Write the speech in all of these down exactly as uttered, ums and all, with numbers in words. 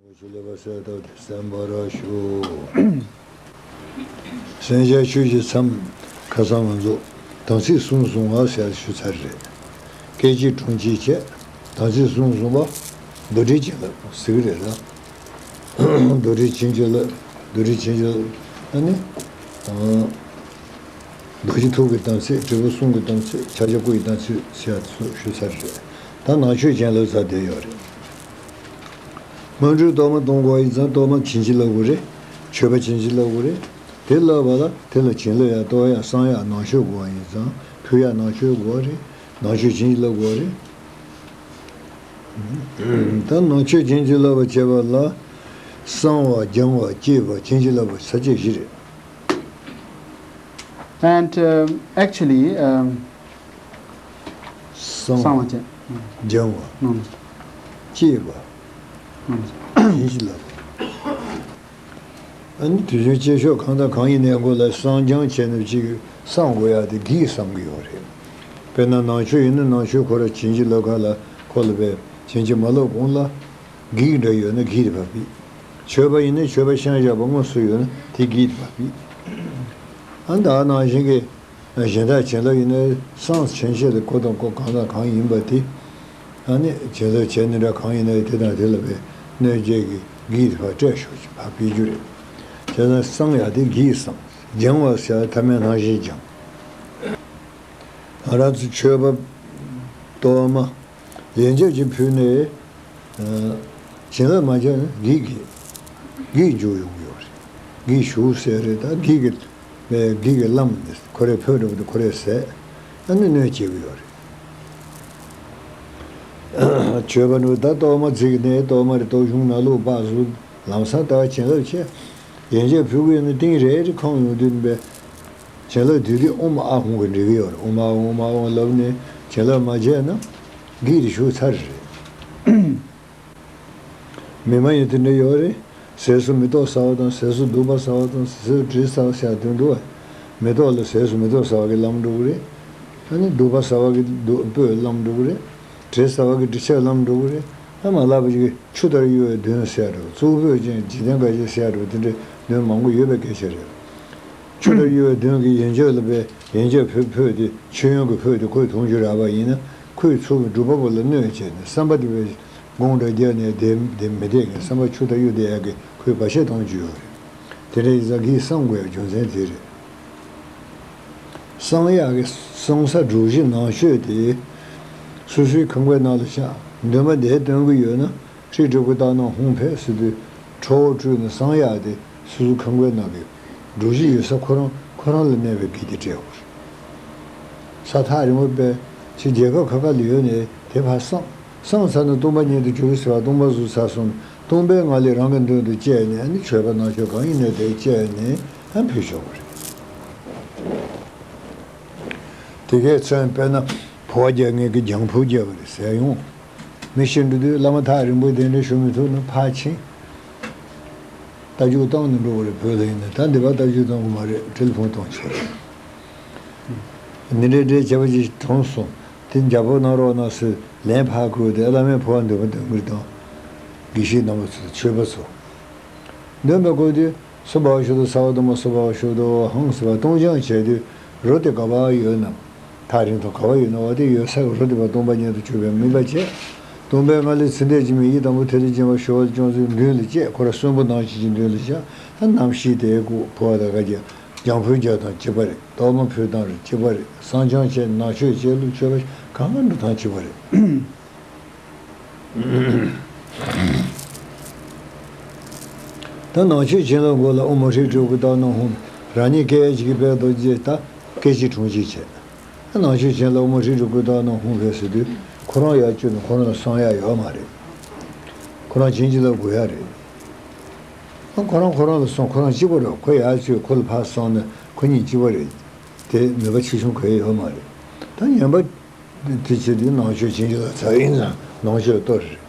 ཆུ་ལེགས་པ་གསལ་བཏབ་སྟེ་གསན་པར་ཞུ། གསན་བྱ་ཆོས་ཀྱི་མཚམས། ཁ་སང་ང་ཚོ་དམ་ཚིག་གསུམ་བཟུང་བ་ཟེར་ཞུ་ཚར་རེད། སྐད་ཅིག་གྲོང་ཅིག་བྱས། དམ་ཚིག་གསུམ་བཟུང་བ། རྡོར་དྲིལ་བྱིན་རླབས་ཟེར་གི་རེད་ལ། རྡོར་དྲིལ་བྱིན་གྱིས་རློབས། རྡོར་དྲིལ་བྱིན་གྱིས་རློབས། ཨ་ནི། རྡོ་རྗེ་ཐུགས་ཀྱི་དམ་ཚིག། དྲིལ་བུ་གསུང་གི་དམ་ཚིག། ཕྱག་རྒྱ་སྐུ་ཡི་དམ་ཚིག་ཟེར་ཡ་དེ་ཚོ་ཞུ་ཚར་རེད། ད་ནང་མཆོད་བྱིན་རླབས་ཟེར་དེ་ཡོད་རེད། སྔོན་འགྲོའི་གཏོར་མ་གཏོང་དགོས་པ་ཡིན་ཙང་གཏོར་མ་བྱིན་གྱིས་བརླབ་དགོས་རེད། མཆོད་པ་བྱིན་གྱིས་བརླབ་དགོས་རེད། དེ་བརླབས་པ་ལ་དེ་ལ་བྱིན་རླབས་ཡང་གཏོར་ཡང་བསང་ཡང་ནང་མཆོད་དགོས་པ་ཡིན་ཙང་ཕུལ་ཡང་ནང་མཆོད་དགོས་པ་རེད། ནང་མཆོད་བྱིན་གྱིས་བརླབ་དགོས་པ་རེད། ད་ནང་མཆོད་བྱིན་གྱིས་བརླབ་པ་བྱེད་པ་ལ། བསང་བ་སྦྱང་བ་བསྐྱེད་པ་བྱིན་གྱིས་བརླབ་པ་ས་བཅད་བཞི་རེད། And, um, actually, um, བསང་བ། བསང་བ་བྱས། སྦྱང་བ། ཨང་། བསྐྱེད་པ། ཨང་། བྱིན་གྱིས་བརླབ་པ། ཨ་ནི་དུས་རྒྱུན་སྐྱེས་མཆོག་གང་དང་གང་ཡིན་ནའི་མགོ་ལ་བསང་སྦྱང་བྱས་ནས་ཅིག་བསང་དགོས་ཡ་དེ་གིས་བསང་གི་ཡོད་རེད། དཔེར་ན་ནང་མཆོད་ཡིན་ན་ནང་མཆོད་ཁོ་ར་བྱིན་གྱིས་བརླབ་ག་ལ་ཁོ་ལ་བས་བྱིན་གྱིས་མ་བརླབ་གོང་ལ། གིས་འདྲ་ཡོད་ན་གིས་དེ་ཕར་ཕུད། མཆོད་པ་ཡིན་ན་མཆོད་པ་བཤམས་བཞག་པ་དངོས་སུ་ཡོད་ན་དེ་གིས་དེ་ཕར་ཕུད། ཨ་ནི་ད་ནང་བཞིན་གྱི་གཞན་དག་བྱིན་རླབས་ཡིན་ན་བསང་བྱིན་ཆེད་དུ་གོ་དང་གོ་གང་དང་གང་ཡིན་པ་དེ། ཨ་ནི་བྱིན་རླབས་བྱས་ནི་འདྲ་གང་ཡིན་ན་དེ་དང་དེ་ལ་བས་གནོད་བྱེད་ཀྱི་གིས་དེ་ཕར་སྤྲད་ཤོག་ཅིག་ཕར་ཕུད་རྒྱུ་རེད། བྱས་ཙང་བསང་ཡག་དེ་གིས་བསང་། སྦྱང་བ་ཟེར་ཐ་མའི་ནང་བཞིན་སྦྱང་། ང་རང་ཚོ་མཆོད་པ་གཏོར་མ་ལན་ཆགས་ཀྱིས་ཕུལ་ནས། བྱིན་རླབས་མ་བྱས་ན་གིས་གིས་གིས་འཇུག་ཡོང་གི་ཡོད་རེད། གིས་ཞུགས་ཟེར་རེད། ད་གིས་གིས་གིས་གིས་བླངས་ནས་ཁོ་རས་ཕུལ་འགྲོ་གི་འདུག་ཁོ་རས་ཟས། ཨ་ནི་གནོད་བྱེད་ཀྱི་ཡོད་རེད། མཆོད་པ་ནི་ད་གཏོར་མ་བརྩིགས་ནས་གཏོར་མ་རེད། གཏོར་གཞོང་ནང་ལོགས་པ་བཟོ། ལམ་སང་ད་བྱིན་རླབས་ཆེ། ཡན་ཆད་ཕུལ་གི་ཡོད་ན་ཏིང་རེ་རེ་ཁོང་ཡོང་དུས་པས། བྱིན་རླབས་དུས་དུས་ཨོཾ་ཨཱཿཧཱུྃ་གིས་འགྲིག་གི་ཡོད་རེད། ཨོཾ་ཨཱཿཧཱུྃ་ཨོཾ་ཨཱཿཧཱུྃ་ལབ་ནས་བྱིན་རླབས་མ་བྱས་ན་གིས་དེ་ཞུགས་ཚར་རེད། མི་མ་ཡིན་དེ་འདྲ་ཡོད་རེད། ཟས་སུ་མེ་ཏོག་ཟ་བ་དང་། ཟས་སུ་བདུག་པ་ཟ་བ་དང་། ཟས་སུ་དྲི་ཟ་བ་ཟེར་དོན་འདུག་བ། མེ་ཏོག་ལ་ཟས་སུ་མེ་ཏོག་ཟ་བ་གི་ལམ་འགྲོ་གི་རེད། ཨ་ནི་བདུག་པ་ཟ་བ་གི་བདུག་སྤོས་ལམ་འགྲོ་གི་རེད། དྲི་ཟ་བ་གི་དྲི་ཆབ་ལམ་འགྲོ་གི་རེད། ཨ་མ་ལབ་པ་ཅིག་ཆུ་ལྟར་གཡོ་བའི་གདོན་ཟེར་རོ། གཙུག་ཕུད་ཅན་འཇིག་རྟེན་དགའ་བྱེད་ཟེར་རོ། དེ་འདྲའི་གདོན་མང་པོ་ཡོད་པའི་སྐད་ཆ་རེད། ཆུ་ལྟར་གཡོ་བའི་གདོན་གྱིས་ཡན་ཆད་ལ་བས་ཡན་ཆད་ཕུད་ཕུད་དེ་མཆོད་ཡོན་གྱི་ཕུད་དེ་ཁོས་འཐུང་རྒྱུ་རག་པ་ཡིན་ན་ཁོས་ཚུར་སྒྲུབ་པ་པོ་ལ་གནོད་བྱས་ནས་བསམ་པ་དེ་བས་དགོངས་འགྲེལ་རྒྱབ་ནས་དེ་དེ་མི་བདེ་གི་བསམ་པ་ཆུ་ལྟར་གཡོ་བསྡད་ཡག་གི་ཁོས་བར་ཆད་གཏོང་རྒྱུ་ཡོད་རེད། དེ་འདྲ་ཡིན་ཙང་གིས་བསང་དགོས་ཡག་རྒྱུ་མཚན་དེ་རེད། བསང་ཡག་གི་བསང་ས་གྲུ་བཞི་ནང་མཆོད་དེ། སོ་སོའི་ཁང་པའི་ནང་ལ་བཞག་འདོན་པ་འདིའི་འདོན་གྱི་ཡོད་ན། ཧྲཱིཿ་དྲིལ་བུ་རྟགས་རྣམས་ཧཱུྃ་ཕཊ་ཟེར་དུས་ཁྲོ་བོ་སྤྲུལ་ནས་བསང་ཡག་དེ་སོ་སོའི་ཁང་པའི་ནང་གི་གྲུ་བཞི་ཡོད་ས་ཁོ་རང་ཁོ་རང་ལ་གནས་པའི་གི་དེ་སྤྲད་དགོས་རེད། ས་ཐག་རིང་པོ་པས་ཕྱི་རྒྱལ་ཁབ་ཁ་ཁ་ལ་ཡོད་ནས་དེ་ཕར་བསང་། བསང་ཚར་ན་སྟོང་པ་ཉིད་དུ་གྱུར་ཟེར་བ་སྟོང་པ་བཟོས་ཚར་སོང་ན་སྟོང་པའི་ངང་ལས་རང་གི་མདུན་དུ་བཅས་ནས་ཨ་ནི་མཆོད་པ་ནང་མཆོད་གང་ཡིན་ནས་དེ་བཅས་ནས་ཨ་ཕུལ་ཆོག་གི་རེད། དེ་གས་མཚོན་དཔེར་ན་བོད་རྒྱལ་ངེད་ཀྱི་རྒྱང་ཕུ་རྒྱལ་བ་རེད་ཟེར་ཡོང་། མི་ཤི་འགྲོ་དུས་བླ་མ་ཐག་རིང་པོ་དེ་འདྲ་ཞུ་མི་ཐུབ་ན་ཕར་ཕྱིན། རྟ་རྒྱུག་བཏང་ནས་འགྲོ་བ་རེད། བོད་ལ་ཡིན་ན་ད་འདི་པར་རྟ་རྒྱུག་བཏང་གི་མ་རེད། ཊེ་ལི་ཕོན་གཏོང་ཆོག་རེད། འདི་འདྲའི་འདྲའི་བྱས་པ་ཅིག་གྲོངས་སོང་། དེ་འཇབ་པོ་གནང་རོགས་གནང་ཟེར་ལན་ཕར་བསྐུར་ཏེ་བླ་མའི་འཕོ་བ་འདོན་པ་འདོན་གྱི་རེད་དང་། དགེ་བཤེས་རྣམ་པ་ཚོ་ཆོས་པ་ཚོ། འདོན་པ་བསྐུར་དུས་སྭ་བྷཱ་ཝ་ཤུདྡྷོ་སརྦ་དྷརྨོ། སྭ་བྷཱ་ཝ་ཤུདྡྷོ་ཨ་ཧཾ་ཟེར་བ་སྟོང་སྦྱང་བྱས་དུས་རོ་དེ་ག་པར་ཡོད་ན། ཐག་རིང་ཐོག་ག་པར་ཡོད་ན་འོ་དེ་ཡོད་ས་གི་རོ་དེ་བ་སྟོང་པ་ཉིད་དུ་གྱུར་པའི་དམིགས་པ་བྱས། སྟོང་པའི་ངང་ལས་ཚེ་འདས་ཀྱི་མི་ཡི་དང་པོ་ཐེག་ཆེན་སྦྱིན་པ་ཞུ་བ་སྐྱོང་ཚུལ་མདུན་ལ་བཅས། ཁོ་ར་གསོན་པོ་ནང་བཞིན་གྱི་མདུན་ལ་བཞག་ད་རྣམ་ཤེས་དེ་ཀོ་འཕོ་བ་དང་དགའ་རྒྱ། རྒྱང་འཕུར་རྒྱག་དང་གཅིག་པ་རེད། གཏོར་མ་ཕུལ་སྟངས་རེད་གཅིག་པ་རེད། བསང་སྦྱང་བྱས་ནང་མཆོད་བྱས་ལུགས་མཆོད་པ་གང་ག་འགྲོ་སྟངས་གཅིག་པ་རེད། ད་ནང་མཆོད་བྱིན་རླབས་མགོ་ལ་ཨོཾ་ཧྲཱིཿ་དྲིལ་བུ་རྟགས་རྣམས་ཧཱུྃ། རང་ཉིད་སྐད་ཅིག་གིས་དཔལ་རྡོ་རྗེ་ད་སྐད་ཅིག་གྲོང་ཅིག་བྱས། ད་ནང་མཆོད་བྱིན་རླབས་ཨོཾ་ཧྲཱིཿ་དྲིལ་བུ་རྟགས་རྣམས་ཧཱུྃ་ཕཊ་ཟེར་དུས་ཁོ་རང་ཡར་བསྐྱོད་ནས་ཁོ་རང་ལ་བསང་ཡག་ཡོད་མ་རེད། ཁོ་རང་བྱིན་གྱིས་བརླབ་དགོས་ཡག་རེད། ཨ་ཁོ་རང་ཁོ་རང་ལ་བསང་ཁོ་རང་གཅིག་པ་རེད། ཁོ་ཡར་བསྐྱོད་ཁོ་ལ་ཕར་བསང་ན་ཁོ་གཉིས་གཅིག་པ་རེད། དེ་ནུས་པ་ཆེ་ཆུང་གང་ཡང་ཡོད་མ་རེད། ད་ངན་པ། དེ་བྱེད་དུས་ནང་མཆོད་བྱིན་གྱིས་བརླབས་ཚར་ཡིན་ཙང་ནང་མཆོད་གཏོར་རེད།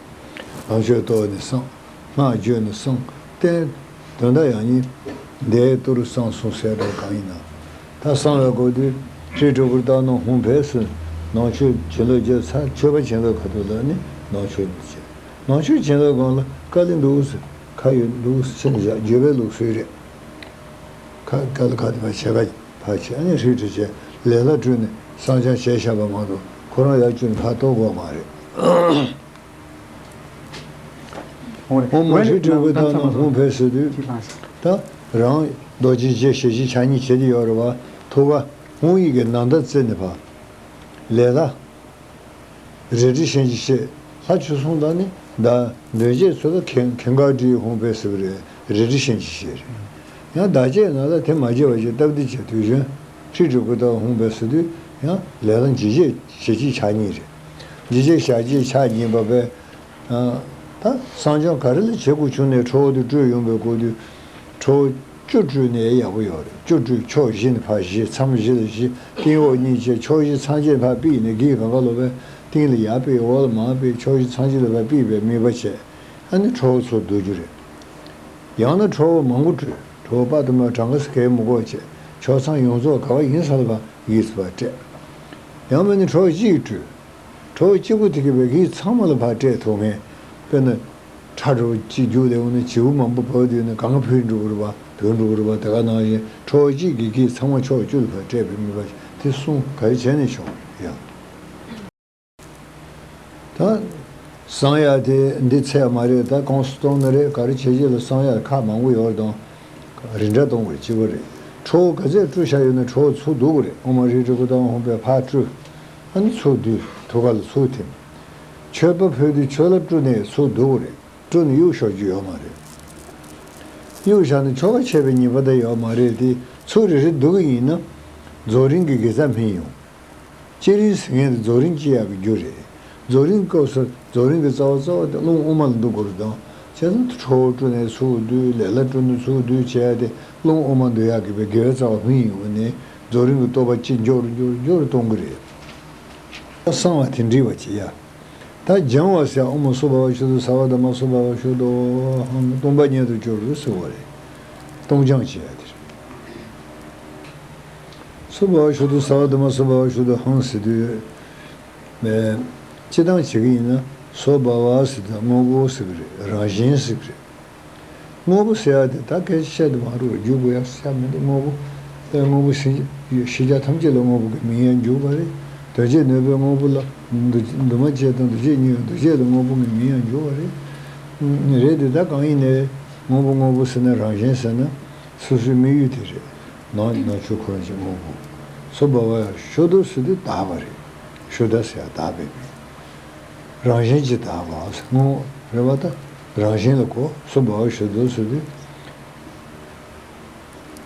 ནང་མཆོད་གཏོར་ནས་བསང་། སྔགས་བརྗོད་ནས་བསང་། རྟེན། དོན་དག་ཡང་སྙིང་། འདས་གཏོར་བསང་གསུམ་གསལ་སྒྲོག་གང་ཡིན་ན། ད་བསང་བའི་སྐོར་དུས་ཧྲཱིཿ་དྲིལ་བུ་རྟགས་རྣམས་ཧཱུྃ་ཕཊ་ཟེར། ནང་མཆོད་བྱིན་རླབས་བརྒྱབ་ཚར། མཆོད་པ་བྱིན་རླབས་ཁ་ཐུག་ལ་ནི་ནང་མཆོད་བྱེད། ནང་མཆོད་བྱིན་རླབས་སྒང་ལ་ དཀའ་ལས་འདུག་ཟེར། ཁ་ཡོད་འདུག་ཟེར་ཕྱིན་བཞག་བརྗོད་པའི་ལུགས་སྲོལ་རེད། ཁ་དཀའ་ལས་ཁ་དེ་ཕར་བྱས་ཁ་ཕར་བྱས། ཨ་ནི་ཧྲིལ་ཧྲིལ་བྱས་ལས་སླ་སྤྲུལ་ནས་བསང་སྦྱང་བྱས་བཞག་པ་མ་གཏོགས་ཁོ་རང་ཡར་བཅུག་ནས་ཕར་གཏོར་དགོས་མ་རེད། འོ་མ་ཧྲིལ་ཧྲིལ་གྱི་ད་ནང་ཧཱུྃ་ཕེབས་ཟེར་དུས། ད་རང་རྡོ་རྗེ་རྗེ་ཞལ་གཅིག་ཕྱག་གཉིས་བྱེད་ཀྱི་ཡོད་རེད་བ། ཐུགས་ཀ་ཧཱུྃ་ཡི་གེ་ནང་ལྟར་བརྩེ་ནས་ཕར་ལས་སླ། རལ་གྲི་བཤན་གྱི་ཤེས། ལྷ་ཆོས་སྲུང་དང་ནི། བདག་གདོན་བཅས་ཚུལ་ལ་མཁས། མཁན་དཀར་སྤྲུལ་ཧཱུྃ་ཕེབས་ཟེར་བ་རེད། རལ་གྲི་བཤན་གྱི་ཤེས་རེད། ཡང་བདག་བཅས་ནང་ལ་དེ་མ་བྱས་པ་ཞིག་སྟབས་བདེ་བྱས་དུས་གཞོན་ཧྲིལ་ཧྲིལ་གྱི་ད་ཧཱུྃ་ཕེབས་ཟེར་དུས་ཡང་ལས་སླ་འཇིགས་བྱེད་ཞལ་གཅིག་ཕྱག་གཉིས་རེད། འཇིགས་བྱེད་ཞལ་གཅིག་ཕྱག་གཉིས་པ་བས། ད་བསང་སྦྱང་ག་རེ་ལ་བྱེད་དགོས་བྱུང་ནས་ཁྲོ་བོ་དེ་སྤྲུལ་ཡོང་བའི་སྐོར་དུས། ཁྲོ་བོ་བཅུ་སྤྲུལ་ནས་ཡག་པོ་ཡོད་རེད། བཅུ་སྤྲུལ་ཕྱོགས་བཞི་ནས་ཕར་བཞི། མཚམས་བཞི་ལ་བཞི། སྟེང་འོག་གཉིས་བྱས་ཕྱོགས་བཞི་ཚང་ཆེན་ཕར་ཕུད་ནས་གིས་གང་ག་ལོ་བས་སྟེང་ལ་ཡར་ཕུད། འོག་ལ་མར་ཕུད། ཕྱོགས་བཞི་ཚང་ཆེན་ལ་ཕར་ཕུད་པའི་དམིགས་པ་བྱས། ཨ་ནི་ཁྲོ་བོ་ཚུར་བསྡུ་རྒྱུ་རེད། ཡང་ན་ཁྲོ་བོ་མང་པོ་སྤྲུལ། ཁྲོ་བོ་དཔའ་དུ་མ་གྲངས་ཀ་ཟེར་གང་མི་དགོས་བྱས། ཕྱོགས་མཚམས་ཡོངས་རྫོགས་ག་བ་ཡིན་ས་ལ་ཕར་གིས་ཕར་སྤྲད། ཡང་མིན་ན་ཁྲོ་བོ་གཅིག་སྤྲུལ། ཁྲོ་བོ་གཅིག་པུ་དེ་གི་བས་གིས་ཚང་མ་ལ་ཕར་སྤྲད་ཐུབ་མཁན། དཔེར་ན། ཁྲ་གྲུ་གཅིག་རྒྱུག་ལེ་འོང་ན་བྱིའུ་མང་པོ་བབས་དུས་ན་གང་ག་བུད་འགྲོ་གི་རེད་པ། བུད་འགྲོ་གི་རེད་པ། དེ་ག་ནང་བཞིན་ཁྲོ་བོ་གཅིག་གིས་གིས་ཚང་མ་ཕྱོགས་བཅུ་ལ་ཕར་སྤྲད་པའི་དམིགས་པ་དེ་གསུང་ག་རེ་བྱས་ནས་བྱུང་ཡ། ད་བསང་ཡ་དེ་འདི་ཚད་མ་རེད། ད་གོང་སུ་གཏོང་ནི་རེད། ག་རེ་བྱས་རྗེས་ལ་བསང་ཡ་ཁག་མང་པོ་ཡོད་རེད་དང་། རིགས་འདྲ་གཏོང་དགོས་གཅིག་པ་རེད། ཁྲོ་བོ་ག་ཚད་སྤྲུལ་བཞག་ཡོད་ན་ཁྲོ་བོ་ཚུར་བསྡུ་དགོས་རེད། ཨོཾ་ཧྲཱིཿ་ཏྲི་ཀུ་ཏ་ཧཱུྃ་ཕཊ་ཕར་སྤྲུལ། ཨ་ནི་ཚུར་བསྡུས་ཐུགས་ཀ་ལ་ཚུར་ཐིམ། མཆོད་པ་ཕུལ་དུས་མཆོད་ལྷ་སྤྲུལ་ནས་ཚུར་བསྡུ་དགོས་རེད། སྤྲུལ་ནས་གཡུག་ཞོག་རྒྱུ་ཡོད་མ་རེད། གཡུག་བཞག་ན་ཆོ་ག་ཆད་པའི་ཉེས་པ་ད་ཡོད་མ་རེད་དེ། ཚུར་རེ་རེ་བསྡུ་གི་ཡིན་ན། རྫོགས་རིམ་གྱི་དགེ་རྩ་སྨིན་ཡོང་། བསྐྱེད་རིམ་ཟེར་མཁན་དེ་རྫོགས་རིམ་སྐྱེ་ཡག་གི་རྒྱུ་རེད། རྫོགས་རིམ་སྐབས་སུ་རྫོགས་རིམ་གྱི་རྩ་བ་རྩ་བ་དེ་རླུང་དབུ་མ་ལ་འདུ་དགོས་རེད་དང་། བྱས་ཙང་ཁྲོ་བོ་སྤྲུལ་ནས་ཚུར་བསྡུས། ལས་སླ་སྤྲུལ་ནས་ཚུར་བསྡུས་བྱས་ཏེ་རླུང་དབུ་མ་འདུ་ཡག་གི་བའི་དགེ་བའི་རྩ་བ་སྨིན་ཡོང་བ་ནས་རྫོགས་རིམ་གྱི་སྟོབས་པ་ཅིག་མགྱོགས་རུ་མགྱོགས་རུ་མགྱོགས་རུ་གཏོང་གི་རེད། བསང་བ་དེ་འདྲི་བ་ཅི་ཡ། ད་སྦྱང་བ་ཟེར། ཨོཾ་སུ་བྷ་ཝ་ཤུདྡྷ་སརྦ་དྷརྨ་སུ་བྷ་ཝ་ཤུདྡྷོ་ཧཾ། སྟོང་པ་ཉིད་དུ་གྱུར་ཟེར་བ་རེད། སྟོང་སྦྱང་བྱེད་ཡ་དེ་རེད། སུ་བྷ་ཝ་ཤུདྡྷ་སརྦ་དྷརྨ་སུ་བྷ་ཝ་ཤུདྡྷོ་ཧཾ་ཟེར་དུས། སྤྱིར་བཏང་བྱེད་ཀྱི་ཡིན་ན་སྭ་བྷཱ་ཝ་ཟེར་དུས་དངོས་པོ་ཟེར་གྱི་རེད། རང་བཞིན་ཟེར་གྱི་རེད། དངོས་པོ་ཟེར་ཡ་དེ་ད་སྐད་ཆ་བཤད་དུ་མ་རུང་བར་བརྗོད་དགོས་ཡ་ཟེར་ཡ་མི་འདུག་དངོས་པོ། དངོས་པོ་ཟེར། ཤེས་བྱ་ཐམས་ཅད་ལ་དངོས་པོ་གི་མིང་ཡང་འཇུག་པ་རེད། དོན་བྱེད་ནུས་པའི་དངོས་པོ་ལ་འདུ་འདུས་མ་བྱས་དང་འདུ་བྱེད་གཉིས་ཡོད། འདུ་བྱེད་ལ་དངོས་པོ་གི་མིང་ཡང་འཇུག་པ་རེད། རེད་དེ་ད་གང་ཡིན་ནའི་དངོས་པོ་དངོས་པོ་ཟེར་ན་རང་བཞིན་ཟེར་ན་སོ་སོའི་དམིགས་ཡུལ་དེ་རེད། ནང་ནང་ཆོས་ཁོ་རང་གི་དངོས་པོ། སྭ་བྷཱ་ཝ་ཡ་ཤུདྡྷོ་ཟེར་དུས་དག་པ་རེད། ཤུདྡྷ་ཟེར་ཡ་དག་པའི་མིང་། རང་བཞིན་གྱིས་དག་པ་ཟེར་དངོས་རེད་པ། ད་རང་བཞིན་ལ་གོ། སྭ་བྷཱ་ཝ་ཤུདྡྷོ་ཟེར་དུས།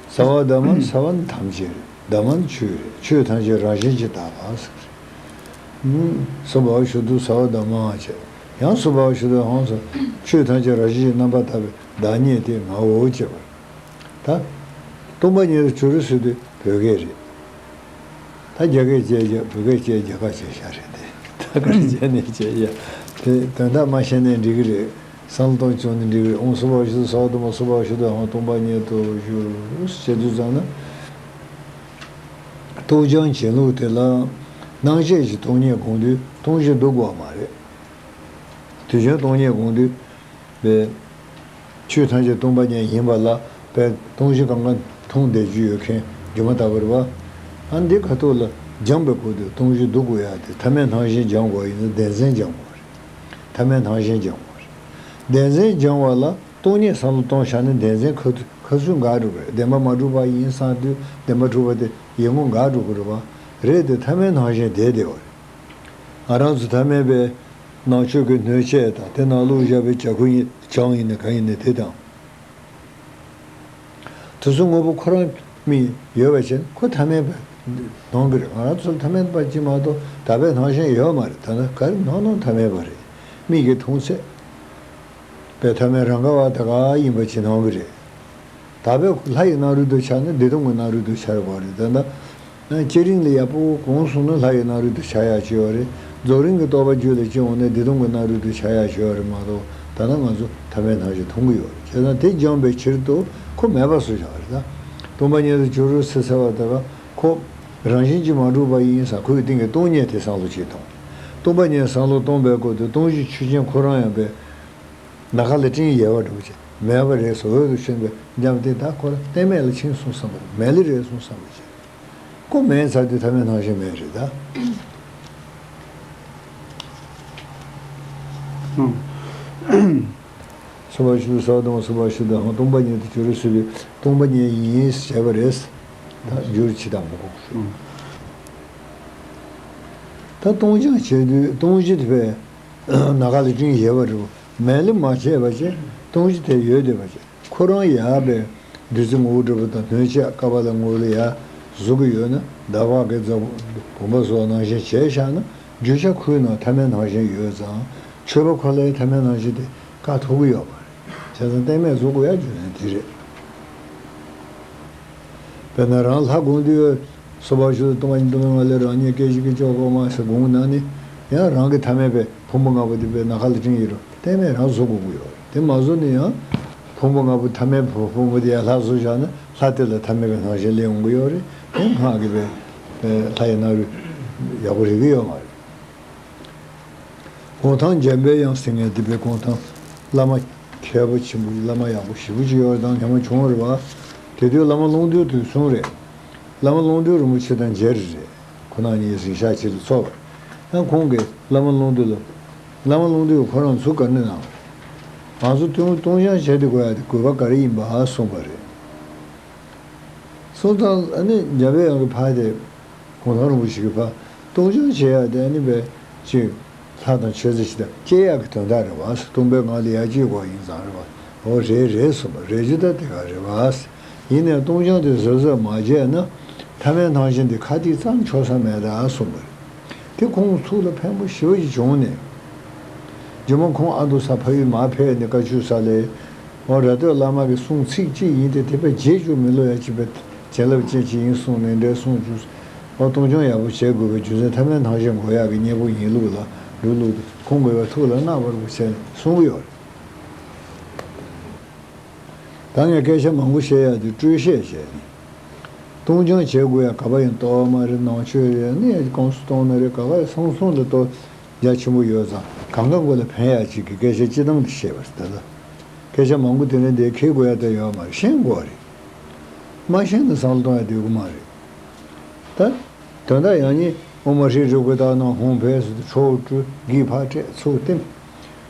སརྦ་དྷརྨ། སརྦ་ནི་ཐམས་ཅད་རེད། དྷརྨ་ནི་ཆོས་རེད། ཆོས་ཐམས་ཅད་རང་བཞིན་གྱིས་དག་པ་ཟེར། སྭ་བྷཱ་ཝ་ཤུདྡྷོ་སརྦ་དྷརྨ་བྱས། ཡང་སྭ་བྷཱ་ཝ་ཤུདྡྷོ་ཧཾ་ཟེར། ཆོས་ཐམས་ཅད་རང་བཞིན་གྱིས་རྣམ་པར་དག་པའི་བདག་ཉིད་དེ་ངའོ་ཞེས་པ། ད་སྟོང་པ་ཉིད་དུ་གྱུར་ཟེར་དུས་བོད་སྐད་རེད། ད་རྒྱ་སྐད་བྱས་རྒྱ། བོད་སྐད་བྱས་རྒྱ་སྐད་བྱས་བཞག་རེད་དེ། ད་ག་རེ་བྱས་ནས་བྱས་ཡ། དེ་དོན་དག་མ་ཤེས་ནའི་འགྲིག་གི་རེད། བསམ་བློ་གཏོང་བྱུང་ནའི་འགྲིག་གི་རེད། ཨོཾ་སྭ་བྷཱ་ཝ་ཤུདྡྷ་སྭ་བྷཱ་དྷརྨ་སྭ་བྷཱ་ཝ་ཤུདྡྷོ་ཧཾ། སྟོང་པ་ཉིད་དུ་གྱུར་ཟེར་དུས་ཙམ་ན། རྟོགས་སྦྱང་བྱེད་ལུགས་དེ་ལ་སྣང་བཅས་ཀྱི་སྟོང་ཉིད་སྒོམ་དུས་སྟོང་གཞི་འདུ་དགོས་པ་མ་རེད། དུས་རྒྱུན་སྟོང་ཉིད་སྒོམ་དུས། པའི། ཆོས་ཐམས་ཅད་སྟོང་པ་ཉིད་ཡིན་པ་ལ་པའི་སྟོང་གཞི་གང་ག་མཐོང་བསྡད་རྒྱུ་ཡོད་མཁན་སྒྱུ་མ་ལྟ་བུ་རེད་པ། ཨ་འདི་ཁ་ཐུག་ལ་སྦྱངས་པའི་སྐོར་དུ་སྟོང་གཞི་འདུ་དགོས་ཡ་དེ་ཐ་མལ་སྣང་ཞེན་སྦྱང་དགོས་ཡིན་ན་བདེན་འཛིན་སྦྱང་དགོས་རེད། ཐ་མལ་སྣང་ཞེན་སྦྱང་དགོས་རེད། བདེན་འཛིན་སྦྱང་བ་ལ་སྟོང་ཉིད་བསམ་བློ་གཏོང་བཞག་ན་བདེན་འཛིན་ཁ་ཐུག་ཁ་ཚུན་འགག་འགྲོ་གི་རེད། བདེན་པ་མ་གྲུབ་པ་ཡིན་བསམ་དུས་བདེན་པ་གྲུབ་པ་དེ་ཡིད་ངོ་འགག་འགྲོ་གི་རེད་པ། རེད་དེ་ཐ་མལ་སྣང་ཞེན་བསྡད་བསྡད་པ་རེད། ང་རང་ཚོ་ཐ་མལ་པའི། ནང་ཆོས་ཀྱི་སྣོད་ཆས་དང་དེ་ནང་བླུགས་བཞག་པའི་བྱ་ཁུ་ཡིན་བྱང་ཡིན་ན་གང་ཡིན་ན་དེ་དང་། དེ་ཚོ་དངོས་པོ་ཁོ་རང་མིག་ཡོད་པ་བྱས་ན་ཁོ་ཐ་མལ་པ་སྣང་གི་རེད། ང་རང་ཚོ་ལ་ཐ་མལ་པ་གཅིག་མ་གཏོགས་དག་པའི་སྣང་ཞེན་ཡོད་མ་རེད། ད་ནི་ག་རེ་སྣང་སྣང་ཐ་མལ་པ་རེད། མིག་གིས་མཐོང་ཚད་པའི་ཐ་མལ་རང་ག་བ་ད་ག་ཡིན་པ་ཅིག་སྣང་གི་རེད། དག་པའི་ལྷ་ཡི་སྣང་རུང་དུ་འཆར་ན་བདེ་སྟོང་གི་སྣང་རུང་དུ་འཆར་བ་རེད། ད་ལྟ་བསྐྱེད་རིམ་ལ་ཡག་པོ་གོང་སོང་ན་ལྷ་ཡི་སྣང་རུང་དུ་འཆར་ཡག་ཅིག་ཡོད་རེད། རྫོགས་རིམ་གྱི་རྟོགས་པ་རྒྱུད་ལ་སྐྱེ་འོང་ན་བདེ་སྟོང་གི་སྣང་རུང་དུ་འཆར་ཡག་ཅིག་ཡོད་རེད་མ་གཏོགས་ད་ལྟ་ང་ཚོ་ཐ་མལ་སྣང་ཞིག་མཐོང་གི་ཡོད་རེད། བྱས་ཙང་དེ་སྦྱངས་པའི་ཕྱིར་དུ་ཁོ་མེད་པ་བཟོ་བཞག་རེད། ད་སྟོང་པ་ཉིད་དུ་གྱུར་ཟེར་ཟེར་བ་དེ་ལ་ཁོ་རང་བཞིན་གྱིས་མ་གྲུབ་པ་ཡིན་ཟེར་ཁོའི་སྟེང་གི་སྟོང་ཉིད་དེ་བསམ་བློ་བྱེད་དང་། སྟོང་པ་ཉིད་བསམ་བློ་གཏོང་པའི་སྐོར་དུ་སྟོང་གཞི་ཆོས་ཅན་ཁོ་རང་ཡང་པའི། ནམ་མཁའ་ལ་སྤྲིན་ཡལ་བ་འདྲ་བོ་ཅིག་མེད་པ་རེད་ཟེར། འོད་དུ་ཤོར་བའི་འཇམ་དེ་ད་ཁོ་རང་གཏན་མེད་ལ་ཕྱིན་སོང་བསམ་པ་རེད། མེད་ལེ་རེད་སོང་བསམ་པ་ཅིག་ཁོ་མེད་ཚར་དུས་ཐ་མལ་སྣང་ཞེན་མེད་རེད་ད། ཨང་། སོ་པ་ཤུ་དུ་ས་བ་དང་སོ་པ་ཤུ་དུ་ཧང་། སྟོང་པ་ཉིད་དུ་གྱུར་ཟེར་བའི་སྟོང་པ་ཉིད་ཡིན་ཞེས་པ་རེད། ད་འགྱུར་ཕྱི་དང་མི་འགོག་ཞུ། ཨང་། ད་སྟོང་སྦྱང་བྱེད་དུས་སྟོང་གཞི་དེ་བས་ནམ་མཁའ་ལ་སྤྲིན་ཡལ་བ་རེད། མེད་ལེ་མ་བྱས་པ་བྱས་སྟོང་གཞི་དེ་ཡོད་བསྡད་པ་བྱས། ཁོ་རང་ཡར་བའི་བདུད་རྩི་ངོ་བོ་གྲུབ་པ་དང་དོན་བྱེད་ཀ་པ་ལ་ངོ་ལ་ཡར་བཟོ་གི་ཡོད་ན། ཟླ་བ་གི་རྫ་བུམ་པ་བཟོ་བ་ནང་བཞིན་བྱས་བཞག་ན། རྒྱུ་ཆ་ཁོའི་ནང་ཐ་མལ་སྣང་ཞེན་ཡོད་ཙང་། མཆོད་པ་ཁོ་ལའི་ཐ་མལ་སྣང་ཞེན་དེ་བཀག་ཐུབ་ཀྱི་ཡོད་མ་རེད། བྱས་ཙང་གཏན་མེད་བཟོ་དགོས་ཡ་རྒྱུ་མཚན་དེ་རེད། དཔེར་ན་རང་ལྷ་སྒོམ་དུས། སོ་པ་ཤུ་དུ་སྟོང་པ་ཉིད་སྟོང་པའི་ངང་ལས་རང་ཉིད་སྐད་ཅིག་གིས་ཆོག་གོ་མ་ཟེར་སྒོམ་ན་ནི། ཡང་རང་གི་ཐ་མལ་པའི་ཕུང་པོ་ལྔ་པོ་དེ་དཔེར་ན་ནམ་མཁའ་ལ་སྤྲིན་ཡལ་རོ། གཏན་མེད་རང་བཟོ་དགོས་ཀྱི་ཡོད་རེད། དེ་མ་བཟོ་ནི་ཡང་། ཕུང་པོ་ལྔ་པོ་ཐ་མལ་ཕུང་པོ་དེ་ཡང་ལྷ་བཟོ་བཞག་ན་ལྷ་དེ་ལ་ཐ་མལ་པའི་སྣང་ཞེན་སླེབས་འོང་གི་ཡོད་རེད། དེ་སྔགས་ཀྱི་པའི་ལྷ་ཡི་སྣ་རུ་ཡག་པོ་རིག་གི་ཡོད་མ་རེད། གུང་ཐང་འཇམ་པའི་དབྱངས་ཟེར་མཁན་དེ་པའི་གུང་ཐང་བླ་མ་མཁས་པ་ཆེན་པོ་བླ་མ་ཡག་པོ་ཞེ་པོ་ཅིག་ཡོད་དང་ཉི་མ་བྱུང་བ་རེད་བ། དེ་དུས་བླ་མ་ཀློང་རྡོལ་དུས་གསུང་རེད། བླ་མ་ཀློང་རྡོལ་རིན་པོ་ཆེ་དང་མཇལ་རེད། ཁོ་རང་གཉིས་གཟིམ་ཤག་གཅིག་ལ་འཚོགས་པ་རེད། ཡང་ཁོང་གིས་བླ་མ་ཀློང་རྡོལ་ལ། བླ་མ་ཀློང་རྡོལ་ཁོ་རང་ཚུར་བཀའ་འདྲི་གནང་བ་རེད། ང་ཚོ་སྟོང་སྟོང་སྦྱང་བྱས་ཏེ་དགོས་ཡ་དེ་དགོས་པ་ག་རེ་ཡིན་པ་གསུངས་པ་རེད། སོང་ཙང་ཨ་ནི་འཇམ་པའི་དབྱངས་ཀྱི་ཕར་དེ། གུང་ཐང་རིན་པོ་ཆེ་གི་ཕར། སྟོང་སྦྱང་བྱེད་ཡ་དེ་ཨ་ནི་བས་ཅིག་ལྷ་དང་མཆོད་རྫས་ཅིག་དང་སྐྱེ་ཡག་གི་དོན་དག་རེད་བ། སྟོང་པའི་ངང་ལ་ཡར་སྐྱེ་དགོས་ཡིན་ཙང་རེད་བ། འོ་རེད་རེད་གསུངས་པ་རེད། རྒྱུ་ད་དེ་ག་རེད་བ། ཡིན་ནའི་སྟོང་སྦྱང་དེ་གཟབ་གཟབ་མ་བྱས་ན། ཐ་མལ་སྣང་ཞེན་དེ་ཁ་ཐིག་ཙམ་ཆོག་ས་མེད་ད་གསུངས་པ་རེད། དེ་ཁོང་ཐུགས་ལ་ཕན་པོ་ཞེ་པོ་ཞིག་བྱུང་ནས། རྗེས་མ་ཁོང་ཨ་མདོ་ས་ཕ་ཡུལ་མར་ཕེབས་ནས་བཀའ་ཆོས་སལ་ལེ། འོ་ར་སྟོད་བླ་མ་གི་གསུང་ཚིག་གཅིག་ཡིན་ཏེ། དེ་བས་བརྗེད་རྒྱུ་མི་ལོ་ཡ་གཅིག་པའི་བྱིན་རླབས་ཅན་ཅིག་ཡིན་གསུངས་ནས་འདྲའི་གསུང་བཅུག་འོ་སྟོང་སྦྱང་ཡག་པོ་བྱེད་དགོས་པའི་རྒྱུ་མཚན་ཐ་མལ་སྣང་ཞེན་འགོག་ཡག་གི་སྙིང་པོ་ཡིན་ལུགས་ལ་འགྲོ་ལུགས་དེ་ཁོང་གིས་བའི་ཐུགས་ལ་བརྣག་པར་བྱས་ནས་གསུང་གི་ཡོད་རེད། ད་ངས་སྐད་ཆ་མང་པོ་བཤད་ཡག་དེ་སྤྲོས་བཤད་བྱས་ནས། སྟོང་སྦྱང་བྱེད་དགོས་ཡ་ག་པ་ཡིན་རྟོགས་མ་རེད། ནང་ཆོས་རེད། ནི་གོང་སུ་གཏོང་ན་རེད། ག་པ་ཡིན་སང་སོང་དུ་གཏོགས་རྒྱ་ཆེན་པོ་ཡོད་ཙང་གང་ག་མགོ་ལ་ཕན་ཡ་ཅིག་གི་སྐད་ཆ་སྤྱི་བཏང་དུ་བཤད་པ་རེད། ད་ལ་སྐད་ཆ་མང་པོ་དེ་རིང་འདིར་འཁེལ་དགོས་ཡ་ད་ཡོད་མ་རེད། ཤེས་དགོས་རེད། མ་ཤེས་ན་བསམ་བློ་གཏོང་ཡ་འདོད་གི་མ་རེད། ད་དོན་དག་ཡང་ཉིད་ཨོཾ་མ་ཧྲཱིཿ་རཱུ་ཀ་ཏ་ནཱ་ཧཱུྃ་ཕཊ་ཟེར་དུས་ཁྲོ་བོ་སྤྲུལ། གི་ཕཊ་སྤྲད། ཚུར་བསྟིམ།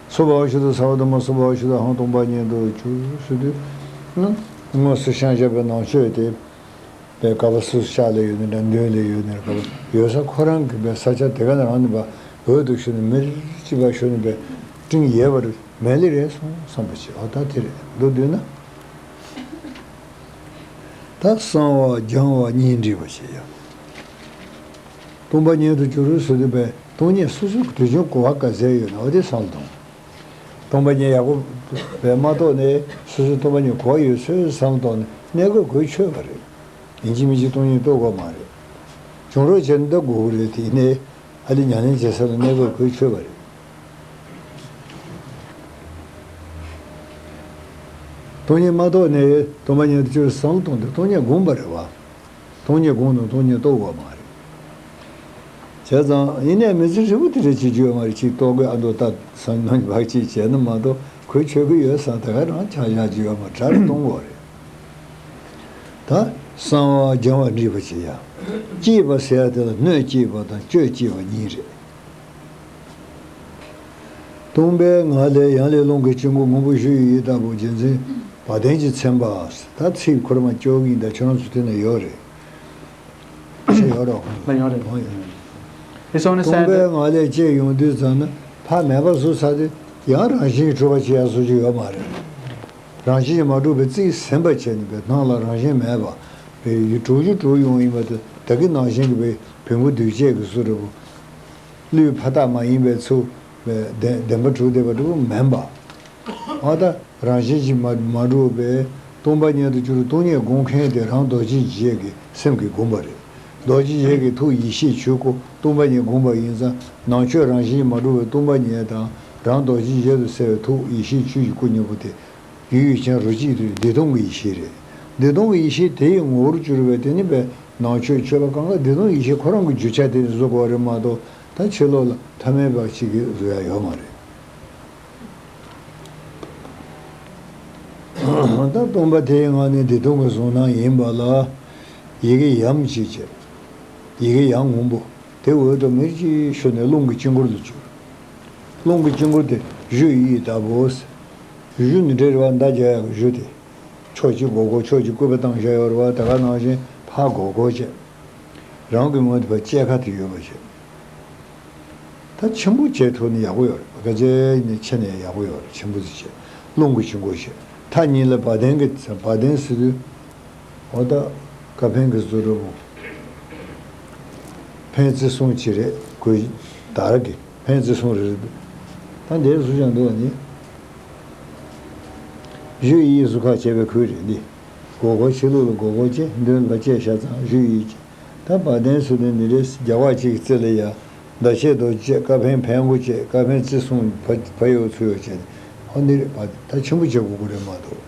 སོ་པ་ཤུ་དུ་ས་བ་དྷརྨ། སོ་པ་ཤུ་དུ་ཧཱུྃ། སྟོང་པ་ཉིད་དུ་གྱུར་ཟེར་དུས། ཨ། དངོས་སུ་བཤད་བྱ་བའི་ནང་ཆོས་དེ། པའི་ཀ་པ་སུ་ཤ་ལ་ཡོད་ནི་འདྲ་མདུན་ལ་ཡོད་ནི་འདྲ། ཀ་པ་ཡོད་ས་ཁོ་རང་གི་པའི་ས་ཆ་དེ་ག་ནས་རང་ནི་པ་འོད་དུ་ཞུ་ནི་མེར་ཅི་པ་ཞུ་ནི་པའི་སྤྲིན་ཡལ་བར་མེད་ལེ་རེད་སོང་བསམ་པ་ཞིག་འོ་ད་དེ་རེད་འདུག་བསྡུས་ན། ད་གསང་བ་སྦྱང་བ་གཉིས་འདྲེས་པ་བྱེད་ཡ། སྟོང་པ་ཉིད་དུ་གྱུར་ཟེར་དུས་པའི་སྟོང་ཉིད་སོ་སོའི་དུས་རྒྱུན་གོ་བ་ག་ཚད་ཡོད་ན་འོ་དེ་བསམ་བློ་གཏོང་། སྟོང་པ་ཉིད་ཡག་པོ་བས་མ་རྟོགས་ནས་སོ་སོའི་སྟོང་པ་ཉིད་གོ་བ་ཡོད་ཚོད་བསམ་བློ་གཏོང་ནས་གནས་སྐབས་གོ་ཆོད་པ་རེད། ཡིན་གཅིག་མིན་གཅིག་སྟོང་ཉིད་རྟོགས་དགོས་མ་རེད། བྱུང་རོགས་བྱས་ནས་འདའ་དགོས་ཀྱི་རེད། དེ་ནས་ཨ་ལི་ཉམས་ལེན་བྱེད་ས་ལ་གནས་སྐབས་གོ་ཆོད་པ་རེད། སྟོང་ཉིད་མ་རྟོགས་ནས་སྟོང་པ་ཉིད་དུ་གྱུར་བསམ་བློ་གཏོང་དུས་སྟོང་ཉིད་སྒོམ་པ་རེད་བ། སྟོང་ཉིད་སྒོམ་དང་སྟོང་ཉིད་རྟོགས་དགོས་མ་རེད། བྱས་ཙང་ཡིན་ནའི་མི་ཚེ་ཧྲིལ་པོ་དེ་འདྲ་བྱེད་རྒྱུ་ཡོད་མ་རེད། ཅིག་རྟོགས་དགོས་ཨ་མདོ་ལྟ་བསམ་སྣང་བག་ཅིག་བྱས་ན་མ་གཏོགས་གོ་ཆོད་ཀྱི་ཡོད་བསམ་ད་ག་རང་ཆགས་བཞག་རྒྱུ་ཡོད་མ་རེད། གྲ་རེ་གཏོང་དགོས་རེད། ད་གསང་བ་སྦྱང་བ་འདྲེས་པ་བྱེད་ཡ། སྐྱེས་པ་ཟེར་ཡ་དེ་ལ་སྣོད་སྐྱེས་པ་དང་སྤྱོད་སྐྱེས་པ་གཉིས་རེད། སྟོང་པའི་ངང་ལས་ཡང་ལས་རླུང་གི་དཀྱིལ་འཁོར་སྔོན་པོ་ཞུ་ཡི་ཡི་ལྟ་བུ་རྒྱལ་མཚན་བ་དན་གྱི་མཚན་པ། ད་ཚིག་ཁོ་རང་མ་སྐྱོ་གིན་ད་ཁྱོད་རང་ཚོ་དེ་ན་ཡོད་རེད། ཤེས་ཡོད་རོགས། ལ་ཡོད་རེད། གང་ཡོད། དེ་སོང་ནས་སྟོང་པའི་ངང་ལས་སྐྱེས་ཡོང་དུས་ཙམ་ན་ཕ་མེད་པ་བཟོ་ཚར་དུས་ཡང་རང་བཞིན་གྱིས་གྲུབ་པ་བྱེད་ཡ་བཟོ་རྒྱུ་ཡོད་མ་རེད། རང་བཞིན་གྱིས་མ་གྲུབ་པའི་རྩིས་ཟིན་པ་བྱས་ནས་པའི་སྣང་ལ་རང་བཞིན་མེད་པ། པའི་ཡུལ་གྲུབ་རྒྱུ་གྲུབ་ཡོང་ཡིན་པ་དེ་ད་གིན་ནང་བཞིན་གྱི་པའི་བེམ་པོ་འདུས་བྱས་ཀྱི་བཟོ་འདྲ་པོ། ཀླུའི་ཕ་རྟགས་མ་ཡིན་པའི་ཚུལ་བདེན་བདེན་པ་གྲུབ་བསྡད་པ་འདྲ་པོ་མིན་པ། ཨ་ད་རང་བཞིན་གྱིས་མ་མ་གྲུབ་པའི་སྟོང་པ་ཉིད་དུ་གྱུར་སྟོང་ཉིད་སྒོམ་མཁན་དེ་རང་རྡོ་རྗེ་འཆང་གི་སེམས་ཀྱིས་བསྒོམས་པ་རེད། རྡོ་རྗེ་འཆང་གི་ཐུགས་ཡེ་ཤེས་ཆོས་སྐུ་སྟོང་པ་ཉིད་བསྒོམས་པ་ཡིན་ཙང་ནང་ཆོས་རང་བཞིན་གྱིས་མ་གྲུབ་པའི་སྟོང་པ་ཉིད་དང་རང་རྡོ་རྗེ་འཆང་དུ་གསལ་བའི་ཐུགས་ཡེ་ཤེས་ཆོས་ཀྱི་སྐུ་གཉིས་པོ་དེ། ཡུལ་ཡུལ་ཅན་རོ་གཅིག་ཏུ་བདེ་སྟོང་གི་ཡེ་ཤེས་རེད། བདེ་སྟོང་གི་ཡེ་ཤེས་དེ་ཡི་ངོ་བོར་གྱུར་པའི་དེ་ནི་པའི་ནང་ཆོས་ཆོས་པ་གང་ག་བདེ་སྟོང་ཡེ་ཤེས་ཁོ་རང་གི་རྒྱུ་ཆ་དེ་ནི་བཟོ་དགོས་རེད་མ་གཏོགས་ད་ཕྱི་ལོགས་ལ་ཐ་མལ་པ་གཅིག་གིས་བཟོ་ཡ་ཡོད་མ་རེད། ད་སྟོན་པ་དེའི་ངག་ནི་བདེ་སྟོང་གི་གཟུང་རྣམ་ཡིན་པ་ལ། ཡི་གེ་ཡམ་ཅིག་བྱས། ཡི་གེ་ཡང་སྔོན་པོ། དེ་འོད་དང་མིར་གྱིས་ཤོར་ནས་རླུང་གི་དཀྱིལ་འཁོར་ལ་གྱུར། རླུང་གི་དཀྱིལ་འཁོར་དེ་གཞུ་ཡི་ལྟ་བུའོ། གཞུ་ནི་འདྲེ་རེད་བ། མདའ་རྒྱག་ཡག་གི་གཞུ་དེ། ཕྱོགས་གཅིག་སྒོར་སྒོར་ཕྱོགས་གཅིག་སྐུད་པ་བཏང་བཞག་ཡོད་རེད་བ། ད་ག་ནང་བཞིན་ཕར་སྒོར་སྒོར་བྱས། རང་གི་ངོས་དེ་ཕར་བཅད་ཁ་དེ་ཡོད་པ་བྱས། ད་ཆེན་པོ་བྱས་ཐུབ་ན་ཡག་པོ་ཡོད་རེད། ག་ཚད་ནས་ཆེ་ནས་ཡག་པོ་ཡོད་རེད། ཆེན་པོ་ཅིག་བྱས། རླུང་གི་དཀྱིལ་འཁོར་བྱས། མཐའ་གཉིས་ལ་བ་དན་གྱི། བ་དན་ཟེར་དུས། འོ་ད་ཀ་ཕན་གྱི་བཟོ་གྲྭ་བོ། ཕན་བརྩེ་གསུམ་གྱི་རེད། གོས་དར་གྱི་ཕན་བརྩེ་གསུམ་རེད། ད་འདིར་བཟོ་བཞག་འདུག་བ་ནི། གཞུ་ཡི་གཟུགས་ཁ་བྱས་པའི་ཁོལ་རེད་འདི། སྒོར་སྒོར་ཕྱི་ལོགས་ལ་སྒོར་སྒོར་བྱས། མདུན་ལ་བཅད་བཞག་ཙང་གཞུ་ཡི་བྱས། ད་བ་དན་ཟེར་དུས་འདི་རེད། རྒྱ་བ་གཅིག་རྩེ་ལ་ཡ། མདའ་ཆས་དོ་བཅས། ཀ་ཕན་ཕན་གོ་བཅས། ཀ་ཕན་བརྩེ་གསུམ་བ་བ་ཡོད་ཚུལ་ཡོད་བཅས། ཧོ་འདི་རེད་བ། ད་ཆེན་པོ་བྱེད་དགོས་ཀྱི་རེད་མ་གཏོགས།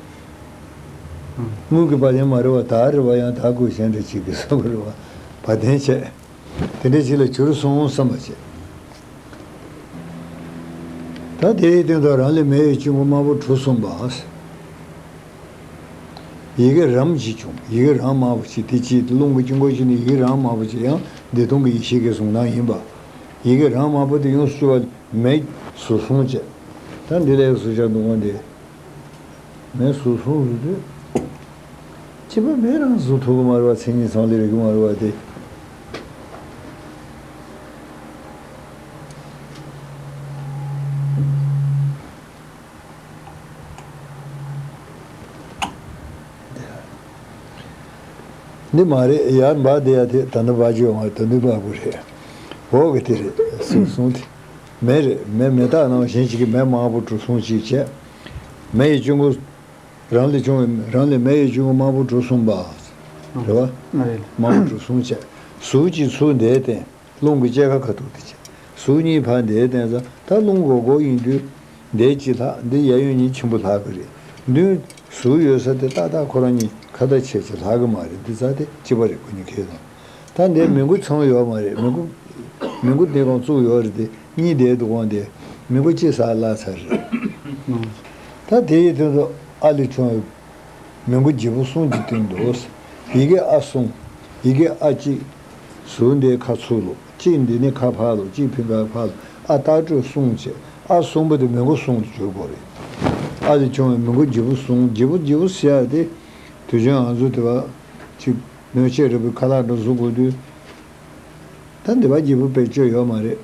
དངུལ་གྱི་བ་དན་མ་རེད་བ། དར་རེད་བ། ཡང་དར་གོས་གཞན་འདྲ་ཅིག་གི་བཟོ་དགོས་རེད་བ། བ་དན་བྱས། དེ་འདྲ་ཅིག་ལ་གྱུར་སོང་བསམ་པ་བྱས། ད་དེའི་སྟེང་དུ་རང་ལས་མེ་ཡི་དཀྱིལ་འཁོར་དམར་པོ་གྲུ་གསུམ་པ། ཡི་གེ་རམ་ཅིག་བྱུང་། ཡི་གེ་རམ་དམར་པོ་ཅིག་དེ་ཅིག་རླུང་གི་དཀྱིལ་འཁོར་ཅིག་ནི་ཡི་གེ་རམ་དམར་པོ་ཅིག་ཡང་བདེ་སྟོང་གི་ཡེ་ཤེས་ཀྱི་གཟུང་རྣམ་ཡིན་པ། ཡི་གེ་རམ་དམར་པོ་དེ་ཡོངས་སུ་གྱུར་པ་མེ་ཟུར་གསུམ་བྱས། ད་འདི་ལས་ཟུར་བྱ་འདུག་བ་འདི། མེ་ཟུར་གསུམ་ཟུར་དུས། ཅི་པ་མེ་རང་ཟུར་ཐུབ་ཀྱི་མ་རེད་བ། མཚན་ཉིད་ཚང་ལས་རིག་གི་མ་རེད་བ་དེ། འདི་མ་རེད། ཡར་འབར་བསྡད་ཡ་དེ་ད་ནི་འབར་རྒྱུ་ཡོང་བ། ད་ནི་འབར་དགོས་རེད། འོག་གི་དེ་རེད། ཟུར་གསུམ་དེ། མེ་རེད། མེ་མེ་སྟག་ནང་བཞིན་ཞིག་གི་མེ་དམར་པོ་གྲུ་གསུམ་ཅིག་བྱས། མེ་ཡི་དཀྱིལ་འཁོར། རང་ལས་བྱུང་བའི། རང་ལས་མེ་ཡི་དཀྱིལ་འཁོར་དམར་པོ་གྲུ་གསུམ་པ། རེད་བ། མ་རེད། དམར་པོ་གྲུ་གསུམ་བྱས། ཟུར་གཅིག་ཚུར་འདས་བསྟན། རླུང་གི་བཅད་ཁ་ཁ་ཐུག་དེ་བྱས། ཟུར་གཉིས་ཕར་འདས་བསྟན་ཙང་ད་རླུང་སྒོར་སྒོར་ཡིན་དུས། འདས་གཅིག་ལྷག་འདི་གཡས་གཡོན་གཉིས་ཆེན་པོ་ལྷག་གི་རེད། མདུན་ཟུར་ཡོད་ས་དེ་ཏག་ཏག་ཁོ་རང་གཉིས་ཁ་ཏ་ཆེ་ཆེ་ལྷག་གི་མ་རེད། འདི་ཙང་དེ་གཅིག་པ་རེད། ཁོ་གཉིས་ཁེལ་སོང་། ད་འདིར་མི་མགོ་ཚང་ཡོད་མ་རེད། མི་མགོ། མི་མགོ་དེ་གང་བཙུགས་ཡོད་རེད་དེ། གཉིས་བསྡད་འདུག་གོང་དེ། མི་མགོ་གཅིག་ཟ་བརླག་ཚར་རེད། ད་དེ་ཡི་དོན་དུ་ཨ་ལས་བྱུང་བའི་མི་མགོ་བརྗེ་པོ་གསུམ་གྱི་སྟེང་དུ། ཡི་གེ་ཨ་གསུམ། ཡི་གེ་ཨ་གཅིག་ཟུར་འདི་ཁ་ཚུར་ལོག་གཅིག་འདི་ནི་ཁ་ཕར་ལོག་གཅིག་ཕི་ཁ་ཕར་ལོག་ཨ་རྟགས་སྤྲོད་གསུམ་བྱས། ཨ་གསུམ་པོ་དེ་མི་མགོ་གསུམ་དུ་གྱུར་དགོས་རེད། ཨ་ལས་བྱུང་བའི་མི་མགོ་བརྗེ་པོ་གསུམ། བརྗེ་པོ་བརྗེ་པོ་ཟེར་ཡ་དེ། དུས་རྒྱུན་ང་ཚོ་དེ་བ་ཅིག་སྣོད་ཆས་རེད་པའི་ཁ་ལག་འདྲ་བཟོ་དགོས་དུས། ད་འདི་བ་བརྗེ་པོ་བེད་སྤྱོད་ཡོད་མ་རེད།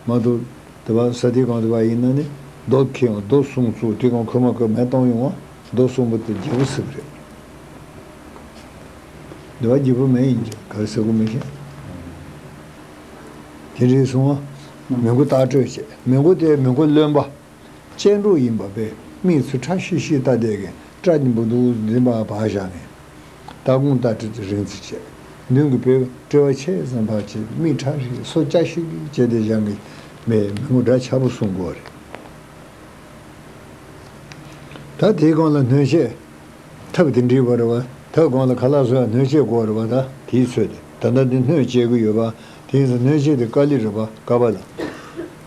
མ་གཏོགས་དེ་བ་ས་དེ་གང་དེ་བ་ཡིན་ན་ནི་རྡོ་ཁེངས་རྡོ་གསུམ་བཙུགས། དེ་གང་ཁོལ་མ་ཁོལ་མེ་གཏོང་ཡོང་བ། རྡོ་གསུམ་པོ་དེ་བརྗེ་པོ་ཟེར་གི་རེད། འདི་བ་བརྗེ་པོ་མེ་ཡིན་གྱི་ག་རེ་ཟེར་དགོས་མི་ཤེས། དེ་འདྲའི་སོང་བ། མི་མགོ་ལྟག་སྤྲོད་བྱས། མི་མགོ་དེ་མི་མགོ་རློན་པ། ལྕེ་འགྲོ་ཡིན་པ་པས་མིག་ཆུ་ཁྲ་ཤིག་ཤིག་ལྟ་བསྡད་མཁན། སྐྲ་འབུ་དུ་འཛིན་པ་བག་བཞག་མཁན། ལྟ་དགོང་ལྟ་སྤྲོད་རིང་ཙམ་བྱས། མདུན་གྱི་བོད་དཔྲལ་བ་ཆེ་ཙམ་ཕར་བྱས། མིག་ཁྲ་ཤིག་སོ་སྐྱ་ཤིག་བྱས་ཏེ་བཞག་མཁན་མེད། མི་མགོ་འདྲ་ཆགས་པོ་གསུང་དགོས་རེད། ད་དེའི་སྒང་ལ་སྣོད་ཆས་ཐབས་དེ་འདྲའི་བ་རེད་བ། ཐབས་སྒང་ལ་ཁ་ལག་བཟོ་ཡ་སྣོད་ཆས་དགོས་རེད་བ། ད་དེའི་ཚོད་དེ་ད་ལྟ་འདི་སྣོད་བཅད་གི་ཡོད་པ། དེ་ཡིན་ཙང་སྣོད་ཆས་དེ་དཀའ་ལས་རེད་བ། ཀ་བ་ལ།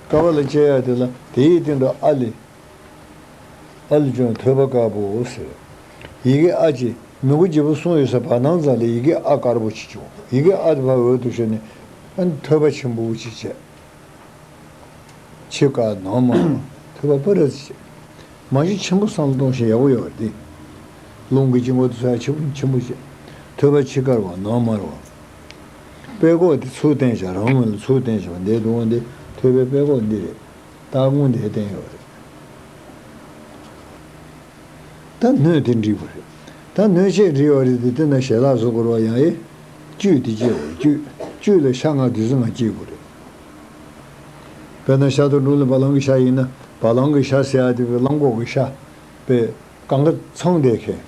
ཀ་བ་ལ་བཅད་ཡ་དེ་ལ་དེའི་སྟེང་དུ་ཨ་ལས། ཨ་ལས་བྱུང་ཐོད་པ་དཀར་པོ་ཟེར། ཡི་གེ་ཨ་ཅེ། མི་མགོ་བརྗེ་པོ་གསུམ་ཡོད་ས་བར་སྣང་ཙམ་ལ་ཡི་གེ་ཨ་དཀར་པོ་ཅིག་བྱུང་། ཡི་གེ་ཨ་དེ་ཕར་འོད་དུ་ཤར་ནས། ཨ་ནི་ཐོད་པ་ཆེན་པོ་ཅིག་བྱས། ཕྱི་དཀར་ནང་དམར་བ། ཐོད་པ་སྤུ་ར་ཅིག་བྱས། མ་གཞི་ཆེན་པོ་བསམ་བློ་གཏོང་ཤེས་ཡག་པོ་ཡོད་རེད་དེ། རླུང་གི་དཀྱིལ་འཁོར་དུ་ས་ཆེན་པོ་ཆེན་པོ་བྱས། ཐོད་པ་ཕྱི་དཀར་བ་ནང་དམར་བ། པད་ཀོག་དེ་ཚུར་བསྟན་བཞག་རང་ངོས་ལ་ཚུར་བསྟན་བཞག་འདས་དུ་འོང་དེ་ཐོད་པའི་པད་ཀོག་འདི་རེད། ལྟག་ཀོང་དེ་བསྟན་ཡོད་རེད། ད་སྣོད་དེ་འདྲིས་པ་རེད། ད་སྣོད་ཆས་འདྲིས་པ་རེད་དེ་དེ་ན་ཞལ་ལག་བཟོ་དགོས་རེད་བ། ཡང་ཨེ། བཅུད་དེ་སྐྱེ་དགོས་རེད། བཅུད། བཅུད་ལ་ཤ་ལྔ་དུས་ཚོད་ལྔ་སྐྱེ་དགོས་རེད། དཔེར་ན་ཤ་དང་འབྲུམ་ལ་བ་ལང་གི་ཤ་ཡིན་ན་བ་ལང་གི་ཤ་ཟེར་ཡ་དེ་བས་གླང་གོག་གི་ཤ། པས་གང་ག་ཚང་བསྡད་མཁན།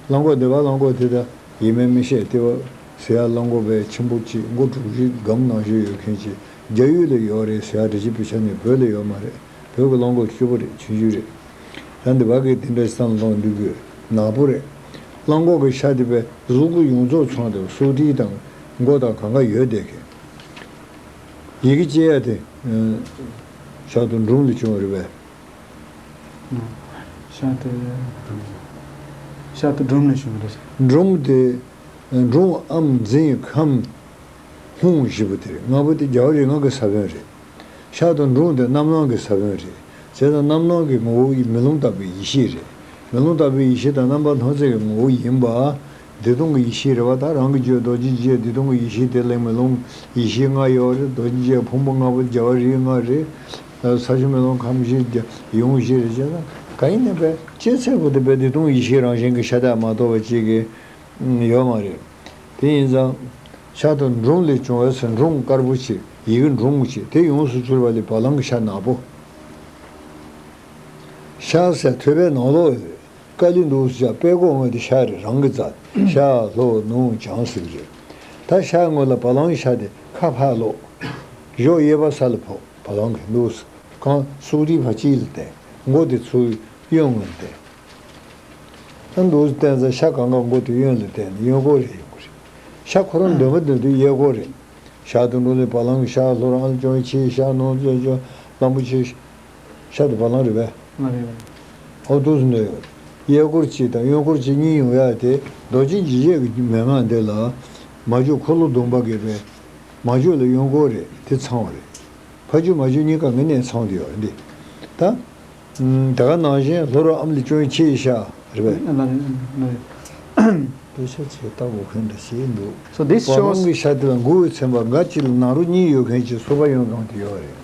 གླང་གོག་འདི་བ་གླང་གོག་དེ་ད་ཡིན་མིན་མི་ཤེས་ཏེ་བ། ཟེར་ཡ་གླང་གོག་པས་ཆེན་པོ་གཅིག་མགོ་དྲུག་བཞི་སྒམ་ནང་བཞིན་ཡོད་མཁན་གཅིག་རྒྱ་ཡུལ་ལ་ཡོད་རེད་ཟེར་ཡ་འདྲ་ཅིག་དཔེ་ཆ་ནས་བོད་ལ་ཡོད་མ་རེད། བོད་ཀྱི་གླང་གོག་སྐྱོ་པོ་རེད། ཆུང་ཆུང་རེད། ད་འདི་བ་གི་དེ་འདྲ་བསམ་བློ་གཏོང་འདུག་གི་ནག་པོ་རེད། གླང་གོག་གི་ཤ་དེ་པས་གཟུགས་པོ་ཡོངས་རྫོགས་ཚང་སྟེ་སོ་ཏི་དང་མགོ་དང་གང་ག་ཡོད་བསྡད་མཁན། ཡི་གེ་ཅེས་ཡ་དེ། ཤ་དང་འབྲུམ་ལས་བྱུང་བ་རེད་པས། ཤ་དེ། ཤ་དང་འབྲོང་ལས་བྱུང་བ་རེད། འབྲོང་དེ། འབྲོང་ཨམ་འཛིན་ཁམས། ཧཱུྃ་བཞི་པོ་དེ་རེད། ལྔ་པོ་དེ་རྒྱལ་བ་རིགས་ལྔ་གི་ས་བོན་རེད། ཤ་དང་འབྲོང་དེ་རྣམ་སྣང་གི་ས་བོན་རེད། བྱས་ཙང་རྣམ་སྣང་གི་ངོ་བོ་ཡི་མེ་ལོང་ལྟ་བུའི་ཡེ་ཤེས་རེད། མེ་ལོང་ལྟ་བུའི་ཡེ་ཤེས་དང་རྣམ་པར་སྣང་མཛད་ཀྱི་ངོ་བོ་ཡིན་པ། བདེ་སྟོང་གི་ཡེ་ཤེས་རེད་བ། ད་རང་གི་རྒྱུད་རྡོ་རྗེ་འཇིགས་བྱེད་བདེ་སྟོང་གི་ཡེ་ཤེས་དེ་ལས་མེ་ལོང་ཡེ་ཤེས་ལྔ་ཡོད་རེད། རྡོ་རྗེ་འཇིགས་བྱེད་ཕུང་པོ་ལྔ་པོ་རྒྱལ་བ་རིགས་ལྔ་རེད། ས་ཆུ་མེ་རླུང་ཁམས་བཞི་རྒྱ་ཡུམ་བཞི་རེད་བྱས་ན། གང་ཡིན་ནའི་བས་སྐྱེ་ཚད་པོ་དེ་བས་བདེ་སྟོང་ཡེ་ཤེས་རང་བཞིན་གྱི་ཤ་སྟག་མ་གཏོགས་པ་ཅིག་གི་ཡོད་མ་རེད། དེ་ཡིན་ཙང་། ཤ་དང་འབྲོང་ལས་བྱུང་བའི་ཟེར། འབྲོང་དཀར་པོ་ཆེ་ཡི་གེ་འབྲོང་ཆེ་དེ་ཡོངས་སུ་གྱུར་པ་ལས་བ་ལང་གི་ཤ་ནག་པོ། ཤ་ཟེར་ཐོད་པའི་ནང་ལོགས་ཡོད། དཀའ་ལས་འདུག་ཟེར་བྱ་དཔེ་གོ་ངོས་དེ་ཤ་རེད། རང་གི་རྩ་ཤ་ལྷོ་ནུབ་བྱང་ཟེར་གི་རེད། ད་ཤ་ངོས་ལ་བ་ལང་ཤ་དེ་ཁ་ཕར་ལོག་གཞོགས་གཡས་པ་ས་ལ་ཕོག་བ་ལང་གི་འདུག་ཟེར། རྐང་སུག་རིས་ཕར་དཀྱིལ་ལ་བསྟན། མགོ་དེ་ཚུར་གཡོན་ངོས་ལ་བསྟན། ཨ་འདུག་སེ་བསྟན་ཙང་ཤ་གང་ག་མགོ་དེ་གཡོན་ལ་བསྟན་ནས་གཡོན་སྐོར་རེ་ཡོང་གི་རེད། ཤ་ཁོ་རང་འདོན་པ་འདོན་དུས་གཡས་སྐོར་རེད། ཤ་དང་འབྲོང་ལས་བ་ལང་གི་ཤ་ལྷོ་རང་ལ་སྐྱོང་ཆེ་ཤ་ནང་ཚོས་ཅོ་གླང་པོ་ཆེ། ཤ་དེ་བ་ལང་རེད་པས། ང་རེད་པས། ཨོ་འདུག་སེ་འདོན་ཡོད། གཡས་སྐོར་གཅིག་དང་གཡོན་སྐོར་གཅིག་གཉིས་ཡོང་ཡག་དེ་རྡོ་རྗེ་འཇིགས་བྱེད་ཀྱི་མན་ངག་འདི་ལ། མ་བཅོས་འཁོར་ལོ་སྡོམ་པ་གི་རེད། མ་བཅོས་ལ་གཡོན་སྐོར་རེད། དེ་ཚང་བ་རེད། ཕ་བཅོས་མ་བཅོས་གཉིས་ཀ་ངེས་གནས་ཚང་བསྡད་ཡོད་རེད་འདི། ད། ད་ག་ནང་བཞིན་ལྷོ་རུ་ཨམ་ལས་བྱུང་བའི་ཕྱི་ཡི་ཤ་རེད་པས། ཨ་ལ་རེད། ལ་རེད། དཔེ་ཆ་ཆེ་ལྟ་དགོས་མཁན་འདྲ་ཞིག་འདུག So this བ་ལང་གི་ཤ་དེ་ལ་མགོ་བོའི་ཚན་པ་འགའ་གཅིག་ལ་ནང་རུ་གཉིས་ཡོད་མཁན་གྱི་སོ་པ་གཡོན་སྒང་དུ་ཡོད་རེད།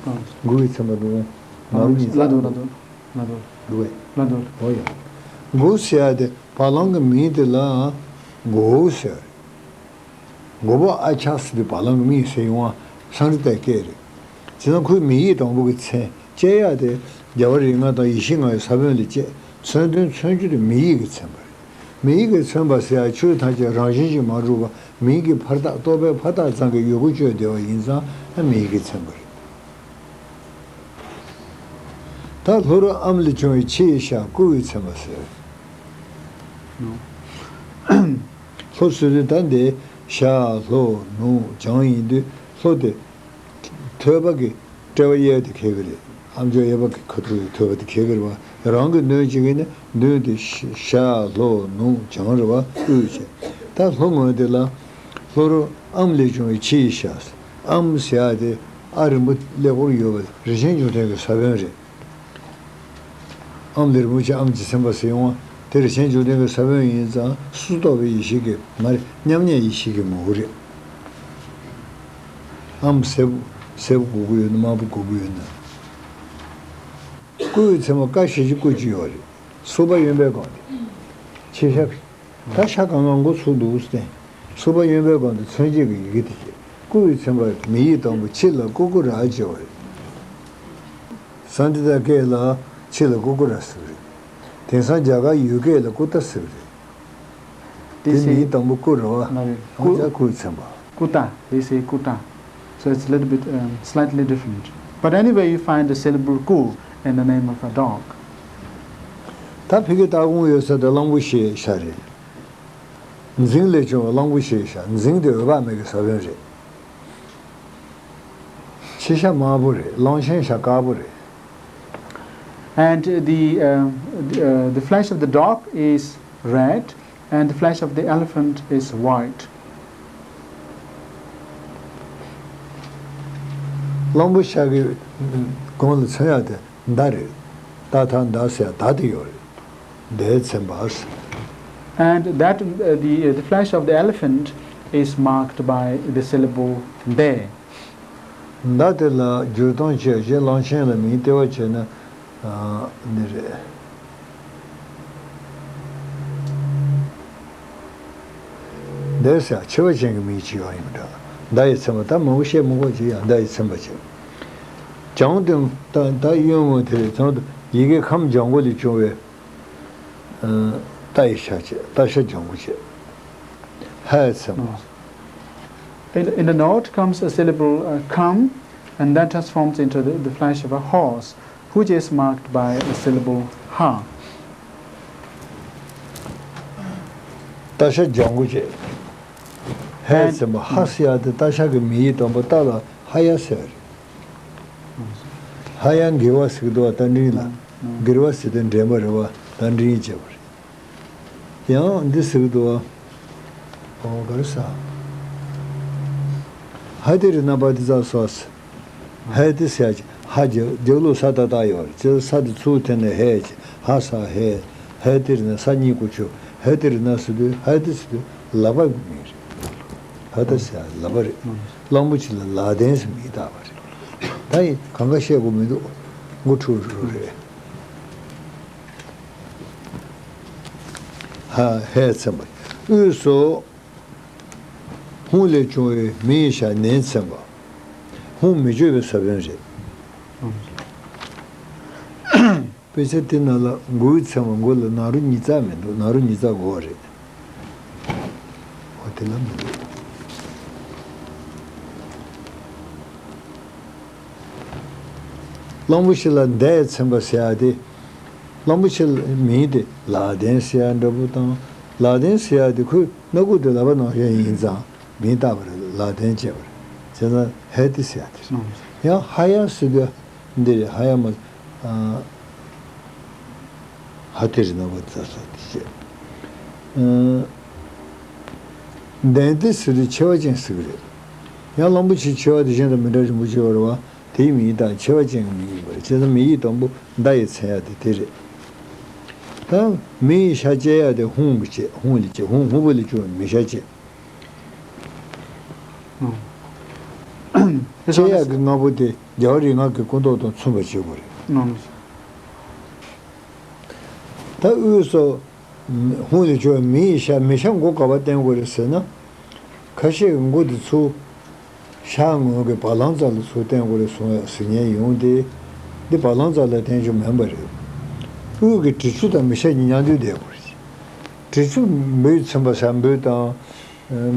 ཨ། མགོ་བོའི་ཚན་པ་འདུག་ནང་རུ་གཉིས། ལ་འདུག་ལ་འདུག་ལ་འདུག་འདུག་གས། ལ་འདུག་འོ་ཡ། མགོ་ཟེར་ཡ་དེ་བ་ལང་གི་མིང་དེ་ལ་མགོ་བོ་ཟེར། མགོ་པོ་ཨ་ཅག་ཟེར་དུས་བ་ལང་གི་མིང་ཟེར་ཡོང་བ་སཾ་སྐྲྀ་ཏའི་སྐད་རེད། བྱས་ཙང་ཁོའི་མིང་ཡིག་དང་པོ་གི་མཚན་བཅད་ཡག་དེ་རྒྱལ་བ་རིགས་ལྔ་དང་ཡེ་ཤེས་ལྔ་ཡི་ས་བོན་ལས་བཅད། མཚོན་དོན་མཚོན་རྒྱུ་དེ་མིང་ཡིག་གིས་མཚོན་པ་རེད། མིང་ཡིག་གིས་མཚོན་པ་ཟེར་ཡག་ཆོས་ཐམས་ཅད་རང་བཞིན་གྱིས་མ་གྲུབ་པ་མིང་གི་ཕར་རྟགས་རྟོག་པའི་ཕར་རྟགས་ཙམ་གྱིས་ཡོད་དགུ་གཅོད་བསྡད་པ་ཡིན་ཙང་ཨ་མིང་ཡིག་གིས་མཚོན་པ་རེད། ད་ལྷོ་རུ་ཨམ་ལས་བྱུང་བའི་ཕྱི་ཡི་ཤ་སྐུ་བོའི་མཚན་པ་ཟེར། ལྷོ་ཟེར་དུས་ད་འདི་ཤར་ལྷོ་ནུབ་བྱང་ཡིན་དུས་ལྷོ་དེ་ཐོད་པ་གི་དཔྲལ་བ་གཡས་དེ་འཁེལ་གི་རེད། ཨམ་ཅོག་གཡས་པ་གི་ཁ་ཐུག་གི་ཐོད་པ་དེ་འཁེལ་གི་རེད་བ། རང་གི་མདུན་གཅིག་གི་ནི་མདུན་དེ་ཤ་ཤར་ལྷོ་ནུབ་བྱང་རེད་བ། དབུས་བྱས། ད་ལྷོ་ངོས་དེ་ལ་ལྷོ་རུ་ཨམ་ལས་བྱུང་བའི་ཕྱི་ཡི་ཤ་ཟེར། ཨམ་ཟེར་ཡག་དེ་ཨ་རིང་པོ་ཀླད་ཀོར་ཡོད་པ་རི་ཆེན་འབྱུང་ལྡན་གྱི་ས་བོན་རེད། ཨམ་ལས་རིན་པོ་ཆེ་ཨམ་གྱི་སེམས་དཔའ་ཟེར་ཡོང་བ་དེ་རི་ཆེན་འབྱུང་ལྡན་གྱི་ས་བོན་ཡིན་ཙང་སུ་རྟོགས་པའི་ཡེ་ཤེས་ཀྱི་མ་རེད། མཉམ་ཉིད་ཡེ་ཤེས་ཀྱི་ངོ་བོ་རེད། ཨམ་སེར་པོ་སེར་པོ་གུག་གུག་ཡོད་ན་དམར་པོ་གུག་གུག་ཡོད་ན། སྐུ་ཡི་མཚན་མ་ཀ་ཞེས་བྱའི་སྐུ་གཅིག་ཡོད་རེད། སོ་པ་གཡོན་པའི་སྒང་དེ། ཕྱི་ཤ། ད་ཤ་གང་ག་མགོ་ཚུགས་འདུག་སྟེ། སོ་པ་གཡོན་པའི་སྒང་དུ་མཚོན་བྱེད་ཀྱི་ཡི་གེ་དེ་བྱས། སྐུ་ཡི་མཚན་པ་མིང་ཡིག་དང་པོ་ཕྱི་ལ་ཀུ་ཀུ་ར་བྱས་པ་རེད། སཾ་སྐྲྀ་ཏའི་སྐད་ལ་ཕྱི་ལ་ཀུ་ཀུ་ར་ཟེར་གི་རེད། དེང་སང་རྒྱ་གར་ཡུལ་སྐད་ལ་ཀུ་ཏ་ཟེར་གི་རེད། དེ་This མིང་ཡིག་is དང་པོ་ཀུ་རེད་བ། ལ་རེད། ཨོ་ཀུ་ཅག་སྐུ་ཡི་མཚན་པ། Kuta, they say Kuta. So it's a little bit, um, slightly different. But anyway, you find the syllable ku in the name of a dog. ད་ཕ་གི་ལྟ་དགོངས་ཡོད་ས་དེ་གླང་པོ་ཆེའི་ཤ་རེད། འཛིང་ལས་བྱུང་བའི་གླང་པོ་ཆེའི་ཤ། འཛིང་དེ་འོད་དཔག་མེད་ཀྱི་ས་བོན་རེད། ཕྱི་ཤ་དམར་པོ་རེད། གླང་ཆེན་ཤ་དཀར་པོ་རེད། And the, uh, the, uh, the flesh of the dog is red, and the flesh of the elephant is white. གླང་པོ་ཤ་གི་གོང་ལ་མཚོན་ཡག་དེ་མདའ་རེད། ཏ་ཐ་མདའ་ཟེར་ཡག་མདའ་དེ་ཡོད་རེད། མདའི་མཚན་པ་ཟེར། And that, uh, the, uh, the flesh of the elephant is marked by the syllable de. མདའ་དེ་ལ་བསྒྱུར་སྟངས་བྱས་རྗེས་གླང་ཆེན་ལ་མིང་སྟེར་བ་བྱས་ན། ཨ་ནི་རེད། འདས་ཟེར་ཡག་ཆེ་བ་ཅན་གྱི་མིང་ཅིག་ཡོད་ཡིན་པ་འདྲ། མདའ་ཡི་མཚན་པ་ད་མང་པོ་བཤད་མི་དགོས་ཀྱི་ཡང་མདའ་ཡི་མཚན་པ་ཅིག་བྱང་དེ་ད་ད་གཡོན་ངོས་དེ་རེད། ཚང་དུ་ཡི་གེ་ཁམས་ལྗང་གུ་ལས་བྱུང་བའི་ཨ་རྟ་ཡི་ཤ་བྱས། རྟ་ཤ་ལྗང་གུ་བྱས། ཧ་ཡི་མཚན་པ། In, in the north comes a syllable, uh, kham, and that transforms into the, the flesh of a horse, which is marked by a syllable ha. རྟ་ཤ་ལྗང་གུ་བྱས། ཧའི་And མཚན་པ་ཧ་ཟེར་ཡག་དེ་རྟ་ཤ་གི་མིང་ཡིག་དང་པོ་རྟ་ལ་ཧ་ཡ་ཟེར་བ་རེད། ཧ་ཡ་འགྱེལ་བ་ཟེར་གི་འདུག་བ། རྟ་མགྲིན་ལ། འགྱེལ་བ་ཟེར་དུས་འདྲེན་པ་རེད་བ། རྟ་མགྲིན་བྱས་པ་རེད། ཡང་འདི་ཟེར་གི་འདུག་བ། ཨོ་ག་རེ་ཟ། ཧ་ཏི་རི་ན་པ་ཏི་ཙ་སོ་ས། ཧ་ཏི་ཟེར་ཡ་ཅིག་ཧ་རྒྱབ་རྒྱབ་ལོགས་ས་ཏ་བཏགས་ཡོད་རེད། ཅེས་ས་དེ་ཚུར་འཐེན་ནས་ཧ་ཅིག་ཧ་ས་ཧེ། ཧ་ཏི་རི་ན་ས་གཉིས་ཀོ་ཆུ། ཧ་ཏི་རི་ན་ཟེར་དུས་ཧ་ཏི་ཟེར་དུས་ལག་པ་གི་མིང་རེད། ཧ་ཏི་ཟེར་ཡ་ལག་པ་རེད། གླང་པོ་ཆེ་ལ་ལག་ལྡན་ཟེར་མིང་བཏགས་པ་རེད། ད་ཡིན་གང་ག་བཤད་དགོས་མི་འདུག་མགོ་འཁྲུག་འགྲོ་རེད། ཧ་ཧས་ཚིམ་པ། དབུས་སུ་ཧཱུྃ་ལས་བྱུང་བའི་མི་ཡི་ཞྭ་ནན་ཚིམ་པ། ཧཱུྃ་མི་བསྐྱོད་པའི་ས་བོན་རེད། དཔེ་ཆ་དེ་ནང་ལ་མགོ་བོས་ཚིམ་པ། མགོ་ལ་ན་རོ་ཉིས་བརྩེགས་མི་འདུག་ན་རོ་ཉིས་བརྩེགས་དགོས་པ་རེད། འོ་དེ་ལ་མི་འདུག་གླང་པོ་ཆེ་ལ་མདའ་ཡིས་ཚིམ་པ་ཟེར་ཡ་དེ། གླང་པོ་ཆེ་ལ་མིང་དེ་ལག་ལྡན་ཟེར་ཡ་འདྲ་པོ་དང་། ལག་ལྡན་ཟེར་ཡ་དེ་ཁོའི་སྣ་ཁུག་དེ་ལག་པ་ནང་བཞིན་ཡིན་ཙང་མིང་བཏགས་པ་རེད། ལག་ལྡན་ཅེས་པ་རེད། བྱས་ཙང་ཧ་ཏི་ཟེར་ཡ་དེ་རེད། ཡང་ཧ་ཡ་ཟེར་དུས་འདི་རེད། ཧ་ཡ་མ། ཨ། ཧ་ཏི་རི་ན་པ་ཏི་ཙ་སོ་ས་དེ་བྱས། ཨ། ལྡན་ཏི་ཟེར་དུས་མཆེ་བ་ཅན་ཟེར་གི་རེད། ཡང་གླང་པོ་ཆེའི་མཆེ་བ་དེ་གཞན་དང་མི་འདྲ་རིང་པོ་ཅིག་ཡོད་རེད་བ། དེའི་མིང་དང་མཆེ་བ་ཅན་གྱི་མིང་ཡིན་པ་རེད། བྱས་ཙང་མིང་ཡིག་དང་པོ་མདའ་ཡིས་མཚན་ཡ་དེ་དེ་རེད། ད་མི་ཡི་ཤ་བཅད་ཡ་དེ་ཧཱུྃ་གི་བཅད། ཧཱུྃ་ལས་བཅད། ཧཱུྃ་ཧཱུྃ་པོ་ལས་བྱུང་བའི་མི་ཤ་བཅད། ཨང་། བཅད་ཡ་གི་སྔ་པོ་དེ་རྒྱལ་བ་རིགས་ལྔ་གི་སྐུ་མདོག་དང་མཚུངས་པར་བྱེད་དགོས་རེད། ཨང་། ད་དབུས་སུ་ཧཱུྃ་ལས་བྱུང་བའི་མི་ཡི་ཤ། མི་ཤ་མགོ་ག་པར་བསྟན་དགོས་རེད་ཟེར་ན། ཁ་ཤས་ཀྱིས་མགོ་དེ་ཚུར་ཤར་ངོས་ཀྱི་བ་ལང་རྩ་ལ་ཚུར་བསྟན་དགོས་རེད་གསུང་བའི་ཟེར་མཁན་ཡོང་སྟེ། འདི་བ་ལང་རྩ་ལ་བསྟན་རྒྱུ་མིན་པ་རེད། དབུས་ཀྱི་དྲི་ཆུ་དང་མི་ཤ་གཉིས་མཉམ་དུ་བསྡད་དགོས་རེད། དྲི་ཆུ་འབུས་ཚིམ་པ་ཟེར་འབུས་དང་།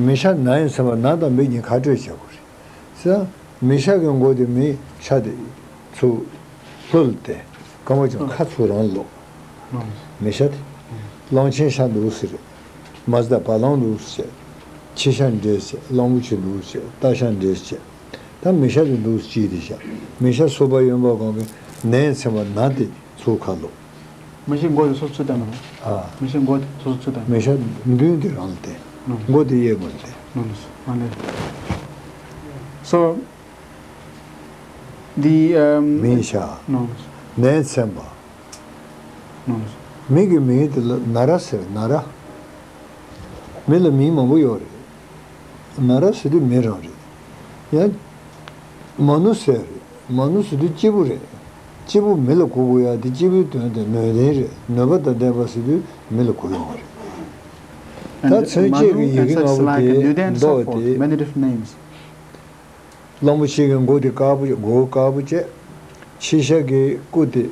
མི་ཤ་ན་ཡིས་ཚིམ་པ། ན་དང་འབུས་གཉིས་ཁ་སྤྲོད་བྱེད་དགོས་རེད། ཟེར། མི་ཤ་གི་མགོ་དེ་མི་ཤ་དེ་ཚུར་ལྷོད་དེ། རྐང་པ་ཅུང་ཁ་ཚུར་རང་ལོག་མི་ཤ་དེ། གླང་ཆེན་ཤ་འདུག་ཟེར། མ་ཟད་བ་ལང་འདུག་ཟེར། ཁྱི་ཤ་འདྲེས་ཟེར། གླང་པོ་ཆེ་འདུག་ཟེར། རྟ་ཤ་འདྲེས་ཟེར། ད་མི་ཤ་དེ་འདུག་ཅིག་དེ་ཤ། མི་ཤ་སོ་པ་གཡོན་པ་གང་གི་ནན་ཚིམ་པ། ན་དེ་ཚུར་ཁ་ལོག་མི་ཤ་མགོ་དེ་སོ་སོ་ཚུར་བསྟན་པ། ཨ། མི་ཤ་མགོ་དེ་སོ་སོ་ཚུར་བསྟན། མི་ཤ་མདུན་དེ་རང་ལ་བསྟན། ཨ། མགོ་དེ་གཡས་ངོས་ལ་བསྟན། ཨ་ནི། So, the, um, མིའི་ཤ། ནན་ཚིམ་པ། མི་གི་མིང་དེ་ལ་ན་ར་ཟེར། ན་ར། མི་ལ་མིང་མང་པོ་ཡོད་རེད། ན་ར་ཟེར་དུས་མི་རང་རེད། ཡང་མ་ནུ་ཟེར་རེད། མ་ནུ་ཟེར་དུས་སྐྱེས་བུ་རེད། སྐྱེས་བུ་མི་ལ་གོ་དགོས་ཡ་དེ་སྐྱེས་བུའི་དོན་དེ་ནུས་ལྡན་རེད། ནུས་པ་དང་ལྡན་པ་ཟེར་དུས་མི་ལ་གོ་ཡོང་བ་རེད། ད་མཚོན་བྱེད་ཀྱི་ཡི་གེ་ལྔ་པོ་དེ་འདོགས་ཏེ། གླང་པོ་ཆེ་གི་མགོ་དེ་དཀར་པོ། མགོ་དཀར་པོ་བྱས། ཁྱི་ཤ་གི་སྐུ་དེ་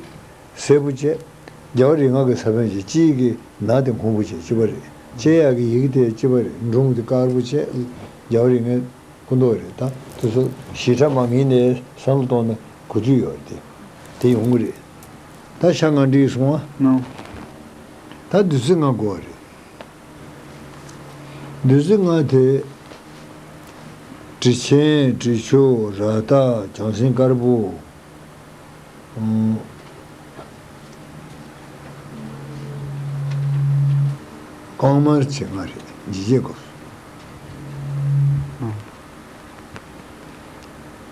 སེར་པོ་བྱས། རྒྱལ་བ་རིགས་ལྔ་གི་ས་བོན་བྱས། སྤྱི་ཡི་གི་ན་དེ་སྔོན་པོ་བྱས། གཅིག་པ་རེད། བཅད་ཡག་གི་ཡི་གེ་དེ་གཅིག་པ་རེད། འབྲོང་དེ་དཀར་པོ་བྱས། རྒྱལ་བ་རིགས་ལྔའི་སྐུ་མདོག་རེད། ད་དེ་ཚོ་ཞིབ་ཕྲ་མ་ངེས་ནས་བསམ་བློ་གཏོང་ན་གོ་རྒྱུ་ཡོད་རེད། དེ་དེ་ཡོང་གི་རེད། ད་ཤ་ལྔ་འགྲིག་སོང་ཨ། ནོ། ད་བདུད་རྩི་ལྔ་དགོས་རེད། བདུད་རྩི་ལྔ་དེ། དྲི་ཆེན། དྲི་ཆུ། རཀྟ། བྱང་སེམས་དཀར་པོ། ཨང་། རྐང་མར་བྱེད་ལྔ་རེད། འཇིགས་བྱེད་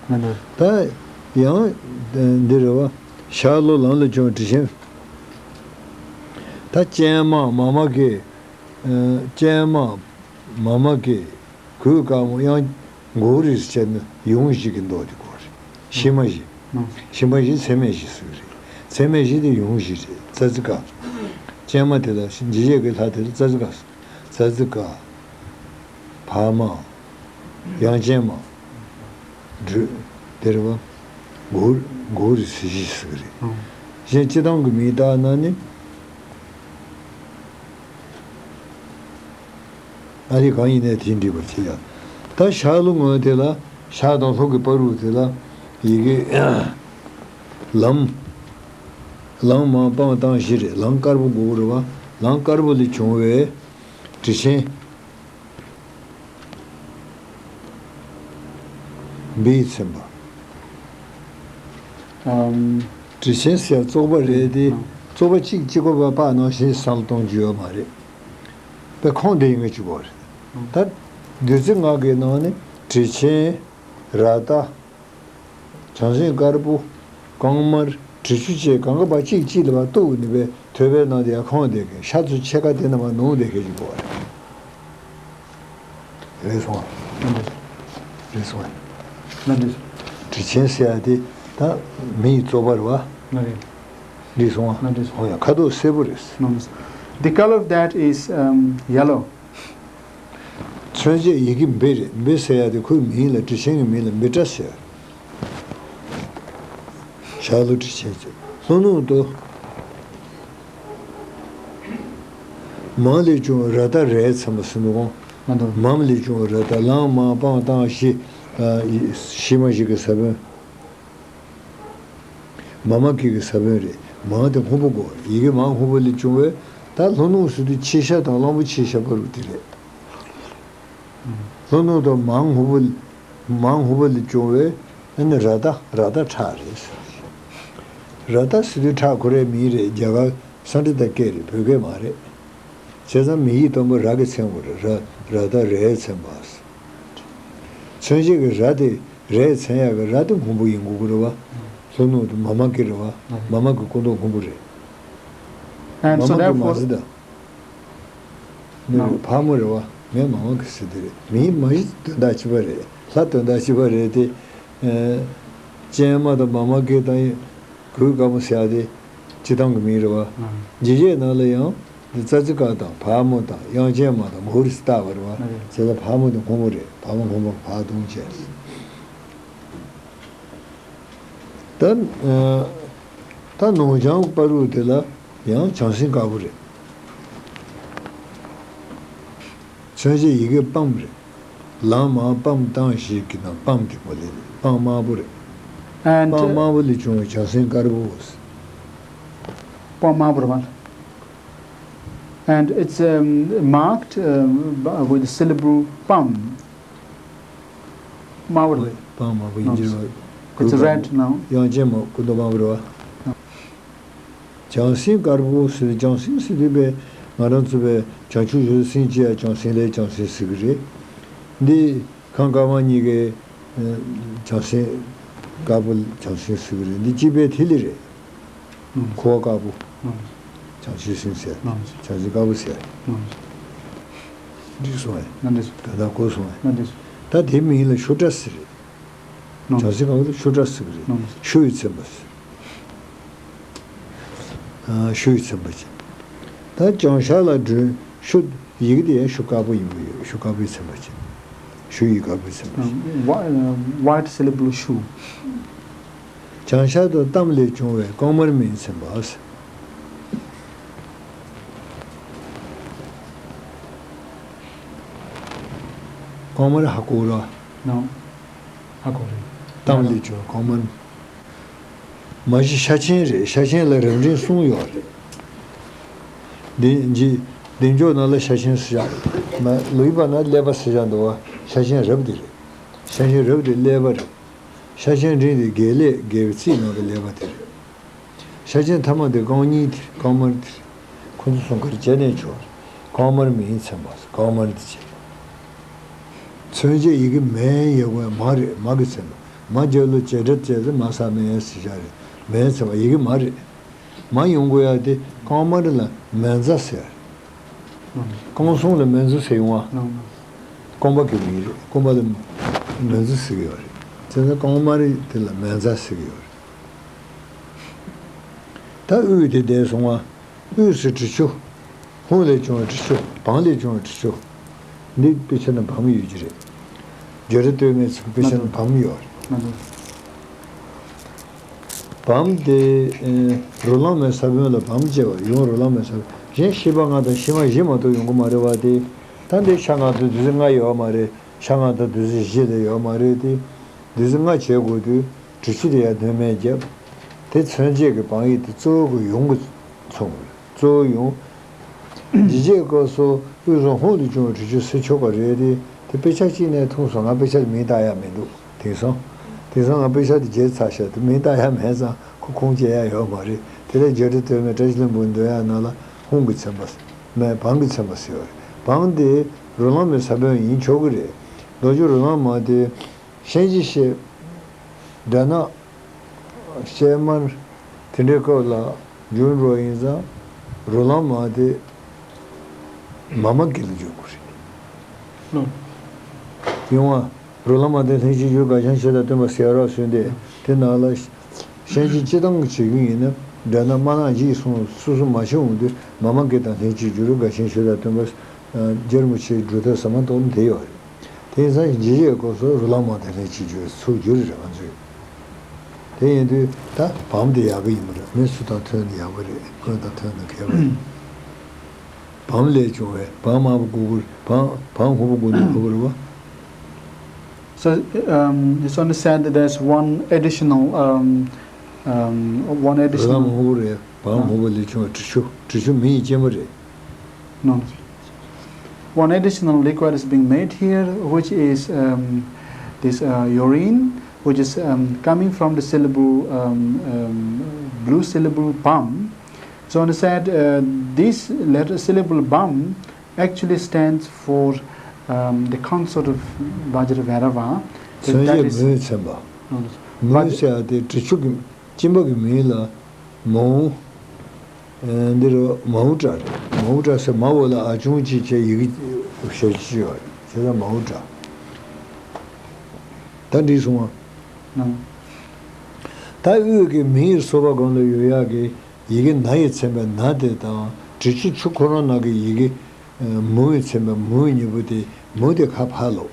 དགོས། ད་ཡང་འདི་རེད་བ། ཤར་ལྷོ་ལམ་ལ་བྱུང་དྲི་ཆེན། ད་སྤྱན་མ་མ་མ་གི། སྤྱན་མ་མ་མ་གི། གོས་དཀར་མོ། ཡང་མགོ་བོ་རིས་བྱས་ན་ཡུམ་བཞི་གི་མདོག་དེ་དགོས་རེད། ཕྱི་མ་བཞི། ཕྱི་མ་བཞི་ཚད་མེད་བཞི་ཟེར་གི་རེད། ཚད་མེད་བཞི་དེ་ཡུམ་བཞི་རེད། ཙ་ཙི་ཀ། སྤྱན་མ་དེ་ལ་འཇིགས་བྱེད་ཀྱི་ལྷ་དེ་ལ་ཙ་ཙི་ཀ། ཙ་ཙི་ཀ། བ་མ། ཡང་སྤྱན་མ། སྦྲུལ། དེ་རེད་བ། མགོ་མགོ་རིས་བཞི་ཟེར་གི་རེད། གཞན་སྤྱི་བཏང་གི་མིང་བཏགས་ན་ནི། ཨ་རི་གང་ཡིན་ནའི་དེ་འགྲིག་པར་བྱེད་ཡ། ད་ཤར་ལྷོ་ངོས་དེ་ལ། ཤར་དང་ལྷོ་གི་བར་དུ་དེ་ལ་ཡི་གེ་ལམ། ལམ་མ་སྤང་བཏང་བཞི་རེད། ལམ་དཀར་པོ་དགོས་རེད་བ། ལམ་དཀར་པོ་ལས་བྱུང་བའི་དྲི་ཆེན། འབུས་ཚིམ་པ། ཨམ། དྲི་ཆེན་ཟེར་བཙོག་པ་རེད་དེ། ཨ། བཙོག་པ་གཅིག་གཅིག་པོ་པ་པ་ནང་བཞིན་བསམ་བློ་གཏོང་རྒྱུ་ཡོད་མ་རེད། པའི་ཁོངས་དེ་ཡིན་གྱི་གོ་རེད། ད་བདུད་རྩི་ལྔ་གི་ནང་ནས་དྲི་ཆེན། རཀྟ། བྱང་སེམས་དཀར་པོ། རྐང་དམར། དྲི་ཆུ་བཅས་གང་ག་བ་གཅིག་གཅིག་ལ་བ་གཏུགས་ནས་པའི་ཐོད་པའི་ནང་དེ་ཡང་ཁོངས་དེ་གི་ཤ་ཚུ་ཕྱེད་ཀ་དེ་རྣམས་ནང་དེ་གི་གཅིག་གོ་རེད། རེད་སོང་ཨ། རེད་སོང་ཨ། ལགས་འདུག་དྲི་ཆེན་ཟེར་ཡ་དེ་ད་མི་ཡི་བཙོག་པ་རེད་བ། ལགས་རེད། རེད་སོང་ཨ། ལགས་འདུག་ཧོ་ཡ་ཁ་དོག་སེར་པོ་རེད། ལགས་འདུག The color of that is, um, yellow. མཚོན་བྱེད་ཡི་གེ་འབི་རེད། འབི་ཟེར་ཡ་དེ་ཁོའི་མིང་ལ་དྲི་ཆེན་གྱི་མིང་ལ་འབི་ཏྲ་ཟེར། ཤར་ལྷོ་དྲི་ཆེན་ཟེར། ལྷོ་ནུབ་ཏུ། མ་ལས་བྱུང་བའི་རཀྟ་རས་ཚན་པ་ཟེར་འདུག་གོ། ང་ཚོ་མ་ལས་བྱུང་བའི་རཀྟ་ལང་མ་སྤང་བཏང་བཞི། ཨ་ཡི་བཞི་མ་བཞི་གི་ས་བོན། མ་མ་ཀི་གི་ས་བོན་རེད། མ་དེ་སྔོན་པོ་གོ། ཡི་གེ་མ་སྔོན་པོ་ལས་བྱུང་བས་ད་ལྷོ་ནུབ་ཟེར་དུས་ཕྱི་ཤ་དང་གླང་པོ་ཆེའི་ཤ་བར་དུ་དེ་རེད། ལྷོ་ནུབ་དང་མ་སྔོན་པོ། མ་སྔོན་པོ་ལས་བྱུང་བས་ཨ་ནི་རཀྟ་རཀྟ་ཁྲག་རེད། རཀྟ་ཟེར་དུས་ཁྲག་ཁོ་རའི་མིང་རེད། རྒྱ་གར་སཾ་སྐྲྀ་ཏ་སྐད་རེད། བོད་སྐད་མ་རེད། བྱས་ཙང་མི་ཡི་དང་པོ་ར་གི་མཚན་པོ་རེད། ར་རཀྟ་རས་ཚན་པ། མཚོན་བྱེད་ཀྱི་ར་དེ་རས་ཚན་ཡག་གི་ར་དེ་སྔོན་པོ་ཡིན་དགོས་ཀྱི་རེད་བ། ལྷོ་ནུབ་དེ་མ་མ་ཀི་རེད་བ། མ་མ་ཀི་སྐུ་མདོག་སྔོན་པོ་རེད། And མ་so མ་ཀི་མ་therefore, ཟེར་ད། ནི་no. ཕག་མོ་རེད་བ། ངས་མ་མ་ཀི་ཟེར་དེ་རེད། མིའི་མ་གཞི་དོན་དག་གཅིག་པ་རེད། ལྷ་དོན་དག་གཅིག་པ་རེད་དེ། ཨེ། སྤྱན་མ་དང་མ་མ་ཀི་དང་གོས་དཀར་མོ་ཟེར་ཡ་དེ་སྤྱིར་བཏང་གི་མིང་རེད་བ། ཨང་། འཇིགས་བྱེད་ནང་ལ་ཡང་འདི་ཙ་ཙི་ཀ་དང་ཕག་མོ་དང་དབྱངས་ཅན་མ་དང་མོ་རེ་བཏགས་པ་རེད་བ། ཨང་། བྱས་ཙང་ཕག་མོ་དེ་སྔོན་པོ་རེད། ཕག་མོ་སྔོན་པོ་ཕག་དུང་བྱས། ད་ཨ་ད་ནོར་བྱང་བར་དུ་དེ་ལ་ཡང་བྱང་སེམས་དཀར་པོ་རེད། མཚོན་བྱེད་ཡི་གེ་པམ་རེད། ལང་མ་སྤང་བཏང་བཞི་གི་ནང་པམ་དེ་མོ་ལས་རེད། པམ་དམར་པོ་རེད། And པམ་དམར་པོ་ལས་བྱུང་བའི་བྱང་སེམས་དཀར་པོ། པམ་དམར་པོ་རེད་བ། And it's, um, marked, um, b- with the syllable པམ། དམར་པོ་རེད། པམ་དམར་པོ་ཡིན་གྱི་རེད་བ། It's red now. དབྱངས་ཅན་མ་སྐུ་མདོག་དམར་པོ་རེད་བ། བྱང་སེམས་དཀར་པོ་ཟེར། བྱང་སེམས་ཟེར་དུས་པས་ང་རང་ཚོ་པས་བྱང་ཆུབ་ཡུལ་སེམས་ཀྱི་ཡ་བྱང་སེམས་ལས་བྱང་སེམས་ཟེར་གི་རེད། འདི་ཁམས་དཀར་དམར་གཉིས་ཀའི་ཨ་བྱང་སེམས་དཀར་པོ་བྱང་སེམས་ཟེར་གི་རེད། འདི་སྤྱི་པའི་ཐིག་ལེ་རེད། ཨང་། འཁོར་བ་དཀར་པོ། ཨང་། བྱང་ཆུབ་སེམས་ཟེར། ཨང་། བྱང་སེམས་དཀར་པོ་ཟེར། ཨང་། འགྲིག་སོང་ངས། ང་འདི་སོང་། ད་ལྟ་གོ་སོང་ངས། ང་འདི་སོང་། ད་དེའི་མིང་ལ་ཤུ་ཀྲ་ཟེར་རེད། ནོ། བྱང་སེམས་སྒང་ལ་ཤུ་ཀྲ་ཟེར་གི་རེད། ནོ། ཤུ་ཡིས་མཚན་པ་ཟེར། ཨ། ཤུ་ཡིས་མཚན་པ་ཅན། ད་བྱང་ཤར་ལ་སྒྲོན་ཤུ། ཡི་གེ་དེ་ཡང་ཤུ་དཀར་པོ་ཡིན་པ་ཡོད། ཤུ་དཀར་པོའི་མཚན་པ་ཅན། ཤུ་ཡིས་དཀར་པོའི་མཚན་པ་ཅན། Whi- uh, white syllable ཤུ། བྱང་ཤར་དུ་པམ་ལས་བྱུང་བའི་རྐང་དམར་མིང་མཚན་པ་ཟེར། རྐང་དམར་ཧ་གོ་ར། ནོ། ཧ་གོ་རེད། པམ་ལས་བྱུང་རྐང་དམར། མ་གཞི་ཤ་ཆེན་རེད། ཤ་ཆེན་ལ་རབ་འབྲིང་གསུམ་ཡོད་རེད། འདི་འཇི་འདི་འཇོག་ནང་ལ་ཤ་ཆེན་ཟེར་བཞག་རེད། མ་ལུས་པ་ན་ཀླད་པ་ཟེར་བཞག་འདུག་བ། ཤ་ཆེན་རབ་དེ་རེད། ཤ་ཆེན་རབ་དེ་ཀླད་པ་རེད། ཤ་ཆེན་འབྲིང་དེ་དགེ་ལེགས་དགེ་བའི་ཚིག་ནང་གི་ཀླད་པ་དེ་རེད། ཤ་ཆེན་ཐ་མ་དེ་རྐང་གཉིས་དེ་རྐང་དམར་དེ་རེད། ཁོ་ཚོ་གསུམ་ག་རེ་བྱས་ནས་ཆོག་རེད། རྐང་དམར་མིང་མཚན་པ་རྐང་དམར་དེ་བྱས། མཚོན་བྱེད་ཡི་གེ་མེ་ཡོད་པ་མ་རེད། མ་གི་མཚན་པ། མ་རྒྱབ་ལ་བྱེད་སྒྲ་བྱས་ཚེ་མ་ས་མེ་ཟེར་བཞག་རེད། མེ་མཚན་པ་ཡི་གེ་མ་རེད། མ་ཡོང་དགོས་ཡ་དེ་རྐང་དམར་ལ་མེ་མཛའ་ཟེར། རྐང་གསུམ་ལ་མེ་མཛའ་ཟེར་ཡོང་བ། རྐང་པ་གི་མིང་རེད། རྐང་པ་ལ་མེ་མཛའ་ཟེར་གི་ཡོད་རེད། དེ་ནས་རྐང་དམར་དེ་ལ་མེ་མཛའ་ཟེར་གི་ཡོད་རེད། ད་དབུས་དེ་འདས་སོང་བ། དབུས་སུ་དྲི་ཆུ། ཧཱུྃ་ལས་བྱུང་བའི་དྲི་ཆུ། བཾ་ལས་བྱུང་བའི་དྲི་ཆུ། འདི་དཔེ་ཆ་ན་བཾ་ཡོད་ཀྱི་རེད། བརྗོད་བྲལ་སྟོད་སྨད་ཚིག་དཔེ་ཆ་ན་བཾ་ཡོད་རེད། བཾ་དེ་ཨེ་རོ་ལངས་མའི་ས་བོན་ལ་བཾ་བཅས་པ་ཡུམ་རོ་ལངས་མའི་ས་བོན། གཞན་ཤེས་པ་ལྔ་དང་ཤེས་པ་བཞི་མ་གཏོགས་ཡོང་གི་མ་རེད་བ་དེ། ད་འདི་ཤ་ལྔ་དང་བདུད་རྩི་ལྔ་ཡོད་མ་རེད། ཤ་ལྔ་དང་བདུད་རྩི་བཞི་ལས་ཡོད་མ་རེད་དེ། བདུད་རྩི་ལྔ་བྱེད་དགོས་དུས་དྲི་ཆུ་དེ་ཡང་སྣོན་མེད་བརྒྱབ། དེ་མཚོན་བྱེད་ཀྱི་བཾ་ཡིག་དེ་གཙོ་བོ་གི་ཡུམ་གྱི་མཚོན་དགོས་རེད། གཙོ་བོ་ཡུམ། འཇིགས་བྱེད་སྐབས་སུ་དབུས་སུ་ཧཱུྃ་ལས་བྱུང་བའི་དྲི་ཆུ་ཟེར་ཆོག་ག་རེད་དེ། དེ་དཔེ་ཆ་གཅིག་ནས་མཐོང་སོང་། ང་དཔེ་ཆ་དེ་མིང་བཏགས་ཡ་མི་འདུག་དེང་སང་། དེང་སང་ང་དཔེ་ཆ་དེ་བརྗེད་ཚར་ཤག་དེ་མིང་བཏགས་ཡ་མེད་ཙང་ཁོ་ཁུངས་སྐྱེལ་ཡ་ཡོད་མ་རེད། དེ་ལས་བརྗོད་བྲལ་སྟོད་སྨད་བཀྲ་ཤིས་ལྷུན་པོ་འདོན་ཡ་ནང་ལ་ཧཱུྃ་གི་མཚན་པ་མེད། བཾ་གི་མཚན་པ་ཟེར་བ་རེད། བམ་དེ་རོ་ལངས་མའི་ས་བོན་ཡིན་ཆོག་གི་རེད། རྡོ་རྗེ་རོ་ལངས་མ་དེ་གཤིན་རྗེ་གཤེད། དགྲ་ནག་གཤེད་དམར། དེ་འདྲའི་སྐབས་ལ་འབྱུང་འགྲོ་ཡིན་ཙང་། རོ་ལངས་མ་དེ་མཱ་མ་ཀཱི་ལ་འབྱུང་དགོས་རེད། ལོ། ཡོང་བ། རོ་ལངས་མ་དེ་ལྷན་ཅིག་འབྱོར་དགའ་ཞེན་ཆོས་དང་བསྟུན་པ་ཟེར་རོགས་སོང་སྟེ། དེ་ནང་ལ་གཤིན་རྗེ་སྤྱིར་བཏང་གི་བྱེད་རྒྱུ་ཡིན་ན། དགྲ་ནག་དམར་ནག་འཇིགས་སོང་སོ་སོ་མ་བྱུང་དུས་མཱ་མ་ཀཱི་དང་ལྷན་ཅིག་འབྱོར་དགའ་ཞེན་ཆོས་དང་བསྟུན་པ། རྗེ་རིན་པོ་ཆེའི་སྒྲུབ་ཐབས་ཟབ་མོ་ཏོག་ནི་དེ་ཡོད་རེད། དེང་སང་འཇིགས་བྱེད་སྐབས་སུ་རོ་ལངས་མ་དང་ལྷན་ཅིག་འབྱོར་ཚུར་འབྱོར་རེད་ང་ཚོས། དེ་ཡིན་དུས་ད་བམ་དེ་ཡག་གི་ཡིན་པ་རེད། མི་སུ་དང་མཐུན་ན་ཡག་པ་རེད། ཁོ་དང་མཐུན་ན་མཁས་པ་རེད། བམ་ལས་བྱུང་བའི་བམ་དམར་པོ་དགུ་དགུ་བམ་བམ་སྔོན་པོ་དགུ་ནི་ཁོ་བོ་རེད་བ། So, um, it's only said that there's one additional, um, um, one རོ་ལངས་མ་additional. སྔོན་པོ་རེད། བམ་སྔོན་པོ་ལས་བྱུང་བའི་དྲི་ཆུ། དྲི་ཆུ་མི་ཡི་སྐྱེས་མ་རེད། No, no. One additional liquid is being made here, which is, um, this, uh, urine, which is, um, coming from the syllable, um, um, blue syllable bam. So on the side, uh, this letter syllable bam actually stands for, um, the consort of Vajra Bhairava. མཚོན་བྱེད་མོའི་མཚན་པ། No, no. མོའི་ཟེར་ཡ་དེ་དྲི་ཆུ་གི་སྐྱེས་མ་གི་མིང་ལ་མོའུ། ཨེ། འདི་རུ་མའུ་ཏྲ་རེད། མའུ་ཏྲ་ཟེར་མ་འོག་ལ་ཨ་ཆུང་གཅིག་བྱས་ཡི་གེ་ཞབས་ཕྱི་ཡོད་རེད། བྱས་ཙང་མའུ་ཏྲ། ད་འགྲིག་སོང་ང་། ད་དབུས་ཀྱི་མིང་ཡིག་སོགས་པ་གང་ལ་ཡོད་ཡག་གི་ཡི་གེ་ན་ཡིས་མཚན་པའི་ན་དེ་དང་། དྲི་ཆུ་ཆུ་ཁོ་རང་ནང་གི་ཡི་གེ་མུ་ཡིས་མཚན་པའི་མུ་གཉིས་པོ་དེ། མུ་དེ་ཁ་ཕར་ལོག་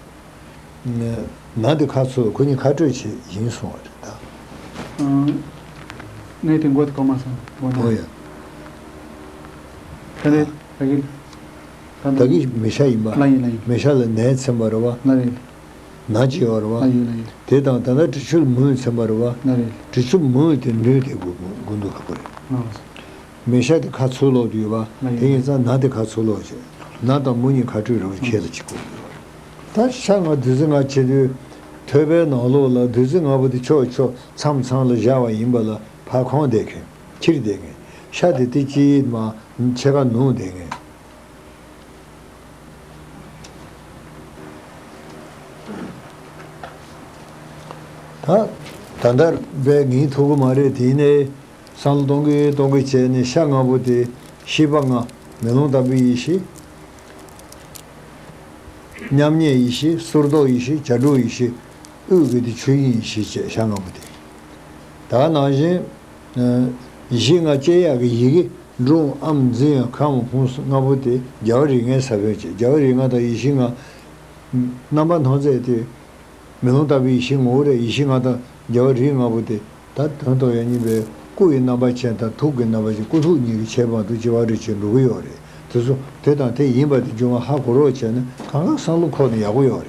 ན་དེ་ཁ་ཚུར། ཁོ་གཉིས་ཁ་སྤྲོད་བྱེད་ཡིན་གསུང་བ་རེད་ད། ཨང་། ངས་དེ་མགོ་དེ་གོ་མ་སོང་། མགོ་ན། ཨོ་ཡ། ད་ནི་ད་གི་ད་ད་གི་མེ་ཤ་ཡིན་པ། ལ་ཡིན་ལ་ཡིན། མེ་ཤ་ལ་ནས་མཚན་པ་རེད་བ། ལ་རེད། ན་ཅིག་ཡོད་རེད་བ། ལ་ཡིན་ལ་ཡིན། དེ་དང་ད་ལྟ་དྲི་ཆུ་ལ་མུ་མཚན་པ་རེད་བ། ལ་རེད། དྲི་ཆུ་མུ་དེ་ནུས་དེ་དགུ་དགུ་འདུག་ལ་པོ་རེད། ལ་རེད། མེ་ཤ་དེ་ཁ་ཚུར་ལོག་དུས་བ། ལ་ཡིན། དེ་ཡིན་ཙང་ན་དེ་ཁ་ཚུར་ལོག་བྱས། ན་དང་མུ་གཉིས་ཁ་སྤྲོད་རེད་བ། ཁྱེད་ལ་གཅིག་དགོས། ད་ཤ་ལྔ་བདུད་རྩི་ལྔ་བྱེད་དུས། ཐོད་པའི་ནང་ལོགས་ལ་བདུད་རྩི་ལྔ་པོ་དེ་ཕྱོགས་ཕྱོགས་མཚམས་མཚམས་ལ་བཞག་པ་ཡིན་པ་ལ་ཕར་ཁོང་བསྡད་མཁན། ཕྱིར་བསྡད་མཁན། ཤ་དེ་དེ་གཅིག་མ་ཕྱེད་ཀ་ནང་བསྡད་མཁན། ད་ད་ལྟ་བས་ངས་ཐུབ་ཀྱི་མ་རེད། དེ་ནས་བསམ་བློ་གཏོང་གི་གཏོང་གི་བྱས་ནས་ཤ་ལྔ་པོ་དེ། ཤེས་པ་ལྔ། མེ་ལོང་ལྟ་བུའི་ཡེ་ཤེས། མཉམ་ཉིད་ཡེ་ཤེས། གསུར་མདོག་ཡེ་ཤེས། བྱ་གྲུབ་ཡེ་ཤེས། དབུས་ཀྱི་དེ་ཆོས་དབྱིངས་ཡེ་ཤེས་བྱས། ཤ་ལྔ་པོ་དེ། ད་ནང་བཞིན། ཨ། ཡེ་ཤེས་ལྔ་སྐྱེ་ཡག་གི་ཡི་གེ། འབྲུ། ཨམ། འཛིན། ཁམས། ཧཱུྃ། ལྔ་པོ་དེ་རྒྱལ་བ་རིགས་ལྔའི་ས་བོན་བྱས། རྒྱལ་བ་རིགས་ལྔ་དང་ཡེ་ཤེས་ལྔ། རྣམ་པ་སྣང་མཛད་དེ། མེ་ལོང་ལྟ་བུའི་ཡེ་ཤེས་ངོ་བོ་རེད། ཡེ་ཤེས་ལྔ་དང་རྒྱལ་བ་རིགས་ལྔ་པོ་དེ། ད་དོན་དམ་ཡང་སྙིང་པའི་སྐུ་ཡི་རྣམ་པ་ཅན་དང་ཐུགས་ཀྱི་རྣམ་པ་ཅན། སྐུ་ཐུགས་གཉིས་ཀྱི་ཁྱད་པར་དུ་ཅི་བ་རེ་བྱེད་འགྲོ་གི་ཡོད་རེད། དེ་ཚོ་དེ་དང་དེ་ཡིན་པ་དེ་སྦྱོང་བ་ཧ་གོ་རོགས་བྱས་ན་གང་ག་བསམ་བློ་འཁོར་ནས་ཡག་པོ་ཡོད་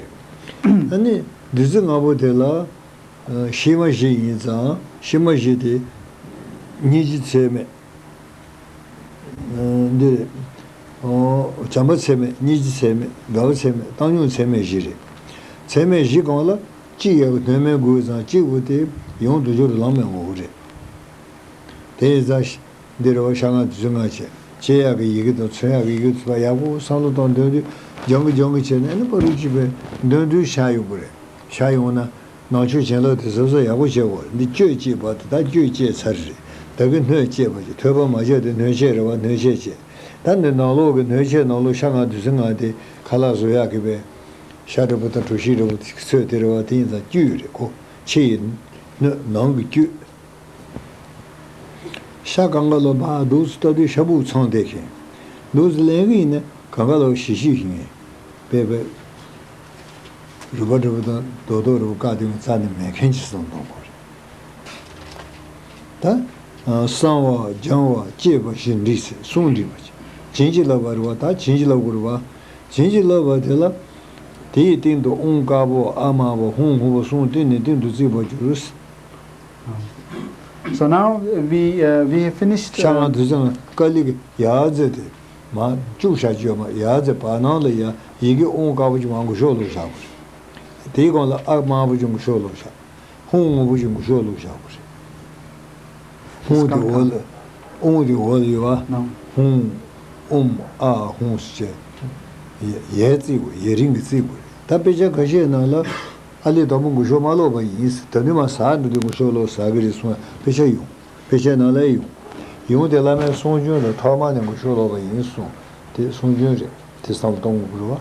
རེད། ཨ་ནི་བདུད་རྩི་ལྔ་པོ་དེ་ལ། ཨ། ཤེས་མ་བཞི་ཡིན་ཙང་། ཤེས་མ་བཞི་དེ་སྙིང་རྗེ་ཚད་མེད། ཨ། འདི་རེད། ཨོ། བྱམས་པ་ཚད་མེད། སྙིང་རྗེ་ཚད་མེད། དགའ་བ་ཚད་མེད། བཏང་སྙོམས་ཚད་མེད་བཞི་རེད། ཚད་མེད་བཞི་སྒང་ལ་གཅིག་ཡག་གི་སྣོན་མེད་དགོས་ཙང་། གཅིག་པོ་དེ་ཡང་དུ་སྦྱོར་ལམ་མེད་ངོ་བོ་རེད། དེ་ཡིན་ཙང་འདི་རེད་བ། ཤ་ལྔ་བདུད་རྩི་ལྔ་བྱས། སྐྱེ་ཡག་གི་ཡི་གེ་དང་མཚོན་ཡག་གི་ཡི་གེ་ཚོ་ཡག་པོ་བསམ་བློ་བཏང་། འདོན་དུས་སྦྱང་གི་སྦྱང་གི་བྱས་ནས། ཨ་ནི་ཕ་རོལ་ཕྱིན་པའི་འདོན་དུས་ཤར་ཡོང་གི་རེད། ཤར་ཡོང་ན། ནང་ཆོས་བྱིན་རླབས་དེ་གཟབ་གཟབ་ཡག་པོ་བྱེད་དགོས། འདི་གཅོད་བྱེད་པ་དེ། ད་གཅོད་བྱས་ཚར་རེད། ད་གི་སྣོད་བྱེད་པ་བྱེད། ཐོད་པ་མ་བྱས་དེ་སྣོད་བྱེད་རེད་བ། སྣོད་བྱེད་བྱེད། ད་འདི་ནང་ལོགས་ཀྱི་སྣོད་བྱེད་ནང་ལོགས་ཤ་ལྔ་བདུད་རྩི་ལྔ་དེ་ཁ་ལག་བཟོ་ཡག་གི་བས། ཤ་འདྲ་པོ་དང་གྲོ་ཞིབ་འདྲ་པོ་དེ་ཚོད་དེ་རེད་བ། དེ་ཡིན་ཙང་བཅུད་རེད་ཁོ། ཕྱི་ཡི་སྣོད། ནང་གི་བཅུད། ཤ་གང་ག་ལོ་བ་འདུག་སེ་ལྟ་དུས་ཤ་སྦུག་ཚང་བསྡད་མཁན། འདུག་སེ་ལེན་གི་ཡིན་ན་གང་ག་ལོ་ཞི་ཞི་ཞིག་ཡིན། དཔེ་དཔེ། རུས་པ་འདྲ་པོ་དང་རྡོག་རྡོག་འདྲ་པོ་བཀག་དུས་རྩ་ནས་མེད་མཁན་ཅིག་བཟོ་གཏོང་དགོས་རེད། ད། ཨ། གསང་བ་སྦྱང་བ་སྤྱད་པ་བཞི་འགྲིག་ཟེར། གསུམ་འགྲིག་པ་བྱས། བྱིན་གྱིས་བརླབས་པ་རེད་བ། ད་བྱིན་གྱིས་བརླབས་དགོས་རེད་བ། བྱིན་གྱིས་བརླབས་པ་དེ་ལ། དེའི་སྟེང་དུ་ཨོཾ་དཀར་པོ། ཨ་དམར་པོ། ཧཱུྃ་སྔོན་པོ་གསུམ་སྟེང་ནས་སྟེང་དུ་བརྩིགས་པར་གྱུར། So now we, uh, we have finished, ཤ་ལྔ་uh, བདུད་རྩི་ལྔ་ཀ་ལི་གི་ཡར་རྩེ་དེ་མར་བཅུག་བཞག་རྒྱུ་ཡོད་མ། ཡར་རྩེ་བར་སྣང་ལ་ཡ་ཡི་གེ་ཨོཾ་དཀར་པོ་ཅིག་མར་མགོ་ཤོག་ལོག་བཞག་དགོས་རེད། དེའི་གོང་ལ་ཨ་དམར་པོ་ཅིག་མགོ་ཤོག་ལོག་བཞག་ཧཱུྃ་སྔོན་པོ་ཅིག་མགོ་ཤོག་ལོག་བཞག་དགོས་རེད། ཧཱུྃ་དེ་འོག་ལ། ཨོཾ་དེ་འོག་ལ་ཡོད་པ། ནང་། ཧཱུྃ། ཨོཾ། ཨཱཿཧཱུྃ་ཟེར་བྱས། ཡས་བརྩི་དགོས། ཡས་རིང་གི་བརྩི་དགོས་རེད། ད་དཔེ་ཆ་ཁ་ཤས་ནང་ལ་ཨ་ལི་དང་པོ་མགོ་ཤོག་མ་ཀློག་པ་ཡིན། ད་དུས་མ་ཟ་འགྲོ་དུས་མགོ་ཤོག་ཀློག་ཟ་གི་རེད་གསུངས་དཔེ་ཆ་ཡོང་། དཔེ་ཆའི་ནང་ལ་ཡོང་། ཡོང་དེ་བླ་མའི་གསུང་རྒྱུན་ལ་ཐོག་མ་ནས་མགོ་ཤོག་ཀློག་པ་ཡིན་གསུངས། དེ་གསུང་རྒྱུན་རེད། དེ་བསམ་བློ་གཏོང་དགོས་རེད་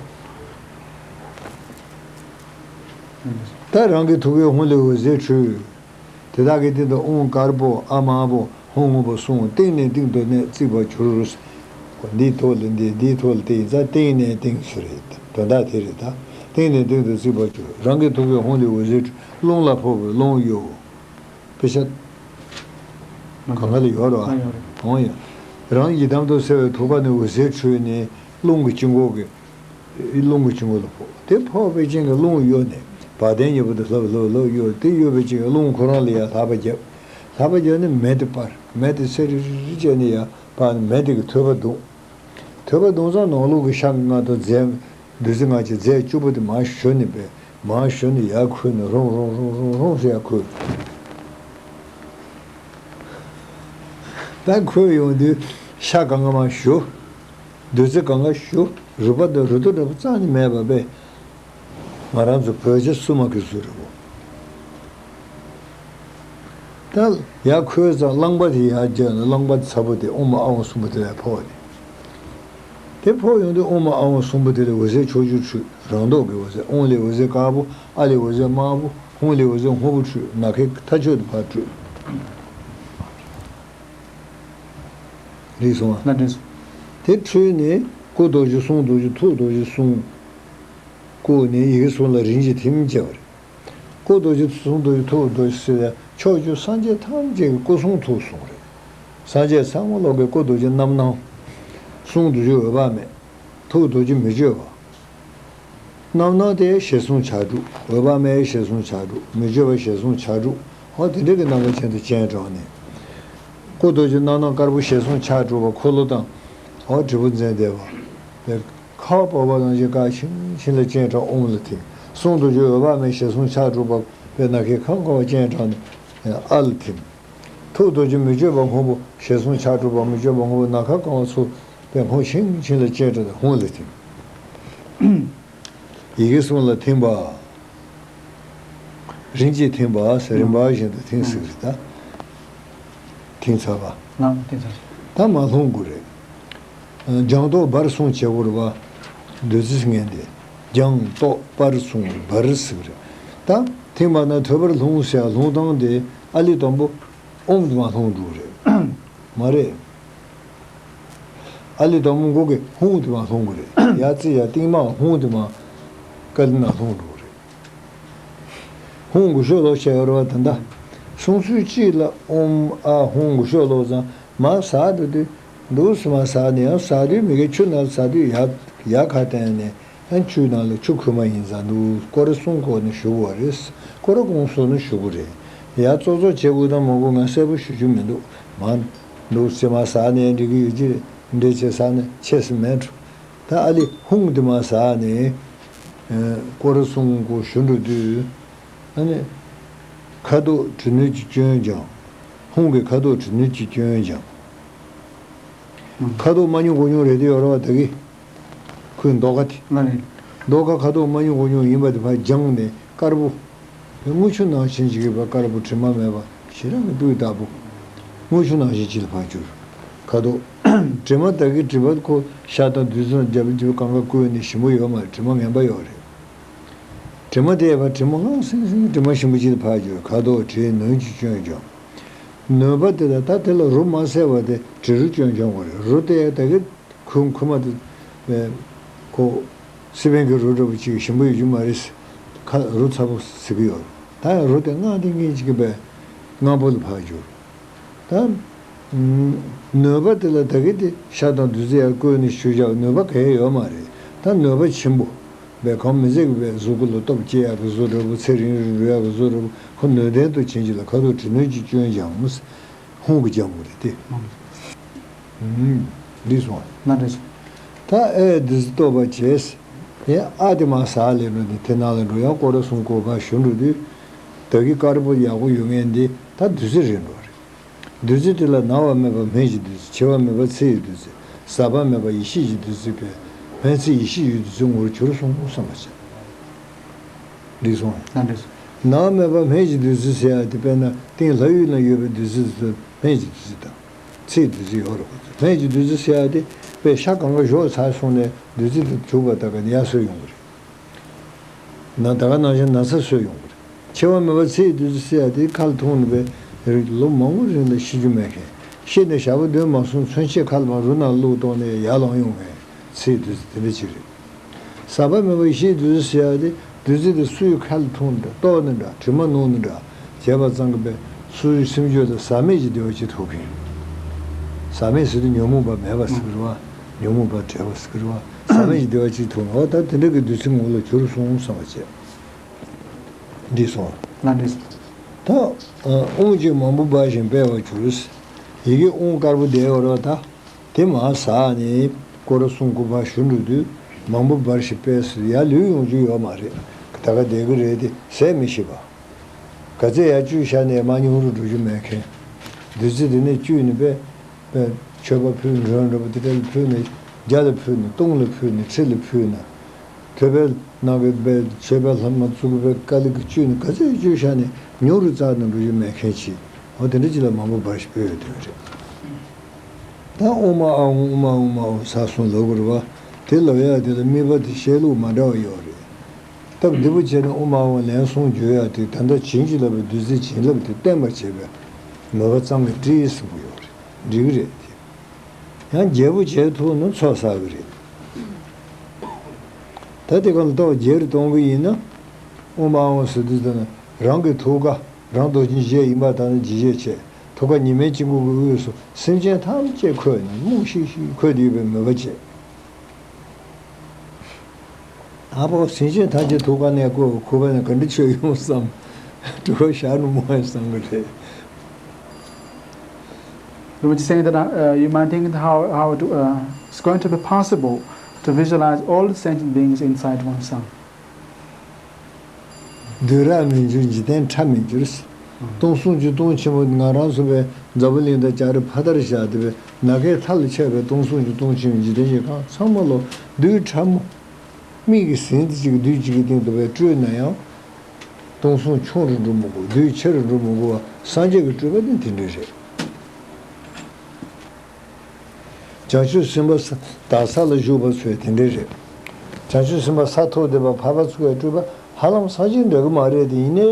བ། ད་རང་གི་ཐུགས་ཀའི་ཧཱུྃ་ལས་འོད་ཟེར་འཕྲོས། དེ་དག་གི་སྟེང་དུ་ཨོཾ་དཀར་པོ་ཨ་མར་པོ་ཧཱུྃ་སྔོན་པོ་གསུམ་སྟེང་ནས་སྟེང་དུ་གནས་བརྩིག་པར་གྱུར། འདིའི་ཐོག་ལ་འདི་འདིའི་ཐོག་ལ་དེ་ཡིན་ཙང་སྟེང་ནས་སྟེང་ཞུ་རེད། དོན་དག་དེ་རེད་ད། སྟེང་ནས་སྟེང་དུ་བརྩིག་པར་གྱུར། རང་གི་ཐུགས་ཀའི་ཧཱུྃ་ལས་འོད་ཟེར་འཕྲོས། རླུང་ལ་ཕོག་པས་རླུང་གཡོ། དཔེ་ཆ་གང་ག་ལ་ཡོད་རེད་བ། ཨང་ཡོད། རང་ཡི་དམ་དུ་གསལ་བའི་ཐུགས་ཀ་ནས་འོད་ཟེར་འཕྲོས་ནས་རླུང་གི་དཀྱིལ་འཁོར་གྱི། རླུང་གི་དཀྱིལ་འཁོར་ལ་ཕོག་དེ་ཕོག་པའི་རྐྱེན་གྱིས་རླུང་གཡོ་ནས་བ་དན་གཉིས་པོ་དེ་ལྷབ་ལྷབ་ལྷབ་གཡོ། དེ་གཡོ་བའི་རྐྱེན་གྱིས་རླུང་ཁོ་རང་ལ་ཡར་ལྷགས་པ་བརྒྱབ། ལྷགས་པ་བརྒྱབ་ནས་མེ་དེ་སྤར། མེ་དེ་སེ་རི་རི་རི་བྱས་ནས་ཡར་སྤར་ནས་མེ་དེ་གིས་ཐོད་པ་བརྡུངས། ཐོད་པ་བརྡུངས་ཙང་ནང་ལོགས་ཀྱི་ཤ་ལྔ་དང་རྫས། བདུད་རྩི་ལྔ་བཅས་རྫས་བཅུ་པོ་དེ་མར་ཞུ་ནས་པས་མར་ཞུ་ནས་ཡར་ཁུར་ནས་རུང་རུང་ཟེར་ཡར་ཁུར། ད་ཁུར་ཡོང་དུས་ཤ་གང་ག་མར་ཞུ། བདུད་རྩི་གང་ག་ཞུ། རུས་པ་དང་རུ་ཏོ་འདྲ་པོ་རྩ་ནས་མེད་པ་པས། ང་རང་ཚོ་བོད་རྗེ་བཙུན་མ་གི་གཟུགས་རེད་བོ། ད་ཡར་ཁོལ་ཙང་རླངས་པ་དེ་ཡར་བརྒྱབ་ནས་རླངས་པ་ཚ་པོ་དེ་ཨོཾ་ཨཱཿཧཱུྃ་གསུམ་པོ་དེ་ལ་ཕོག་ནས། དེ་ཕོག་ཡོང་དུས་ཨོཾ་ཨཱཿཧཱུྃ་གསུམ་པོ་དེ་ལས་འོད་ཟེར་ཕྱོགས་བཅུར་འཕྲོས། རང་མདོག་གི་འོད་ཟེར། ཨོཾ་ལས་འོད་ཟེར་དཀར་པོ། ཨཱཿ་ལས་འོད་ཟེར་དམར་པོ། ཧཱུྃ་ལས་འོད་ཟེར་སྔོན་པོ་འཕྲོས། ནམ་མཁའི་མཐའ་མཆོག་ཏུ་ཕར་འཕྲོས། རེད་སོང་ཨ། ལགས་འགྲིག་སོང་། དེ་འཕྲོས་ནས་སྐུ་རྡོ་རྗེ་གསུང་རྡོ་རྗེ་ཐུགས་རྡོ་རྗེ་གསུང་། བཀུག་ནས་ཡི་གེ་གསུམ་ལ་རིན་ཆེན་ཐིམ་བྱས་པ་རེད། སྐུ་རྡོ་རྗེ་གསུང་རྡོ་རྗེ་ཐུགས་རྡོ་རྗེ་ཟེར་ཡང་ཕྱོགས་བཅུའི་སངས་རྒྱས་ཐམས་ཅད་ཀྱི་སྐུ་གསུང་ཐུགས་གསུང་རེད། སངས་རྒྱས་ཚང་མ་ལོག་གི་སྐུ་རྡོ་རྗེ་རྣམ་སྣང་། གསུང་རྡོ་རྗེ་འོད་དཔག་མེད། ཐུགས་རྡོ་རྗེ་མི་བསྐྱོད་པ། རྣམ་སྣང་དེ་ཞལ་གསུང་ཕྱག་དྲུག་འོད་དཔག་མེད་ཞལ་གསུང་ཕྱག་དྲུག་མི་བསྐྱོད་པ་ཞལ་གསུང་ཕྱག་དྲུག་འོ་དེ་འདྲ་གི་རྣམ་པ་ཅན་དུ་སྤྱན་དྲངས་ནས། སྐུ་རྡོ་རྗེ་རྣམ་སྣང་དཀར་པོ་ཞལ་གསུང་ཕྱག་དྲུག་པ་འཁོར་ལོ་དང་། འོ་དྲིལ་བུ་འཛིན་བསྡད་པ། ཁ་བ་བབས་པ་ནང་བཞིན་བཀའ་ཤིང་ཤིང་ལ་སྤྱན་དྲངས་ཨོཾ་ལ་ཐིམ། གསུང་རྡོ་རྗེ་འོད་དཔག་མེད་ཞལ་གསུང་ཕྱག་དྲུག་པ་པའི་ནམ་མཁའི་ཁམས་གང་བ་སྤྱན་དྲངས་ནས་ཨ་ལ་ཐིམ། ཐུགས་རྡོ་རྗེ་མི་བསྐྱོད་པ་སྔོན་པོ་ཞལ་གསུང་ཕྱག་དྲུག་པ་མི་བསྐྱོད་པ་སྔོན་པོ་ནམ་མཁའ་གང་བ་ཚུར་པའི་ཧཱུྃ་ཤིང་ཤིང་ལ་སྤྱན་དྲངས་ནས་ཧཱུྃ་ལ་ཐིམ། ཡི་གེ་གསུམ་ལ་ཐིམ་པ། རིན་ཆེན་ཐིམ་པ་ཟེར་རིམ་པ་བཞིན་དུ་ཐིམ་ཟེར་གི་རེད་ད། ཐིམ་ཚར་བ། ལགས་ཐིམ་ཚར། ད་མར་ལྷུང་དགོས་རེད། སྦྱང་ཏོག་སྦར་གསུང་བྱེད་དགོས་རེད་བ། བདུད་རྩི་ངན་དེ། སྦྱང་ཏོག་སྦར་གསུང་སྦར་ཟེར་གི་རེད། ད་ཐིམ་པ་ན་ཐོད་པར་ལྷུང་ཟེར་ཡ་ལྷུང་སྟངས་དེ་ཨ་ལི་དང་པོ་ཨོཾ་དེ་མར་ལྷུང་འགྲོ་གི་རེད། མ་རེད། ཨ་ལི་དང་པོ་མགོ་གི་ཧཱུྃ་དེ་མར་ལྷུང་གི་རེད། ཡར་བརྩི་ཡ་རྟིང་མ་ཧཱུྃ་དེ་མར་ཀ་ལི་ན་ལྷུང་འགྲོ་གི་རེད། ཧཱུྃ་མགོ་ཤོག་ལོག་བྱས་ཡོད་རེད་བ་ད་ལྟ། གསུང་ཚུལ་གཅིག་ལ་ཨོཾ་ཨཱཿཧཱུྃ་མགོ་ཤོག་ལོག་ཙང་མར་ཟག་འགྲོ་དུས་འདུག་སེ་མར་ཟག་ནས་ཡང་ཟག་དུས་མི་དགེ་ཆུ་ནང་ཟག་དུས་ཡར་ཡར་ཁ་བསྟན་ནས་ཡང་ཆུའི་ནང་ལ་ཆུ་ཁོལ་མ་ཡིན་ཙང་འདུག་སྐོར་ར་གསུམ་བསྐོར་ནས་བཞུགས་པ་རེད། སྐོར་ར་གུང་སོང་ནས་བཞུགས་པ་རེད། ཡར་ཙོག་ཙོག་བྱེད་དགོས་དང་མ་དགོས་ང་གསལ་པོ་ཞུ་རྒྱུ་མི་འདུག་མར་འདུག་སེ་མར་ཟག་ནས་འགྲིག་གི་ཡོད་ཀྱི་རེད། འདྲེ་བྱས་ཟག་ནས་ཆེས་སུ་མེད་འགྲོ། ད་ཨ་ལི་ཧཱུྃ་དེ་མར་ཟག་ནས་སྐོར་ར་གསུམ་བསྐོར་བཞུགས་འགྲོ་དུས། ཨ་ནི། ཁ་དོག་དྲི་ནོར་གྱི་སྐྱོན་སྦྱང་། ཧཱུྃ་གི་ཁ་དོག་དྲི་ནོར་གྱི་སྐྱོན་སྦྱང་། ཁ་དོག་མ་ཉུང་གོ་ཉུང་རེད་དེ་ཡོད་རེད་བ་ད་གི། ཁོའི་མདོག་ཁ་དེ། ལགས་རེད། མདོག་ཁ་ཁ་དོག་མ་ཉུང་གོ་ཉུང་ཡིན་པ་དེ་ཕར་སྦྱངས་ནས་དཀར་པོ། དངུལ་ཆུ་ནང་བཞིན་ཅིག་གི་བ་དཀར་པོ་དྲི་མ་མེད་པ་ཞེ་དྲག་གི་སྤུས་དག་པོ། དངུལ་ཆུ་ནང་བཞིན་ཅིག་ལ་ཕར་གྱུར། ཁ་དོག་དྲི་མ་དག་གི་དྲི་བ་ཁོ་ཤ་དང་བདུད་རྩི་རྒྱབ་རྒྱབ་གང་ག་བསྐོལ་ནས་ཞིམ་པོ་ཡོད་མ་རེད། དྲི་མ་ངན་པ་ཡོད་རེད། དྲི་མ་དེ་ཡས་པ་དྲི་མ་ངང་སིང་སིང་དྲི་མ་ཞིམ་པོ་ཅིག་ལ་ཕར་གྱུར། ཁ་དོག་དྲི་ནོར་གྱི་སྐྱོན་སྦྱང་། ནོར་བ་དེ་ལ་ད་དེ་ལ་རོ་མ་བསད་པ་དེ་དྲི་རོ་སྐྱོན་སྦྱང་དགོས་རེད། རོ་དེ་ཡས་ད་གི་ཁུ་ཁུ་མ་དེ། ཁོ། སི་པན་གྱི་རོ་འདྲ་པོ་ཅིག་ཞིམ་པོ་ཡོད་རྒྱུ་མ་རེད། ཁ་རོ་ཚ་པོ་ཟེར་གི་ཡོད། ད་ཡང་རོ་དེ་མངར་ཏིང་ཏིང་ཅིག་གི་པས་མངར་པོ་ལ་ཕར་གྱུར། ད། ནོར་བ་དེ་ལ་ད་གི་དེ་ཤ་དང་བདུད་རྩི་ཡར་བསྐོལ་ནས་ཞུ་བཞག་ནོར་བ་ག་ཡེ་ཡོད་མ་རེད། ད་ནོར་བ་ཆེན་པོ། བས་གང་མི་ཟད་ཀྱི་བས་གཟུགས་སྐུ་ལ་སྟོབས་སྐྱེ་ཡག་གི་བཟོ་འདྲ་པོ་ཚེ་རིང་རིང་འགྲོ་ཡག་གི་བཟོ་འདྲ་པོ་ཁོ་ནོར་ལྡན་དུ་བྱིན་གྱིས་ལ་ཁ་དོག་དྲི་ནོར་གྱི་སྐྱོན་སྦྱང་མོ། ཧཱུྃ་གི་སྦྱང་དགོས་རེད་དེ། འདི་སོང་། ན་འདྲ་སོང་། ད་ཨེ་འདི་ཚོ་རྟོགས་པ་བྱས། དེ་ཨ་དེ་མ་ཟག་ལས་འགྲོ་ནས་དེ་ནང་ལ་འགྲོ་ཡང་སྐོར་ར་གསུམ་བསྐོར་བ་ཞུ་འགྲོ་དུས། ད་གི་དཀར་པོ་ཡག་པོ་ཡོད་མཁན་འདི་ད་བདུད་རྩི་རེད་འགྲོ་རེད། བདུད་རྩི་དེ་ལ་ན་བ་མེད་པ་སྨན་གྱི་བདུད་རྩི། འཆི་བ་མེད་པ་ཚེ་ཡི་བདུད་རྩི། ཟག་པ་མེད་པ་ཡེ་ཤེས་ཀྱི་བདུད་རྩི་བས། སྨན་ཚིག་ཡེ་ཤེས་ཀྱི་བདུད་རྩི་ངོ་བོར་གྱུར་སོང་བསམ་པ་བྱས། འགྲིག་སོང་། ལགས་འགྲིག་སོང་། ནང་སྨན་པ་སྨན་གྱི་བདུད་རྩི་ཟེར་ཡ་དེ་དཔེར་ན་སྟེང་ལྷ་ཡུལ་ན་ཡོད་པའི་བདུད་རྩི་དེ་ཚོ་སྨན་གྱི་བདུད་རྩི་དང་། ཚེའི་བདུད་རྩི་ཡོད་རེད། སྨན་གྱི་བདུད་རྩི་ཟེར་ཡ་དེ་དཔེ་ཤ་གང་ག་བཞོ་ཚར་སོང་ནས་བདུད་རྩི་དེ་བྱུག་པ་ད་ག་ནས་ཡར་གསོས་ཡོང་གི་རེད། ན་ད་ག་ནང་བཞིན་ན་ཚ་གསོས་ཡོང་གི་རེད། འཆི་བ་མེད་པ་ཚེའི་བདུད་རྩི་ཟེར་ཡ་དེ་ཁ་ལ་འཐུང་ནས་པའི་རིགས་ལོ་མང་པོ་རིང་ལ་ཤི་རྒྱུ་མེད་མཁན། ཤི་ནས་ཞག་པོ་བདུན་མ་སོང་ཚུན་ཆད་ཁ་ལ་མར་རུ་ནང་བླུགས་གཏོང་ནས་ཡར་ལངས་ཡོང་མཁན་ཚེའི་བདུད་རྩི་དེ་འདྲ་ཅིག་རེད། ཟག་པ་མེད་པ་ཡེ་ཤེས་བདུད་རྩི་ཟེར་ཡ་དེ་བདུད་རྩི་དེ་སུའི་ཁ་ལ་འཐུང་ནས་འདྲ་ལྟོགས་ནས་འདྲ་དྲི་མ་ནོག་ནས་འདྲ་བྱས་པ་ཙམ་གྱིས་པའི་སུའི་སེམས་རྒྱུད་ལ་ཟག་མེད་ཀྱི་བདེ་བ་ཅིག་ཐོབ་མཁན། ཟག་མེད་ཟེར་དུས་ཉོན་མོངས་པ་མེད་པ་ཟེར་གི་རེད་བ། ཉོན་མོངས་པ་བྲལ་བ་ཟེར་གི་རེད་བ། ཟག་མེད་ཀྱི་བདེ་བ་ཅིག་ཐོབ་ནས་འོ་ད་དེ་འདྲ་གི་བདུད་རྩི་ངོ་ལ་གྱུར་སོང་བསམ་པ་བྱས། འགྲིག་སོང་། ལགས་འགྲིག་སོང་། ད། ཨ། དབུང་ཅིག་མང་པོ་འབར་ཞིང་སྤེལ་བར་གྱུར། ཡི་གེ་དབུང་དཀར་པོ་བསྡད་ཡོད་རེད་བ་ད། དེ་མར་ཟགས་ནས་སྐོར་ར་གསུམ་སྐོར་བར་ཞུ་འགྲོ་དུས་མང་པོ་འབར་ཞིང་སྤེལ་སྲིད་ཡར་ལུས་ཡོང་རྒྱུ་ཡོད་མ་རེད། ད་ག་བསྡད་ཀྱི་རེད་དེ་ཟད་མི་ཤེས་པ། ག་ཚད་ཡར་བཅུག་བཞག་ནས་མར་ཉུང་རུ་འགྲོ་རྒྱུ་མེད་མཁན། བདུད་རྩི་དེ་ནས་བཅུག་ནས་པས། པས་མཆོད་པ་ཕུལ་མགྲོན་འདྲ་པོ་དེ་འདྲ་ལ་ཕུལ་ནས་བརྒྱ་ལ་ཕུལ་ནས་སྟོང་ལ་ཕུལ་ནས་ཁྲི་ལ་ཕུལ་ན། ཐོད་པའི་ནང་གི་པས་མཆོད་པའི་ལྷ་མ་བཙུགས་པའི་དཀའ་ལས་ཀྱིས་བཅུག་ནས་ག་ཚོད་བཅུག་བཞག་ནས་ཉུང་རུ་བཙགས་ནས་འགྲོ་རྒྱུ་མེད་མཁན་ཅིག་འོ་དེ་འདྲ་ཅིག་ལ་མང་པོ་འབར་ཞིག་སྤེལ་ཡོད་དོན་རེད། ད་ཨོཾ་ཨཱཿཧཱུྃ་ཨོཾ་ཨཱཿཧཱུྃ་ཨཱཿཧཱུྃ་ཟེར་གསུངས་ལབ་དགོས་རེད་བ། དེ་ལབ་ཡག་དེ་ལ་དམིགས་པ་དེ་བཤད་ལུགས་མ་འདྲ་བ་ཡོད་རེད། སྟབས་བདེ་པོ་བྱས་ན་ཨོཾ་ཨཱཿཧཱུྃ་ལན་གསུམ་བརྗོད་ཡག་དེ་ད་ལྟ་བྱིན་གྱིས་བརླབས་པའི་བདུད་རྩི་བྱིན་རླབས་དེ་བརྟན་པར་བྱེད་པའི་མོས་པ་གཙང་མའི་སྤྲིན་ཟིན་པོ་ཡོད་རེད། འགྲིག་གི་རེད་དེ། ཡང་རྒྱས་པོ་བྱེད་ཐུབ་ན་ཚོགས་བསགས་ཀྱི་རེད། ད་དེ་ག་ལ་ཏོག་རྒྱས་རུ་གཏོང་གི་ཡིན་ན། ཨོཾ་ཨཱཿཧཱུྃ་ཟེར་དུས་ཙམ་ན་རང་གི་ཐུགས་ཀ་རང་རྡོ་རྗེ་འཆང་ཡིན་པ་དང་ནི་འཇིགས་བྱེད་ཆེ་ཐུགས་ཀ་ཉི་མའི་དཀྱིལ་འཁོར་གྱི་དབུས་སུ་སེམས་ཅན་ཐམས་ཅད་འཁོད་ནས་རྨོངས་ཤིག་ཤིག་འཁོད་དེ་ཡོད་པའི་མོས་པ་བྱེད། ཨ་ཕོ་སེམས་ཅན་ཐམས་ཅད་ཐུགས་ཀ་ནས་བཀོད་ཁུ་བ་ནས་ག་འདྲ་ཆོས་ཡོང་བསམ། སྤྲོ་བ་ཞག་ནུབ་མོ་ཡང་བསམ་གི་རེད། Lumaji saying that uh, you might think how, how to, uh, it's going to be possible to visualize all the sentient beings inside oneself. བདུད་ར་མི་འགྱུར་འཇིག་རྟེན་ཁྲ་མི་འགྱུར། སྟོང་གསུམ་གྱི་སྟོང་ཆེན་པོ་ང་རང་ཚོ་བའི་འཛམ་བུ་གླིང་དང་ལྕགས་རི་ཕ་མཐར་བཞག་སྟེ་བའི་ནམ་མཁའི་མཐའ་ལ་ཁྱབ་པའི་སྟོང་གསུམ་གྱི་སྟོང་ཆེན་པོའི་འཇིག་རྟེན་གྱི་ཁམས་ཚང་མ་ལོ་རྡུལ་ཕྲ་མོ། མིག་གིས་ཟིན་ཏེ་གཅིག་རྡུལ་གཅིག་གི་སྟེང་དུ་བས་སྤྲོས་ན་ཡང་། སྟོང་གསུམ་ཆུང་རུ་འགྲོ་མི་དགོས། རྡུལ་ཆེ་རུ་འགྲོ་མི་དགོས་པ་སངས་རྒྱས་ཀྱི་སྤྲུལ་པ་ནི་དེ་འདྲ་རེད། བྱང་ཆུབ་སེམས་དཔའ་ས་དག་ས་ལ་བཞུགས་པ་ཚོས་དེ་འདྲ་རེད། བྱང་ཆུབ་སེམས་དཔའ་ས་ཐོབ་བསྡད་པ་འཕགས་པ་ཚོ་གའི་སྤྲུལ་པ་ཧ་ལམ་སངས་རྒྱས་འདྲ་གི་མ་རེད་དེ་ཡིན་ནའི།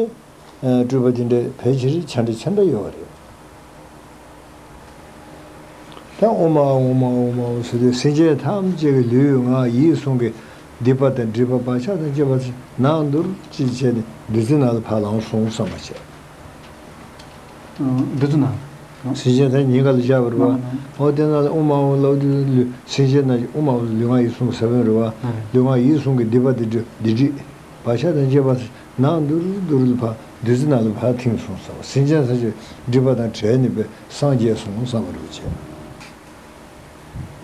སྤྲུལ་པ་དེ་འདྲའི་ཕལ་ཆེར་ཆ་འདྲ་ཆ་འདྲ་ཡོད་རེད། ད་ཨོཾ་ཨཱཿཧཱུྃ་ཨོཾ་ཨཱཿཧཱུྃ་ཨོཾ་ཨཱཿཧཱུྃ་ཟེར་དུས་སེམས་ཅན་ཐམས་ཅད་ཀྱི་ལུས་ངག་ཡིད་གསུམ་གྱི་སྡིག་པ་དང་སྒྲིབ་པ་བག་ཆགས་དང་བཅས་པ་ནང་དུ་ཅིག་བྱས་ནས་བདུད་རྩི་ནང་ལ་ཕར་ལངས་སོང་བསམ་པ་བྱས། བདུད་རྩི་ནང་། སེམས་ཅན་ཐམས་ཅད་ཉེན་ཁ་ལ་བཞག་པ་རེད་བ། ཨོ་དེ་ནང་ལ་ཨོཾ་ཨཱཿཧཱུྃ་ལབ་དུས་སེམས་ཅན་ནང་ཨོཾ་ཨཱཿཧཱུྃ་ལུས་ངག་ཡིད་གསུམ་གྱི་ས་བོན་རེད་བ། ལུས་ངག་ཡིད་གསུམ་གྱི་སྡིག་པ་དང་སྒྲིབ་སྒྲིབ་བག་ཆགས་དང་བཅས་པ། ནང་དུ་རུ་དུ་རུ་ཕར་བདུད་རྩི་ནང་ལ་ཕར་ཐིམ་སོང་ཟེར་བ། སེམས་ཅན་ཐམས་ཅད་སྒྲིབ་པ་དང་བྲལ་ནས་པའི་སངས་རྒྱས་སོང་བསམ་པ་རུ་བྱས།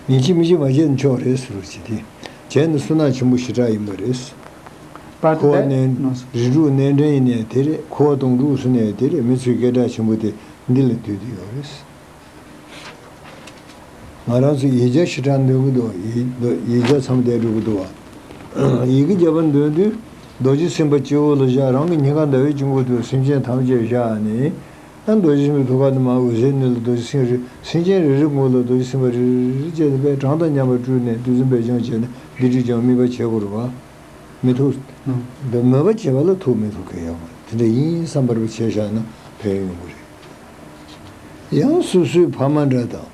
ཡིན་གཅིག་མིན་གཅིག་མ་བྱས་ན་ཆོག་རེད་ཟེར་བ་ཅིག་དེ། བྱས་ན་བསོད་ནམས་ཆེན་པོ་ཞེ་དྲག་ཡིན་པ་རེད། འཁོར་བ་རྣལ་རིགས་དྲུག་རྣལ་འདྲེན་ཡིན་ནའི་དེ་རེད། འཁོར་བ་དོང་སྤྲུགས་སུ་ནའི་དེ་རེད། མི་ཚོའི་སྐད་གྲགས་ཆེན་པོ་དེ་འདི་ལ་འདུས་ཏེ་ཡོད་རེད། ང་རང་ཚོ་ཡིག་བརྒྱ་ཞེ་དྲག་འདོན་གྱི་འདུག་ཡིག་ཡིག་བརྒྱ་མཚམས་བསྡད་འགྲོ་གི་འདུག་བ། ཡི་གེ་བརྒྱ་པ་འདོན་དུས་རྡོ་རྗེ་སེམས་དཔའ་སྤྱི་བོ་ལ་བཞག་རང་གི་སྙིང་ག་ཟླ་བའི་དཀྱིལ་འཁོར་དུ་སེམས་ཅན་ཐམས་ཅད་བཞག་ནས། ཨ་རྡོ་རྗེ་སེམས་དཔའི་ཐུགས་ཀ་ནས་མར་འོད་ཟེར་ནི་ལ་རྡོ་རྗེ་སེམས་རི་སེམས་ཅན་རེ་རེ་ངོ་ལ་རྡོ་རྗེ་སེམས་དཔའ་རེ་རེ་རེ་བྱས་ནས་པས་གྲངས་དང་མཉམ་པར་སྤྲུལ་ནས་བདུད་རྩི་འབེབས་སྦྱོང་བྱས་ནས་སྡིག་སྒྲིབ་སྦྱང་དམིགས་པ་བྱེད་དགོས་རེད་བ། མི་ཐུབ། འདི་མོས་པ་བྱེད་པ་ལ་ཐུགས་མི་ཐུབ་མཁན་ཡོད་མ་རེད། དེ་འདྲ་ཡིན་བསམ་པར་བྱས་བཞག་ན་ཕན་ཡོན་ཡོང་གི་རེད། ཡང་སོ་སོའི་ཕ་མ་འདྲ་དང་།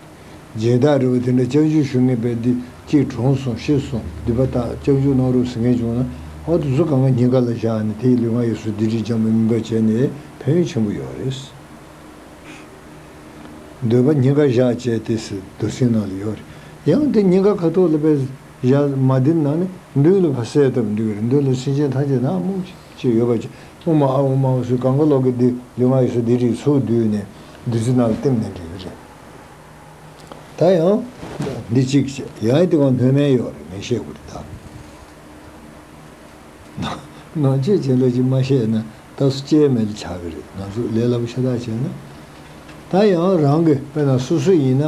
སྦྱིན་བདག་འདྲ་བོ་དེ་འདྲ་སྐྱབས་འཇུག་ཞུ་མཁན་པས་འདི་གཅིག་གྲོངས་སོང་ཤི་སོང་སྡིག་པ་དག་སྐྱབས་འཇུག་གནང་རོགས་ཟེར་མཁན་བྱུང་ན་ཨ་དེ་ཚོ་གང་ག་སྙིང་ག་ལ་བཞག་ནས་དེའི་ལུས་ངག་ཡིད་གསུམ་སྡིག་སྒྲིབ་སྦྱང་བའི་དམིགས་པ་བྱས་ནས་ཕན་ཡོན་ཆེན་པོ་ཡོད་རེད། འདོད་པ་སྙིང་ག་བཞག་བྱས་ཏེ་ཟེར་མདོ་ཚིག་ནང་ལ་ཡོད་རེད། ཡང་དེ་སྙིང་ག་ཁ་ཐོག་ལ་པས་བཞག་མ་བསྡད་ན་ནི་མདུན་ལ་ཕར་གསལ་བཏབ་འགྲིག་གི་རེད། མདུན་ལ་སེམས་ཅན་ཐམས་ཅད་ནག་མོག་ཅིག་ཡོད་པ་ཅིག་ཨོཾ་ཨཱཿཧཱུྃ་ཨོཾ་ཨཱཿཧཱུྃ་ཟེར་གང་ག་ལོག་གི་འདི་ལུས་ངག་ཡིད་གསུམ་སྡིག་སྒྲིབ་ཚུར་བསྡུས་ནས་བདུད་རྩི་ནང་ལ་བསྟིམ་ནས་འགྲིག་གི་རེད། ད་ཡང་འདི་གཅིག་བྱས་ཡང་དེ་གང་སྣོད་མེད་ཡོད་རེད། མི་ཤེས་དགོས་རེད་ད། ནང་ཆོས་བྱེད་ལས་ཀྱི་མ་ཤེས་ན་ད་སུ་སྐྱེལ་མེད་ལ་ཆགས་ཀྱི་རེད། ང་ཚོ་ལས་སླ་པོ་ཤ་སྟག་བྱས་ན། ད་ཡང་རང་གི་དཔེར་ན་སོ་སོ་ཡིན་ན།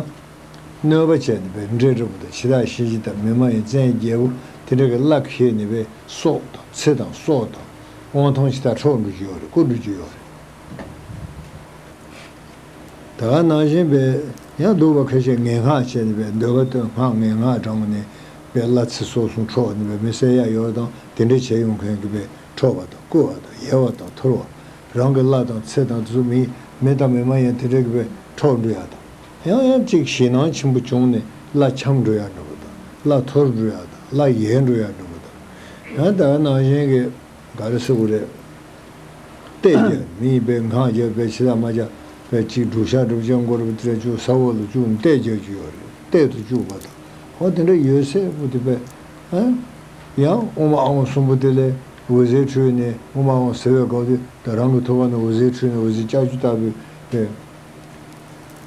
གནོད་པ་བྱས་ནས་པའི་འདྲེ་འདྲ་པོ་དང་འཆི་བདག་གཤིན་རྗེ་དང་མི་མ་ཡིན་བཙན་རྒྱལ་པོ་དེ་འདྲ་གི་བླ་ཁེལ་ནས་པའི་སྲོག་དང་ཚེ་དང་སྲོག་དང་དབང་ཐང་ཇི་ལྟར་འཕྲོག་འགྲོ་གི་ཡོད་རེད། རྐུ་འགྲོ་གི་ཡོད་རེད། ད་ག་ནང་བཞིན་པའི་ཡང་སྡུག་པ་ཁ་ཤས་ངན་སྔགས་བྱས་ནས་པའི་འདོད་པ་དོན་སྔགས་ངན་སྔགས་བགྲངས་ནས་པའི་བླ་ཚེ་སྲོག་གསུམ་འཕྲོག་ནས་པའི་མི་བསད་ཡ་ཡོད་དང་དེ་འདྲ་བྱས་ཡོང་མཁན་གྱི་པའི་འཕྲོག་པ་དང་རྐུ་བ་དང་ཡལ་བ་དང་འཐོར་བ། རང་གི་བླ་དང་ཚེ་དང་དེ་ཚོ་མི་མི་དང་མི་མ་ཡིན་དེ་འདྲ་གི་པའི་འཕྲོག་འགྲོ་ཡ་དང་། ཡང་ཡང་གཅིག་ཞེད་སྣང་ཆེན་པོ་བྱུང་ནས་བླ་འཁྱམས་འགྲོ་ཡ་འདྲ་པོ་དང་བླ་འཐོར་འགྲོ་ཡ་དང་བླ་ཡལ་འགྲོ་ཡ་འདྲ་པོ་དང་། ཡང་ད་ག་ནང་བཞིན་གྱི་ག་རེ་ཟེར་དགོས་རེད། གཏད་རྒྱ་མི་ཡིན་པའི་ངག་རྒྱབ་པའི་ཕྱི་ལ་མ་རྒྱབ་པའི་གཅིག་སྒྲུབ་ཤག་སྒྲུབ་ཅན་སྐོར་བ་དེ་འདྲ་བཅུག་ས་འོག་ལ་བཅུག་གཏད་རྒྱ་བཅུག་ཡོད་རེད། གཏད་དུ་བཅུག་པ་དང་། ཧོ་དེ་འདྲ་ཡོད་ཚད་པོ་དེ་པས། ཨ། ཡང་དབུ་མ་ཨ་ཝང་གསུམ་པོ་དེ་ལས་འོད་ཟེར་འཕྲོས་ནས་དབུ་མ་ཨ་ཝང་ཟེར་བའི་སྐབས་དེ་ད་རང་གི་ཐུགས་ཀ་ནས་འོད་ཟེར་འཕྲོས་ནས་འོད་ཟེར་ལྕགས་ཀྱུ་ལྟ་བུའི་པས།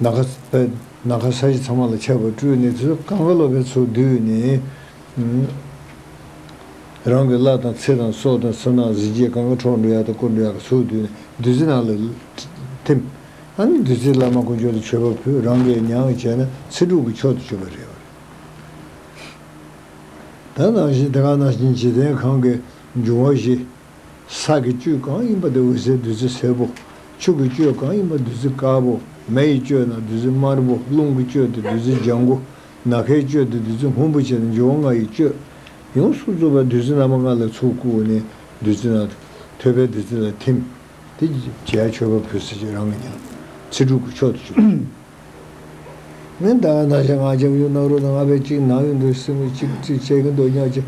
ནམ་མཁའ་པས་ནམ་མཁའ་ས་གཞི་ཚང་མ་ལ་ཁྱབ་པ་སྤྲུལ་ནས་དེ་ཚོ་གང་ག་ལོ་པའི་ཚུལ་བསྡུས་ནས། རང་གི་བླ་དང་ཚེ་དང་སྲོག་དང་ཚེ་ནང་གཟི་བརྗིད་གང་ག་འཕྲོག་འགྲོ་ཡག་དང་བཀོལ་འགྲོ་ཡག་གི་ཚུལ་བསྡུས་ནས་བདུད་རྩི་ནང་ལ་ཐིམ། ཨ་ནི་བདུད་རྩི་བླ་མ་དཀོན་མཆོག་ལ་མཆོད་པ་ཕུལ། རང་གིས་མྱང་བྱས་ན་ཚེ་སྒྲུབ་ཀྱི་མཆོག་ཏུ་གྱུར་པ་རེད། ད་ནང་བཞིན་དེ་ག་ནང་བཞིན་འཇིག་རྟེན་གང་གི་འབྱུང་བ་བཞི། ས་གི་བཅུད་གང་ཡིན་པ་དེ་འོད་ཟེར་བདུད་རྩི་སེར་པོ། ཆུ་གི་བཅུད་གང་ཡིན་པ་བདུད་རྩི་དཀར་པོ། མེ་ཡི་བཅུད་ན་བདུད་རྩི་དམར་པོ། རླུང་གི་བཅུད་དེ་བདུད་རྩི་ལྗང་གུ། ནམ་མཁའི་བཅུད་དེ་བདུད་རྩི་སྔོན་པོ་བྱས་ནས་འབྱུང་བ་ལྔ་ཡི་བཅུད། ཡོངས་སུ་རྫོགས་པ་བདུད་རྩི་རྣམ་པ་ལྔ་ལ་ཚུར་བཀུག་ནས་བདུད་རྩི་ན་ཐོད་པའི་བདུད་རྩི་ལ་ཐིམ། དེ་བྱས་མཆོད་པ་ཕུལ་ཟེར་གྱི་རང་གི་ཉམས་ཚེ་སྒྲུབ་ཀྱི་མཆོག་ཏུ་གྱུར། མི་ད་ང་ན་ཞག་ང་རྒྱབ་ཡོད་ན་རོ་དང་ང་བས་གཅིག་ན་ཡོད་འདུག་སེམས་གཅིག་གཅིག་བྱེད་ཀྱི་འདུག་ཉག་ཅིག་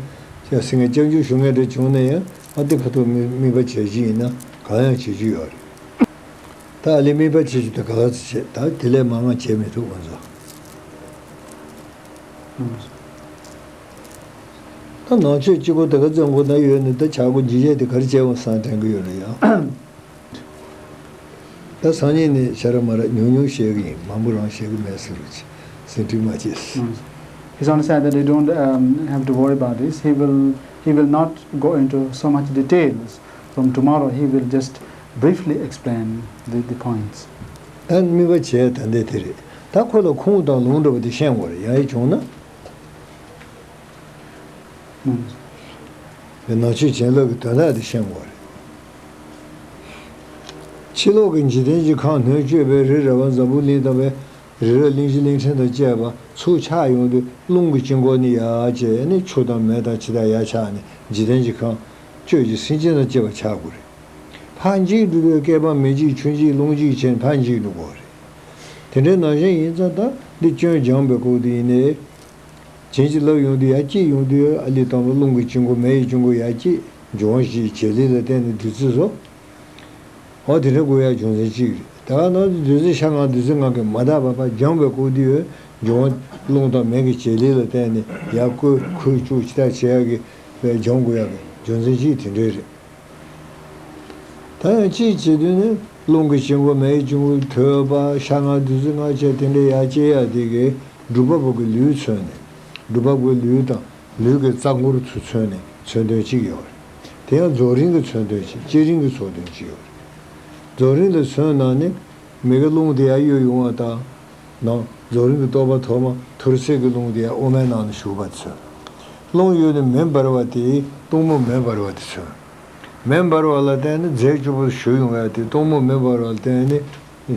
ཅག་སེང་གེ་སྐྱབས་འཇུག་ཞུ་མཁན་འདྲ་བྱུང་ན་ཡང་ཨ་ཏི་ཁ་ཐུག་དམིགས་དམིགས་པ་བྱེད་ཀྱི་ཡིན་ན་གང་ཡང་བྱེད་རྒྱུ་ཡོད་རེད། ད་ཨ་ལི་དམིགས་པ་བྱེད་རྒྱུ་དེ་ག་ལ་ཚེ་བྱེད་ད་དེ་ལས་མང་ང་བྱེད་མི་ཐུབ་ང་ཚོ། ད་ནང་ཆོས་གཅིག་པོ་དེ་ག་བཙོན་གོ་ན་ཡོད་ནི་ད་བྱ་སྒོ་ཇི་བྱས་དེ་ག་རེ་བྱས་འོང་བསམ་དྲན་གི་ཡོད་རེད་ཡ། ད་སང་ཉིན་ནས་ཤ་ར་མ་ར་ཉུང་ཉུང་བཤད་གི་ཡིན། མང་པོ་རང་བཤད་གི་མེད་ཟེར་རོགས་བྱེད། ཟིན་བྲིས་མ་བྱེད། He's only said that you don't um, have to worry about this. He will he will not go into so much details. From tomorrow he will just briefly explain the, the points. ད་དམིགས་པ་བྱས་ད་འདི་དེ་རེད། ད་ཁོ་ལ་ཁུངས་དང་ལུང་འདྲ་བོ་དེ་ཤེས་དགོས་རེད། ཡང་ཡི་བྱུང་ན། ནང་ཆོས་བྱིན་རླབས་ཀྱི་དོན་དག་དེ་ཤེས་དགོས་རེད། ཕྱི་ལོགས་ཀྱི་འཇིག་རྟེན་གྱི་ཁམས་ནང་སྤྱོད་པའི་རི་ར་བ་འཛམ་བུ་གླིང་དང་བའི་རི་རབ་གླིང་བཞི་གླིང་ཕྲན་དང་བཅས་པ་ཚུར་ཆགས་ཡོང་དུས་རླུང་གི་དཀྱིལ་འཁོར་ནི་ཡར་བཅད་ནས་ཆུ་དང་མེ་དང་ཆུ་དང་ཡར་ཆགས་ནས་འཇིག་རྟེན་གྱི་ཁམས་སྤྱོད་ཀྱི་སེམས་ཅན་དང་བཅས་པ་ཆགས་དགོས་རེད། ཕར་འཇིག་འགྲོ་དུས་བསྐལ་པ་མེ་འཇིག་ཆུ་འཇིག་རླུང་འཇིག་བྱས་ནས་ཕར་འཇིག་འགྲོ་དགོས་རེད། དེ་འདྲའི་ནང་བཞིན་ཡིན་ཙང་ད་འདི་སྐྱོན་སྦྱངས་པའི་སྐབས་དུ་ཡིན་ནའི། བྱིན་གྱིས་བརླབས་ཡོང་དུས་ཡར་སྐྱེས་ཡོང་དུས་ཨ་ལི་དང་པོ་རླུང་གི་དཀྱིལ་འཁོར་མེ་ཡི་དཀྱིལ་འཁོར་ཡར་སྐྱེས། འབྱུང་བ་བཞིའི་བྱེད་ལས་ལ་བརྟེན་ནས་བདུད་རྩི་བཟོ། འོ་དེ་འདྲ་དགོས་ཡ་རྒྱུ་མཚན་གཅིག་རེད། ད་ག་ནང་དུ་བདུད་རྩི་ཤ་ལྔ་བདུད་རྩི་ལྔ་གི་མ་དག་པ་ཕར་སྦྱངས་པའི་སྐབས་དུ་ཡོད། འབྱུང་བ་རླུང་དང་མེ་གི་བྱེད་ལས་ལ་བརྟེན་ནས་ཡར་བསྐོལ་ཁུ་བྱུག་ཇི་ལྟར་བྱེད་ཡ་གི་བས་སྦྱང་དགོས་ཡ་གི་རྒྱུ་མཚན་གཅིག་དེ་འདྲ་རེད། ད་ཡང་གཅིག་བྱེད་དུས་ནི་རླུང་གི་དཀྱིལ་འཁོར་མེ་ཡི་དཀྱིལ་འཁོར་ཐོད་པ་ཤ་ལྔ་བདུད་རྩི་ལྔ་བཅས་དེ་འདྲའི་ཡར་སྐྱེ་ཡ་དེ་གའི་སྒྲུབ་པ་པོ་གི་ལུས་མཚོན་ནས་སྒྲུབ་པ་པོའི་ལུས་དང་ལུས་ཀྱི་རྩ་འཁོར་ཚུར་མཚོན་ནས་མཚོན་དོན་གཅིག་ཡོད་རེད། དེ་ཡང་རྫོགས་རིམ་གྱི་མཚོན་དོན་གཅིག་བསྐྱེད་རིམ་གྱི་མཚོན་དོན་གཅིག་ཡོད་རེད། རྫོགས་རིམ་ལ་མཚོན་ན་ནི་མེ་གི་རླུང་དེ་ཡར་གཡོ་ཡོང་བ་དང་། ནང་རྫོགས་རིམ་གྱི་རྟོགས་པ་ཐོག་མ་ཐུར་སེལ་གྱི་རླུང་དེ་ཡང་དབུ་མའི་ནང་ན་ཞུགས་པ་མཚོན། རླུང་གཡོས་ནས་མེ་འབར་བ་དེས་གཏུམ་མོ་མེ་འབར་བ་དེ་མཚོན། མེ་འབར་བ་ལ་བརྟེན་ནས་རྫས་བཅུ་པོ་ཞུ་ཡོང་ཡ་དེ་གཏུམ་མོ་མེ་འབར་བ་ལ་བརྟེན་ནས་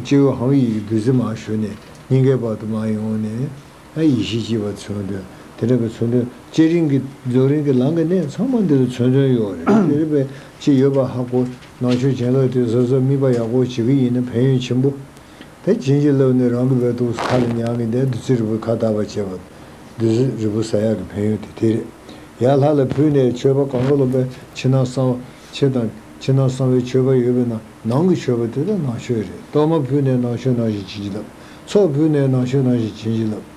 སྤྱི་བོའི་ཧཱུྃ་ཡིག་གི་བདུད་རྩི་མར་ཞུ་ནས་སྙིང་གའི་བར་དུ་མར་ཡོང་ནས་ཨ་ཡེ་ཤེས་སྐྱེས་པ་མཚོན་དོན་དེ་འདྲ་གི་མཚོན་དོན་བསྐྱེད་རིམ་གྱི་རྫོགས་རིམ་གྱི་ལམ་གྱི་གནད་ཚང་མ་འདི་ལ་མཚོན་དོན་ཡོད་རེད། དེ་རེད་པས་ཅི་ཡོད་པ་ཧ་གོ་ནང་ཆོས་བྱིན་རླབས་དེ་གཟབ་གཟབ་དམིགས་པ་ཡག་པོ་བྱེད་ཀྱི་ཡིན་ན་ཕན་ཡོན་ཆེན་པོ། དེ་བྱིན་གྱིས་བརླབས་ནས་རང་གི་བའི་ཐུགས་སུ་ཁ་ལ་མྱང་གི་འདས་བདུད་རྩི་རིལ་བུ་ཁ་བཏགས་པ་བྱས་པ། བདུད་རྩི་རིལ་བུ་ཟ་ཡག་གི་ཕན་ཡོན་དེ་དེ་རེད། ཡར་ལྷ་ལ་ཕུལ་ནས་མཆོད་པ་གང་ག་ལོ་པའི་ཕྱི་ནང་གསང་བ་ཕྱི་དང་ཕྱི་ནང་གསང་བའི་མཆོད་པ་ཡོད་པས་ན་ནང་གི་མཆོད་པ་དེ་དག་ནང་མཆོད་རེད། གཏོར་མ་ཕུལ་ནས་ནང་མཆོད་ནང་བཞིན་བྱིན་གྱིས་བརླབས། ཚོགས་ཕུལ་ནས་ནང་མཆོད་ནང་བཞིན་བྱིན་གྱིས་བརླབས།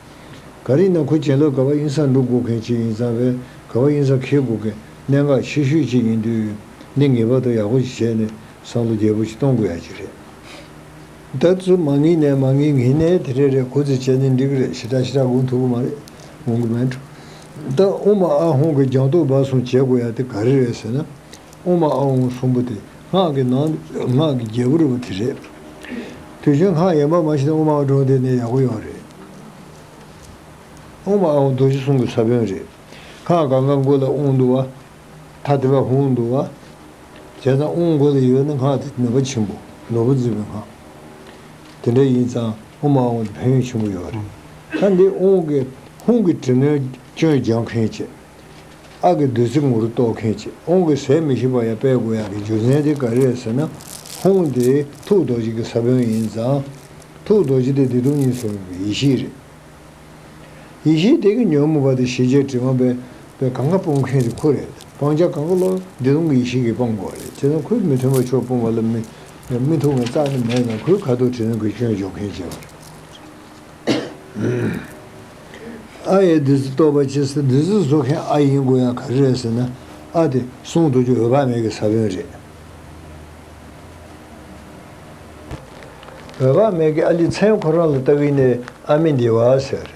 ག་རེ་ཡིན་ན་ཁོ་བྱིན་རླབས་ག་བ་ཡིན་ས་འགྲོ་དགོས་མཁན་ཅིག་ཡིན་ཙང་བས་ག་བ་ཡིན་ས་འཁེལ་དགོས་མཁན་གནད་འགག་ཆེ་ཤོས་ཅིག་ཡིན་དུས་འདི་ངེས་པར་དུ་ཡག་པོ་ཞིག་བྱས་ནས་བསམ་བློ་རྒྱས་པོ་ཞིག་གཏོང་དགོས་ཡ་ཅིག་རེད། ད་ཚུར་མ་ངེས་ནས་མ་ངེས་ངེས་ནས་དེ་རེ་རེ་གོ་ཚེ་བྱས་ནས་འགྲིག་གི་རེད། ཞེ་དྲག་ཞེ་དྲག་འོང་ཐུབ་ཀྱི་མ་རེད། འོང་གི་མེད་འགྲོ། ད་དབུ་མ་ཨ་ཧོང་གི་སྦྱང་བརྡར་བར་གསུམ་བྱེད་དགོས་ཡ་དེ་ག་རེ་རེད་ཟེར་ན། དབུ་མ་ཨ་ཧོང་གསུམ་པོ་དེ་སྔགས་ཀྱི་ནང་སྔགས་ཀྱི་རྒྱལ་པོ་རེད་པ་དེ་རེད། དུས་ཆེན་སྔགས་ཡན་པ་མ་ཤེས་ན་དབུ་མ་ཨ་ཧོང་དེ་ནས་ཡག་པོ་ཡོད་རེད། ཨོཾ་ཨཱཿཧཱུྃ་རྡོ་རྗེ་གསུམ་གྱི་ས་བོན་རེད། སྔགས་གང་ག་མགོ་ལ་ཨོཾ་འདུག་བ། ཐ་དད་པ་ཧཱུྃ་འདུག་བ། བྱས་ཙང་ཨོཾ་མགོ་ལ་ཡོད་ན་སྔགས་དེ་ནུས་པ་ཆེན་པོ་ནོར་བུ་འཛིན་པའི་སྔགས། དེ་འདྲ་ཡིན་ཙང་ཨོཾ་ཨཱཿཧཱུྃ་དེ་ཕན་ཡོན་ཆེན་པོ་ཡོད་རེད། ད་འདི་ཨོཾ་གི་ཧཱུྃ་གི་དྲི་ནོར་སྐྱོན་སྦྱང་མཁན་བྱས། ཨ་གི་བདུད་རྩི་ངོ་རུ་གཏོར་མཁན་བྱས། ཨོཾ་གི་ཟས་མི་ཤིགས་པ་ཡང་སྤེལ་དགོས་ཡག་གི་རྒྱུ་མཚན་དེ་ག་རེ་རེད་ཟེར་ན། ཧཱུྃ་དེ་ཐུགས་རྡོ་རྗེ་གི་ས་བོན་ཡིན་ཙང་། ཐུགས་རྡོ་རྗེ་དེ་བདེ་སྟོང་ཉིད་གསུམ་གྱི་ཡེ་ཤེས་རེད། ཡེ་ཤེས་དེ་གི་ཉོན་མོངས་པ་དེ་ཞི་བྱེད་དྲི་མ་པས་པས་གང་ག་སྤོང་མཁན་དེ་ཁོ་རེད། སྤང་བྱ་གང་ག་ལོ་བདེ་སྟོང་གི་ཡེ་ཤེས་ཀྱིས་སྤང་དགོས་རེད། བྱས་ཙང་ཁོས་མི་མཐུན་པ་ཕྱོགས་སྤོང་བ་ལ་མི་མི་མཐུན་པ་རྩ་ནས་མེད་ཙང་ཁོའི་ཁ་ཐུག་དྲི་ནོར་གྱི་སྐྱོན་སྦྱོང་མཁན་བྱས་པ་རེད། ཨ་ཡི་བདུད་རྩི་གཏོར་བ་ཅི་ཟེར། བདུད་རྩི་བཟོ་མཁན་ཨ་ཡིན་དགོས་ཡག་ག་རེ་རེད་ཟེར་ན། ཨ་དེ་གསུང་དུ་ཆུ་འོད་དཔག་མེད་ཀྱི་ས་བོན་རེད། འོད་དཔག་མེད་ཀྱི་ཨ་ལི་མཚན་ཁོ་རང་ལ་ལྟ་གི་ནས་ཨ་མི་དེ་བ་ཟེར།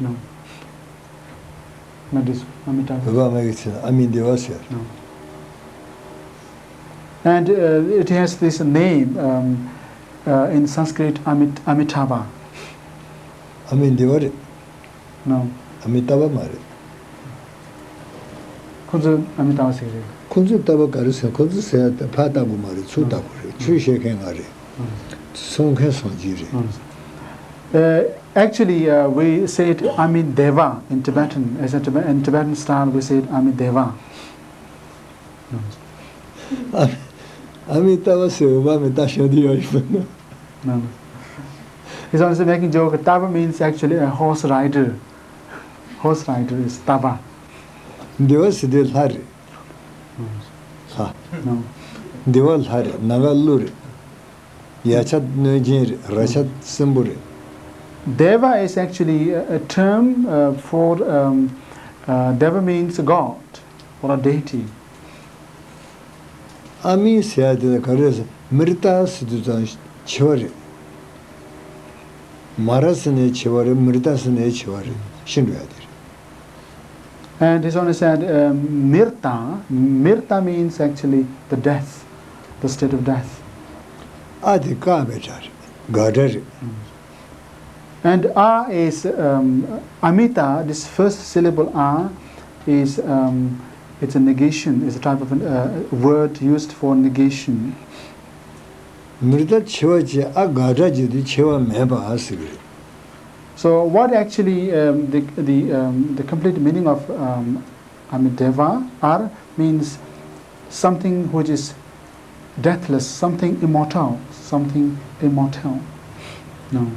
No. Not this one. Amitabha. འོད་དཔག་མེད་ཀྱི་མཚན་ཨ་མི་དེ་བ་ཟེར། No. And uh, it has this name um, uh, in Sanskrit, Amit- Amitabha. ཨ་མི་དེ་བ་རེད། No. ཨ་མི་ཏ་བ་མ་རེད། ཁོ་ཚོས་ཨ་མི་ཏ་བ་ཟེར་གི་རེད། ཁོ་ཚོས་ཏ་བ་ག་རེ་ཟེར། ཁོ་ཚོས་ཟེར་ཡ་ད་ཕ་ལྟ་དགོས་མ་རེད། ཚུར་ལྟ་དགོས་རེད། ཆོས་བཤད་མཁན་ང་རེད། གསུང་མཁན་སངས་རྒྱས་རེད། Uh, actually, uh, we said Amideva in Tibetan. As a Tibe- in Tibetan style, we said Amideva. ཨ་མི་ཏ་བ་ཟེར་བ་མི་ཏ་ཤོད་དུ་ཡོད་ཡིན་པ་ན། No, no. He's also making joke. Tava means actually a horse rider. Horse rider is Tava. འདི་བ་ཟེར་དེ་ལྷ་རེད། ལྷ། No. འདི་བ་ལྷ་རེད། ནཱ་ག་ཀླུ་རེད། ཡ་ཆ་གནོད་སྦྱིན་རེད། ར་ཆ་སྲིན་པོ་རེད། Deva is actually a, a term uh, for um, uh, Deva means God or a deity. ཨ་མི་ཟེར་ཡ་དེ་ལ་ག་རེ་ཟེར། མི་རྟ་ཟེར་དུས་ཙང་ཆེ་བ་རེད། མ་ར་ཟེར་ནས་ཆེ་བ་རེད། མི་རྟ་ཟེར་ནས་ཆེ་བ་རེད། ཤི་འགྲོ་ཡ་དེ་རེད། And this one is said, um, mirta. Mirta means actually the death, the state of death. ཨ་དེ་ཀ་བའི་སྒྲ་རེད། དགག་སྒྲ་རེད། And a is um, amita, this first syllable a is um, it's a negation, it's a type of an, uh, word used for negation. མི་རྟ་ཆེ་བ་བྱས། ཨ་དགག་སྒྲ་བྱས་དུས་ཆེ་བ་མེད་པ་ཟེར་གི་རེད། So what actually um, the the um, the complete meaning of um, Amideva are means something which is deathless, something immortal, something immortal. No.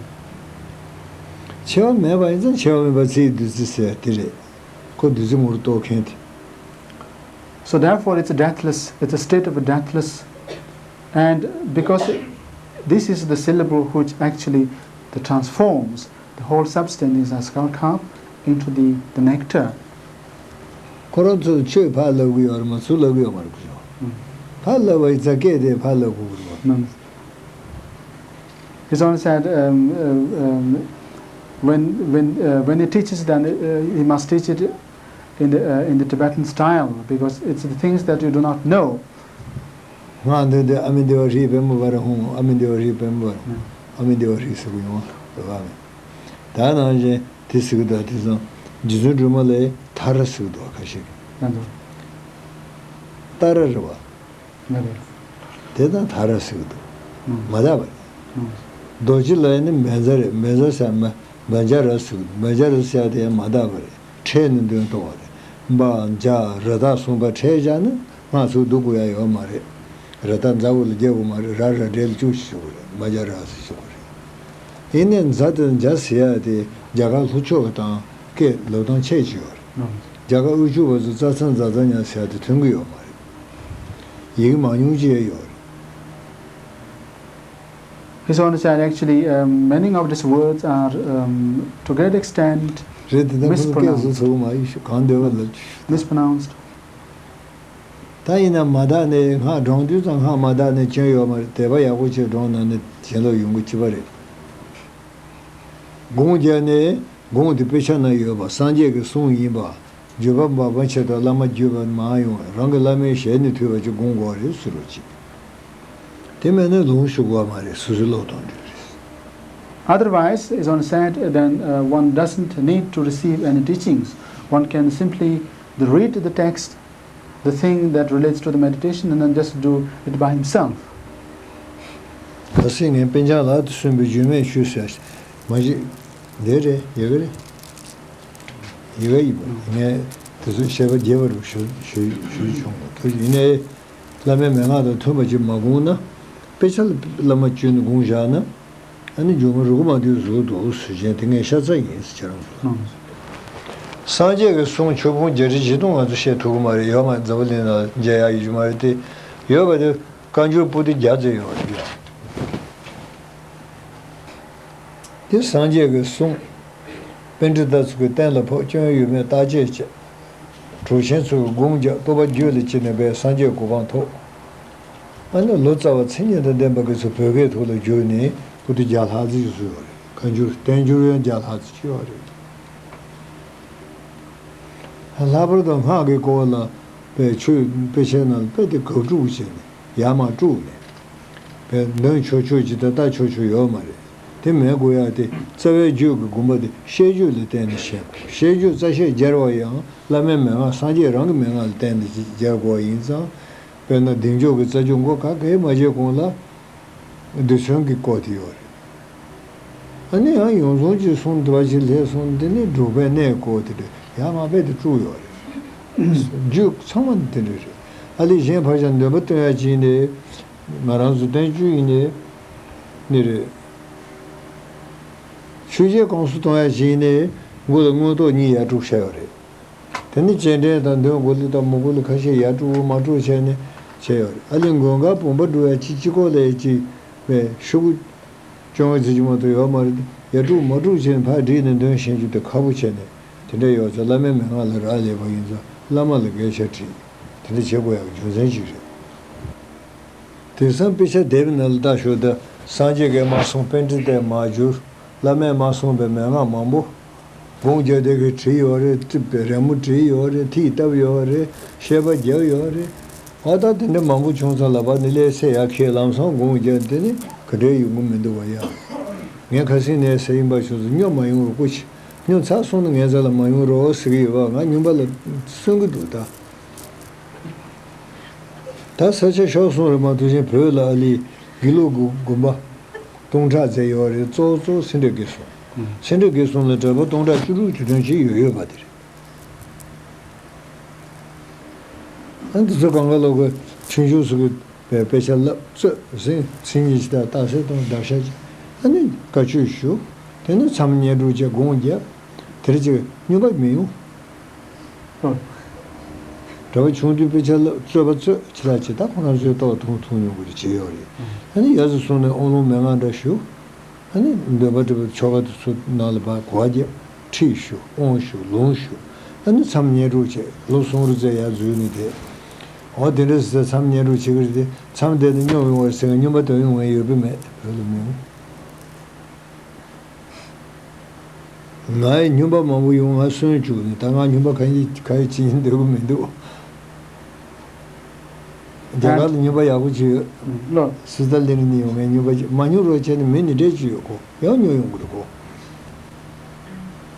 ཆེ་བ་མེད་པ་ཡིན་ཙང་ཆེ་བ་མེད་པ་ཚེའི་བདུད་རྩི་ཟེར་དེ་རེད། ཁོ་བདུད་རྩི་ངོ་རུ་གཏོར་མཁན་དེ། So therefore it's a deathless, it's a state of a deathless, and because this is the syllable which actually the transforms the whole substance in the skull cap into the, the nectar. ཁོ་རང་ཚོས་ཆོས་ཕར་ལབ་གི་ཡོད་རེད་མ། ཚུར་ལབ་གི་ཡོད་མ་རེད། ཁོ་ཚོ་ཕར་ལབ་པ་ཡིན་ཙང་སྐད་དེ་ཕར་ལབ་དགོས་ཀྱི་རེད་པ། No, no. He's only said um, uh, um, when when uh, when he teaches, then uh, he must teach it in the uh, in the Tibetan style because it's the things that you do not know. སྔགས་འདོན་དུས་ཨ་མི་དེ་བ་ཧྲཱིཿབན་མ་བ་ར་ཧཱུྃ། ཨ་མི་དེ་བ་ཧྲཱིཿབན་མ་བ་ར་ཧཱུྃ། ཨ་མི་དེ་བ་ཧྲཱིཿཟེར་གི་ཡོང་བ་རེད་པ། ད་ནང་བཞིན་དེ་ཟེར་གི་འདུག་དེ་ཙང་རྗེ་བཙུན་སྒྲོལ་མ་ལ་ཐ་ར་ཟེར་གི་འདུག་ཁ་ཤས་ཀྱིས། ཏཱ་ར་རེད་པ། དེ་དང་ཐ་ར་ཟེར་གི་འདུག་མ་དག་པ་རེད། རྡོ་རྗེ་ལ་ཡིན་ན་བཛྲ་རེད། བཛྲ་ཟེར་མ་བཛྲ་ར་ཟེར་གི་འདུག་བཛྲ་ར་ཟེར་ཡ་དེ་ཡང་མ་དག་པ་རེད། ཕྲད་ནས་འདོན་གཏོང་བ་རེད། བཛྲ་ར་ད་གསུམ་ཀ་ཕྲད་བཞག་ན་སྔགས་ཚུར་བསྡུ་དགོས་ཡ་ཡོད་མ་རེད། ར་ད་ཛ་འོག་ལ་རྒྱག་དགོས་མ་རེད། ར་ར་འབྲེལ་བཅུ་ཞིག་ཞུ་དགོས་རེད། བཛྲ་ར་ཟེར་ཞུ་དགོས་རེད། ཡིན་ནའི་ཛ་དང་ཛ་ཟེར་ཡ་དེ་རྒྱ་གར་ལྷོ་ཕྱོགས་དང་སྐད་ལབ་སྟངས་ཁྱད་ཅིག་ཡོད་རེད། རྒྱ་གར་དབུས་ཕྱོགས་པ་ཚོ་ཙ་ཚ་ཛ་ཛ་ཉ་ཟེར་ཡ་དེ་ཐོན་གི་ཡོད་མ་རེད། ཡི་གེ་མང་ཉུང་ཅིག་ཡོད་རེད། He's only said actually um, many of these words are um, to great extent རེད། དེ་ད་ཁོ་ཚོ་སྐད་བཟོ་ཚུགས་མ་ཡིན་ཤོག་གང་འདོད་པ་ལབ་ཅིག་ཤོག mispronounce. ད་ཡིན་ན་མ་དག་ནས་སྔགས་སྒྲུང་དུས་ཙང་སྔགས་མ་དག་ནས་སྐྱོན་ཡོད་མ་རེད། དད་པ་ཡག་པོ་བྱས་སྒྲུང་ནང་ནས་ཞེན་ལོག་ཡོང་གི་ཅི་པ་རེད། དགོངས་བརྒྱབ་ནས་དགོངས་དེ་དཔེ་ཆ་ན་ཡོད་པ་སངས་རྒྱས་ཀྱི་གསུང་ཡིན་པ། བརྒྱུད་པ་འབའ་མ་ཆེ་དང་བླ་མ་བརྒྱུད་པ་མང་ཡོང་བས་རང་གི་བླ་མའི་ཞལ་ནས་ཐོས་པ་ཅིག་དགོངས་དགོས་རེད་ཟེར་རོ་ཅིག་དེ་མེད་ན་ལུང་ཞུ་དགོས་མ་རེད། སོ་སོའི་བློ་གཏོང་འདོད་རེད། Otherwise, as one said, then uh, one doesn't need to receive any teachings. One can simply read the text, the thing that relates to the meditation, and then just do it by himself. ད་སེ་ངས་སྤུན་ཆ་ལགས་དུ་གསུངས་པའི་རྒྱུད་སྨད་ཞུས་ཟེར། མ་གཞི་འདི་རེད། ཡོད་གི་རེད། ཡོད་གི་ཡིན་པ་ངས་དེ་ཚོ་བཤད་པ་རྒྱས་པ་རུ་ཞུ་ཞུ་ཞུ་བྱུང་། ད་ཡིན་ནའི་བླ་མའི་མན་ངག་དང་མཐུན་པ་ཅིག་མ་དགོངས་ན། དཔེ་ཆ་ལ་བླ་མ་བཅོལ་ནས་དགོངས་བཞག་ན། ཨ་ནི་མཇུག་མ་རུ་གུ་མ་དུས་གཟུགས་འདུག་ཟེར་མཁན་དེ་ངས་ཤ་ཚ་ཡིན་ཟེར་བྱས་རང་ཚོ་ལ། སངས་རྒྱས་ཀྱི་གསུང་ཆོས་ཕུང་བརྒྱད་ཁྲི་བཞི་སྟོང་ང་ཚོ་བཤད་ཐུབ་ཀྱི་མ་རེད། ཡོད་མ་རེད། འཛམ་བུ་གླིང་ནང་མཇལ་ཡག་ཡོད་རྒྱུ་མ་རེད་དེ། ཡོད་པ་དེ་བཀའ་འགྱུར་པོ་ཏི་བརྒྱ་ཙམ་ཡོད་རེད། དེ་སངས་རྒྱས་ཀྱི་གསུང་། པཎྜི་ཏ་ཚོ་གི་གཏན་ལ་ཕབ། སྐྱོན་ཡོད་མེད་བརྟག་དཔྱད་བྱས། གྲུབ་ཆེན་ཚོ་གི་སྒོམ་རྒྱག། རྟོགས་པ་རྒྱུད་ལ་སྐྱེས་ནས་པའི་སངས་རྒྱས་གོ་འཕང་ཐོབ། ཨ་ནི་ལོ་ཙཱ་བ་མཚན་ཉིད་དང་ལྡན་པ་གི་ཚོ་བོད་སྐད་ཐོག་ལ་བསྒྱུར་ནས་པོ་ཏི་བརྒྱ་ལྷག་ཙམ་ཞིག་བཟོས་ཡོད་རེད། བཀའ་འགྱུར་བསྟན་འགྱུར་ཡང་བརྒྱ་ལྷག་ཙམ་ཅིག་ཡོད་རེད། ལྷག་པར་དུ་སྔགས་ཀྱི་སྐོར་ལ་པའི་ཆོས་དཔེ་ཆའི་ནང་ལ་དཔེ་དེ་དགག་སྒྲུབ་བྱས་ནས་ཡར་མར་དཀྲུགས་ནས། པའི་འདོན་ཆོག་ཆོག་ཅིག་དང་ལྟ་ཆོག་ཆོག་ཡོད་མ་རེད། དེ་མེད་དགོས་ཡ་དེ་རྩ་བའི་རྒྱུད་ཀྱི་དགོངས་པ་དེ་བཤད་རྒྱུད་ལ་བརྟེན་ནས་བཤད་དགོས། བཤད་རྒྱུད་རྩ་བཤད་སྦྱར་བ་ཡང་བླ་མའི་མན་ངག་སངས་རྒྱས་རང་གི་མན་ངག་ལ་བརྟེན་ནས་སྦྱར་དགོས་པ་ཡིན་ཙང་། དཔེར་ན་གདེང་འཇོག་གི་རྩ་རྒྱུད་མགོ་ག་གེ་མ་བརྗེ་གོང་ལ་རྡུལ་ཚོན་གྱི་སྐོར་དེ་ཡོད་རེད། ཨ་ནི་ཡང་ཡོངས་རྫོགས་ཀྱི་གསུང་དུ་བ་ཞིག་ལྷས་སོང་། དེ་ནི་འབྲུག་པའི་གནས་སྐོར་དེ་རེད། ཡར་མར་དཔེ་དེ་དཀྲུགས་ཡོད་རེད། རྒྱུད་ཚང་མ་དེ་འདྲ་རེད། ཨ་ལི་གཞན་ཕར་ཞང་འདོན་པ་སྟོན་ཡ་ཅིག་ནི་ང་རང་ཚོ་བསྟན་བཅོས་ཡིན་ནི་ནི་རེད། ཆོས་བརྒྱད་གོང་སུ་གཏོང་ཡ་ཅིག་ནི་མགོ་ལ་མངོན་རྟོགས་གཉིས་ཡར་དཀྲུགས་བྱས་ཡོད་རེད། དེ་ནི་སྤྱན་འདྲེན་དང་འདོན་གོ་ལི་དང་མོ་གོ་ལི་ཁ་ཤས་ཡར་དཀྲུགས་མར་དཀྲུགས་བྱས་ནས་བྱས་ཡོད་རེད། ཨ་ལི་མགོན་ཁང་བུམ་པ་སྒྲུབ་ཡ་ཅིག་སྤྱི་ཁོག་ལ་ཡ་ཅིག་བས་ཤོག་གུ་སྐྱོང་བ་ཅིག་མ་གཏོགས་ཡོད་མ་རེད། ཡར་དཀྲུགས་མར་དཀྲུགས་བྱས་ནས་ཕར་བསྒྲིགས་ནས་འདོན་ཤེས་རྒྱུ་དེ་ཁག་པོ་བྱས་ནས་དེ་འདྲ་ཡོད་ཙང་། བླ་མའི་མན་ངག་ལ་རག་ལས་པ་ཡིན་ཙང་བླ་མ་ལ་དགེ་ཆ་དྲིས། དེ་འདྲ་བྱེད་དགོས་ཡག་རྒྱུ་མཚན་ཅིག་རེད། དེང་སང་དཔེ་ཆ་དེབ་ནང་ལ་ལྟ་ཞོག་ད་སངས་རྒྱས་ཀྱིས་མ་གསུངས་པཎྜི་ཏས་མ་བསྒྱུར། བླ་མས་མ་གསུངས་པའི་མན་ངག་མང་པོ། དགོངས་རྒྱག་བདེ་གི་བྲིས་ཡོད་རེད། རི་མོ་བྲིས་ཡོད་རེད། ཐིག་བཏབ་ཡོད་རེད། བཤད་པ་རྒྱབ་ཡོད་རེད། ཨ་ད་དེ་འདྲ་མང་པོ་བྱུང་ཙང་ལ་བ་ནི་ལས་ཚེ་ཡར་ཁྱེད་ལམ་སང་དགོངས་རྒྱག་དེ་ནི་ག་འདྲའི་ཡོང་གི་མི་འདུག་བ་ཡ། ངས་ཁ་སང་ནས་ཟེར་ཡིན་པ་བྱུང་ཙང་སྨྱོ་མ་ཡོང་རོགས་སྐུ་མཁྱེན། སྨྱོ་ཚར་སོང་ན་ངའི་རྩ་ལ་མ་ཡོང་རོགས་ཟེར་གི་ཡོད་པ། ང་སྨྱོན་པ་ལ་གསོན་གི་འདུག་ད། ད་ས་ཆ་ཤོར་སོང་རེད་མ་གཏོགས་གཞན་བོད་ལ་ཨ་ལི་དགེ་ལུགས་ཀྱི་དགོན་པ་སྟོང་ཕྲག་ཙམ་ཡོད་རེད། གཙོ་བོ་གཙོ་བོ་སེ་འབྲས་དགེ་གསུམ། སེ་འབྲས་དགེ་གསུམ་ལ་གྲྭ་པ་སྟོང་ཕྲག་བཅུ་དྲུག་བཅུ་བདུན་ཅིག་ཡོད་ཡོད་པ་དེ་རེད། ཨ་འདི་ཚོ་གང་ག་ལོག་གི་ཆུང་ཆུང་ཚོ་གི་དཔེ་དཔེ་ཆ་བསླབ་རྩོད་ཟིན་ཚིག་གཉིས་ཅིག་དང་རྟགས་གསལ་གཏོང་བརྡར་ཤ་ཅིག་ཨ་ནི་བཀའ་ཆོས་ཞུ། དེ་ནས་མཚམས་བསྙེན་སྒྲུབ་བྱས་དགོངས་རྒྱབ། དེར་ཅིག་སྨྱོན་པ་མི་ཡོང་། ཨ། གྲྭ་པ་ཆུང་དུས་དཔེ་ཆ་བསླབ་རྩོད་པ་རྩོད་ཅི་ལ་ཅི་ད་ཁོ་རང་ཚོའི་ལྟོ་འཐུང་འཐུང་མྱོང་གི་རེད་བྱས་ཡོད་རེད། ཨ་ནི་ཡ་ཟི་སོང་ནས་དབང་ལུང་མན་ངག་འདྲ་ཞུ། ཨ་ནི་འདོན་པ་འདྲ་པོ་ཆོ་ག་དེ་ཚོ་ནང་ལ་ཕར་གོ་བ་རྒྱབ། ཁྲིད་ཞུ། དབང་ཞུ། ལུང་ཞུ། ཨ་ནི་མཚམས་བསྙེན་སྒྲུབ་བྱས་ལོ་གསུམ་རེ་ཙམ་ཡར་འཛུལ་ནས་བསྡད། འོ་དེ་འདྲ་ཟེར་མཚམས་བསྙེན་སྒྲུབ་བྱེད་ཀྱི་རེད་དེ། མཚམས་བསྡད་ནས་སྨྱོ་ཡོང་བ་ཟེར་མཁན་སྨྱོན་པ་དོན་ཡོང་མཁན་ཡོད་པས་མེད། བོད་ལ་མི་ཡོང་། ང་ཡི་སྨྱོན་པ་མང་པོ་ཡོང་ང་གསོན་བཅུག་ནས་ད་ང་སྨྱོན་པ་གང་ཡིན་གང་ཡིན་བྱེད་སྙིང་འདོད་ཀྱི་མི་འདུག་རྒྱ་གར་ལ་སྨྱོན་པ་ཡག་པོ་ཅིག་ཡོད། ལོ། སི་ཏཱ་ལིན་ནས་ཡོང་ངའི་སྨྱོན་པ་ཅིག་མ་སྨྱོ་རོགས་བྱས་ནས་མི་ནི་འདྲེ་ཅིག་ཡོད་ཁོ། ཡང་སྨྱོ་ཡོང་གི་རེད་ཁོ།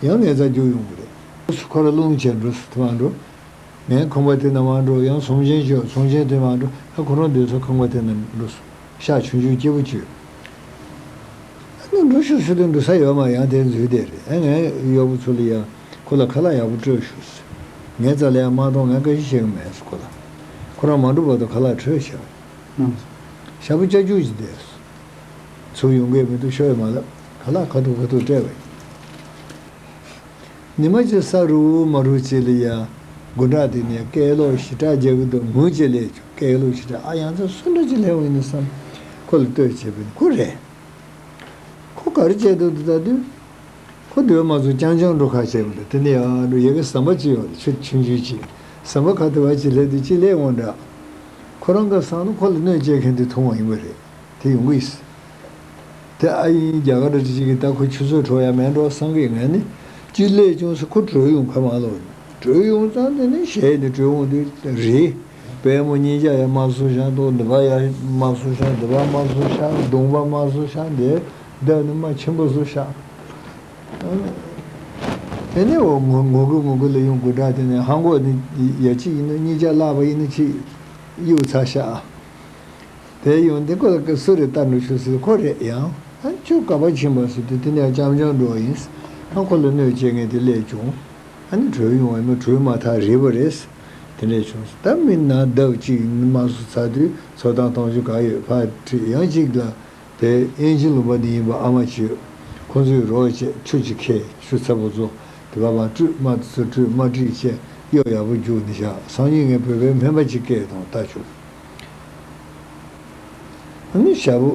ཡང་ངའི་རྩ་རྒྱུག་ཡོང་གི་རེད། ཁོ་ར་རླུང་ཆེན་འགྲོ་སི་ཐུ་མ་འགྲོ། ངའི་ཁང་པ་དེ་ན་མ་འགྲོ། ཡང་ཚོང་ཆེན་ཅིག་ཡོད། ཚོང་ཆེན་དེ་མ་འགྲོ། ཧ་ཁོ་རང་སྡོད་ས་ཁང་པ་དེ་ན་འགྲོ་སོང་། ཤག་ཆུང་ཆུང་སྐྱིད་པོ་ཅིག་ཨ་ནི་འགྲོ་ཤོག་ཟེར་དུས་འགྲོ་ས་ཡོད་མ། ཡང་དེར་འཛུལ་བསྡད་རེད། ཨ་ངའི་གཡོག་པོ་ཚོ་ལ་ཡང་ཁོ་ལ་ཁ་ལག་ཡག་པོ་སྤྲོད་ཤོག་ཟེར། ངའི་རྩ་ལ་ཡང་མ་གཏོང་། ངས་བཀའ་བཞིན་བྱེད་ཀྱི་མེད་ཟེར་ཁོ་ལ། ཁོ་རང་མ་འགྲོ་བར་དུ་ཁ་ལག་སྤྲོད་བྱས། ཨང་། ཞག་པོ་སྐྱ་ཅུང་ཅིག་བསྡད་སོང་། ཚུར་ཡོང་གི་མི་འདུག་ཤོག་ཡོད་མ་ལབ། ཁ་ལག་ཁ་ཐུག་ཁ་ཐུག་སྤྲད་པ་ཡིན། ཉི་མ་གཅིག་ས་རུབ་མ་རུབ་ཅིག་ལ་ཡ། དགོན་གྲྭ་དེ་ནས་སྐད་ལོག་ཞེ་དྲག་རྒྱག་གི་འདུག་ངུ་ཅིག་སླེབས་བྱུང་། སྐད་ལོག་ཞེ་དྲག་ཨ་ཡང་ཚ་སུ་འདྲ་ཅིག་སླེབས་ཡིན་ན་བསམ། ཁོ་ལ་ལྟོས་བྱས་པས་ཁོ་རེད། ཁོ་ག་རེ་བྱས་འདུག་འདི་ལྟ་དུས། ཁོ་སྡོད་མ་ཚུགས་རྐྱང་རྐྱང་འགྲོ་ཁ་བྱས་པ་འདྲ། དེ་ནས་ཡ་འགྲོ་ཡ་གི་ཟམ་པ་ཅིག་ཡོད་རེད། ཆུ་ཆུང་ཆུང་ཅིག་ཟམ་པ་ཁ་ཐུག་པ་ཅིག་སླེབས་དུས་ཅིག་སླེབས་འོང་འདྲ། ཁོ་རང་གི་བསམ་ན་ཁོ་ལ་གནོད་སྐྱེལ་མཁན་དེ་མཐོང་བ་ཡིན་པ་རེད། དེ་ཡོང་གི་ཡིན། དེ་ཨ་ཡིན་རྒྱ་གར་འདྲ་ཅིག་གིས་ད་ཁོ་ཆུ་ཚོད་འཕྲོག་ཡ་མེད་འགྲོ་བསམ་གི། ངས་ནི་ཅི་སླེབས་བྱུང་ཟེར། ཁོ་བྲོས་ཡོང་ཁ་མ་ལོག་བྲོས་ཡོང་ཙང་དེ་ནི་ཞལ་ནི་བྲོས་འོང་དུས་རེད། པད་མོ་གཉིས་ཀ་ཡ་དམར་སུ་ཤང་འདུག་འདི་པ་ཡ་དམར་སུ་ཤང་། འདི་པ་དམར་སུ་ཤང་། གདོང་པ་དམར་སུ་ཤང་། དེ་ བསྡད་ནི་མ་ཆེན་པོ་བཟོ་ཤག་དེ་ནས་འོ་ངུ་ངུ་གུ་ངུ་གུ་ལ་ཡོང་དགོས་འདྲ། དེ་ནས་ཧང་གོ་ནི་ཡ་གཅིག་ཡིན་ན་གཉིས་ཆ་བརླག་པ་ཡིན་ན་གཅིག་གཡུག་ཚར་ཤག་དེ་ཡོང་དེ་ཁོ་ལ་སུ་རེད་ལྟ་འགྲོ་ཤོག་ཟེར། ཁོ་རེད་ཡང་། ཨ་ཁྱོད་ག་པར་ཕྱིན་པ་ཟེར་དུས་དེ་ནས་ཅམ་ཅམ་འགྲོ་བ་ཡིན། ཨ་ཁོ་ལ་གནོད་བྱེད་མཁན་དེ་སླེབས་བྱུང་། ཨ་ནི་བྲོས་ཡོང་བ་ཡིན་ན་བྲོས་མ་ཐག་རེད་པ་རེད། དེ་འདྲས་བྱུང་། ད་མི་ནག་ལྡབ་གཅིག་མ་སུ་ཚར་དུས་ཚོགས་དང་མཐོང་རྒྱུ་ག་ཡོད་ཕར་ཁྲིད། ཡང་གཅིག་ལ་དེ་དབྱིན་ཇི་ལུང་པ་འདི་ཡིན་པ་ཨ་མ་བྱོས། ཁོང་ཚོས་རོགས་བྱས་ཆུ་ཅིག་ཁྱེར། ཆུ་ཚ་པོ་བཙོ། དེ་བ་བ་བཀྲུས། རྨ་དེ་ཚོ་བཀྲུས། རྨ་བཀྲུས་བྱས་གཡོག་ཡག་པོ་རྒྱུགས་ནས་བཞག་སང་ཉིན་ངས་བོད་པའི་སྨན་པ་ཅིག་སྐད་བཏང་ལྟ་ཆོག་ཨ་ནི་ཞག་པོ།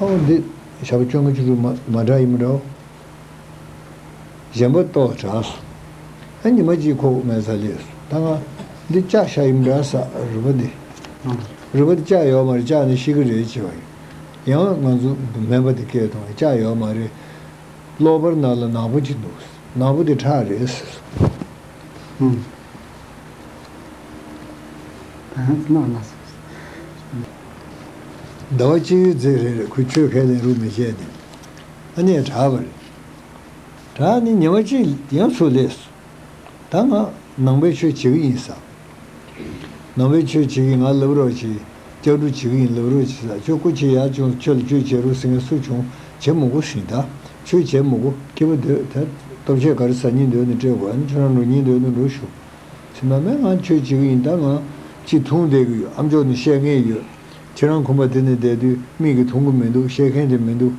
ཨའོ་འདི་ཞག་པོ་བཅོ་ལྔ་བཅུ་དྲུག་མ་མ་འདྲ་ཡིན་མི་འདྲ། གཞན་པ་ལྟོགས་དྲགས་སོང་། ཨ་ཉི་མ་གཅིག་ཁོག་མེད་ས་སླེབས་སོང་། ད་ང་འདི་ལྕགས་ཤ་ཡིན་འདྲ་ས་རུས་པ་འདི། རུས་པ་འདི་ལྕགས་ཡོད་མ་རེད། ལྕགས་ནི་ཤི་གི་རེད་བྱས་པ་ཡིན། ཡང་ང་ཚོ་སྨན་པ་འདི་སྐད་གཏོང་། ལྕགས་ཡོད་མ་རེད། གློ་བུར་ནང་ལ་ནག་པོ་ཅིག་འདུག་ནག་པོ་འདི་ཁྲག་རེད་ཟེར་སོང་། ཨུམ། ཟླ་བ་གཅིག་རྫིག་རེད་རེད། ཁོས་ཆོས་ཁས་ལེན་རུང་མི་བྱས་ནས། ཨ་ནི་དྲག་པ་རེད། དྲག་ནི་ཉི་མ་གཅིག་ཡང་ཚུར་སླེབས་སོང་། ད་ང་ནང་པའི་ཆོས་བྱེད་ཀྱི་ཡིན་ས། ནང་པའི་ཆོས་བྱེད་ཀྱི་ང་ལབ་རོགས་བྱེད། སྐྱབས་འགྲོ་བྱེད་ཀྱི་ཡིན་ལབ་རོགས་བྱེད་ས། ཁྱོད་སྐུ་མཁྱེན་ཡར་བྱུང་། ཁྱོད་ལ་ཆོས་བྱེད་རོགས་ཟེར་མཁན་སུ་བྱུང་། བྱེད་མི་དགོས་ཟེར། ད་ཆོས་བྱེད་མི་དགོས། སྐྱིད་པོ་སྡོད། ད་སྟོབས་ཆེ་ག་རེ་ཟ་སྙིང་འདོད་ན་སྤྲད་དགོས། ཨ་ནི་ཁྱོད་རང་འགྲོ་སྙིང་འདོད་ན་འགྲོ་ཤོག་ཟེར་ན། མེད་ང་ཆོས་བྱེད་ཀྱི་ཡིན། ད་ང་ཅི་འཐུང་བསྡད་ཀྱི་ཡོད། ཨ་མཆོག་ནས་བཤད་མཁན་ཡོད། ཁྱེད་རང་ཁོམ་པ་དེ་ནས་བསྡད་དུས་མིག་གིས་མཐོང་གི་མི་འདུག་བཤད་མཁན་དེ་མི་འདུག་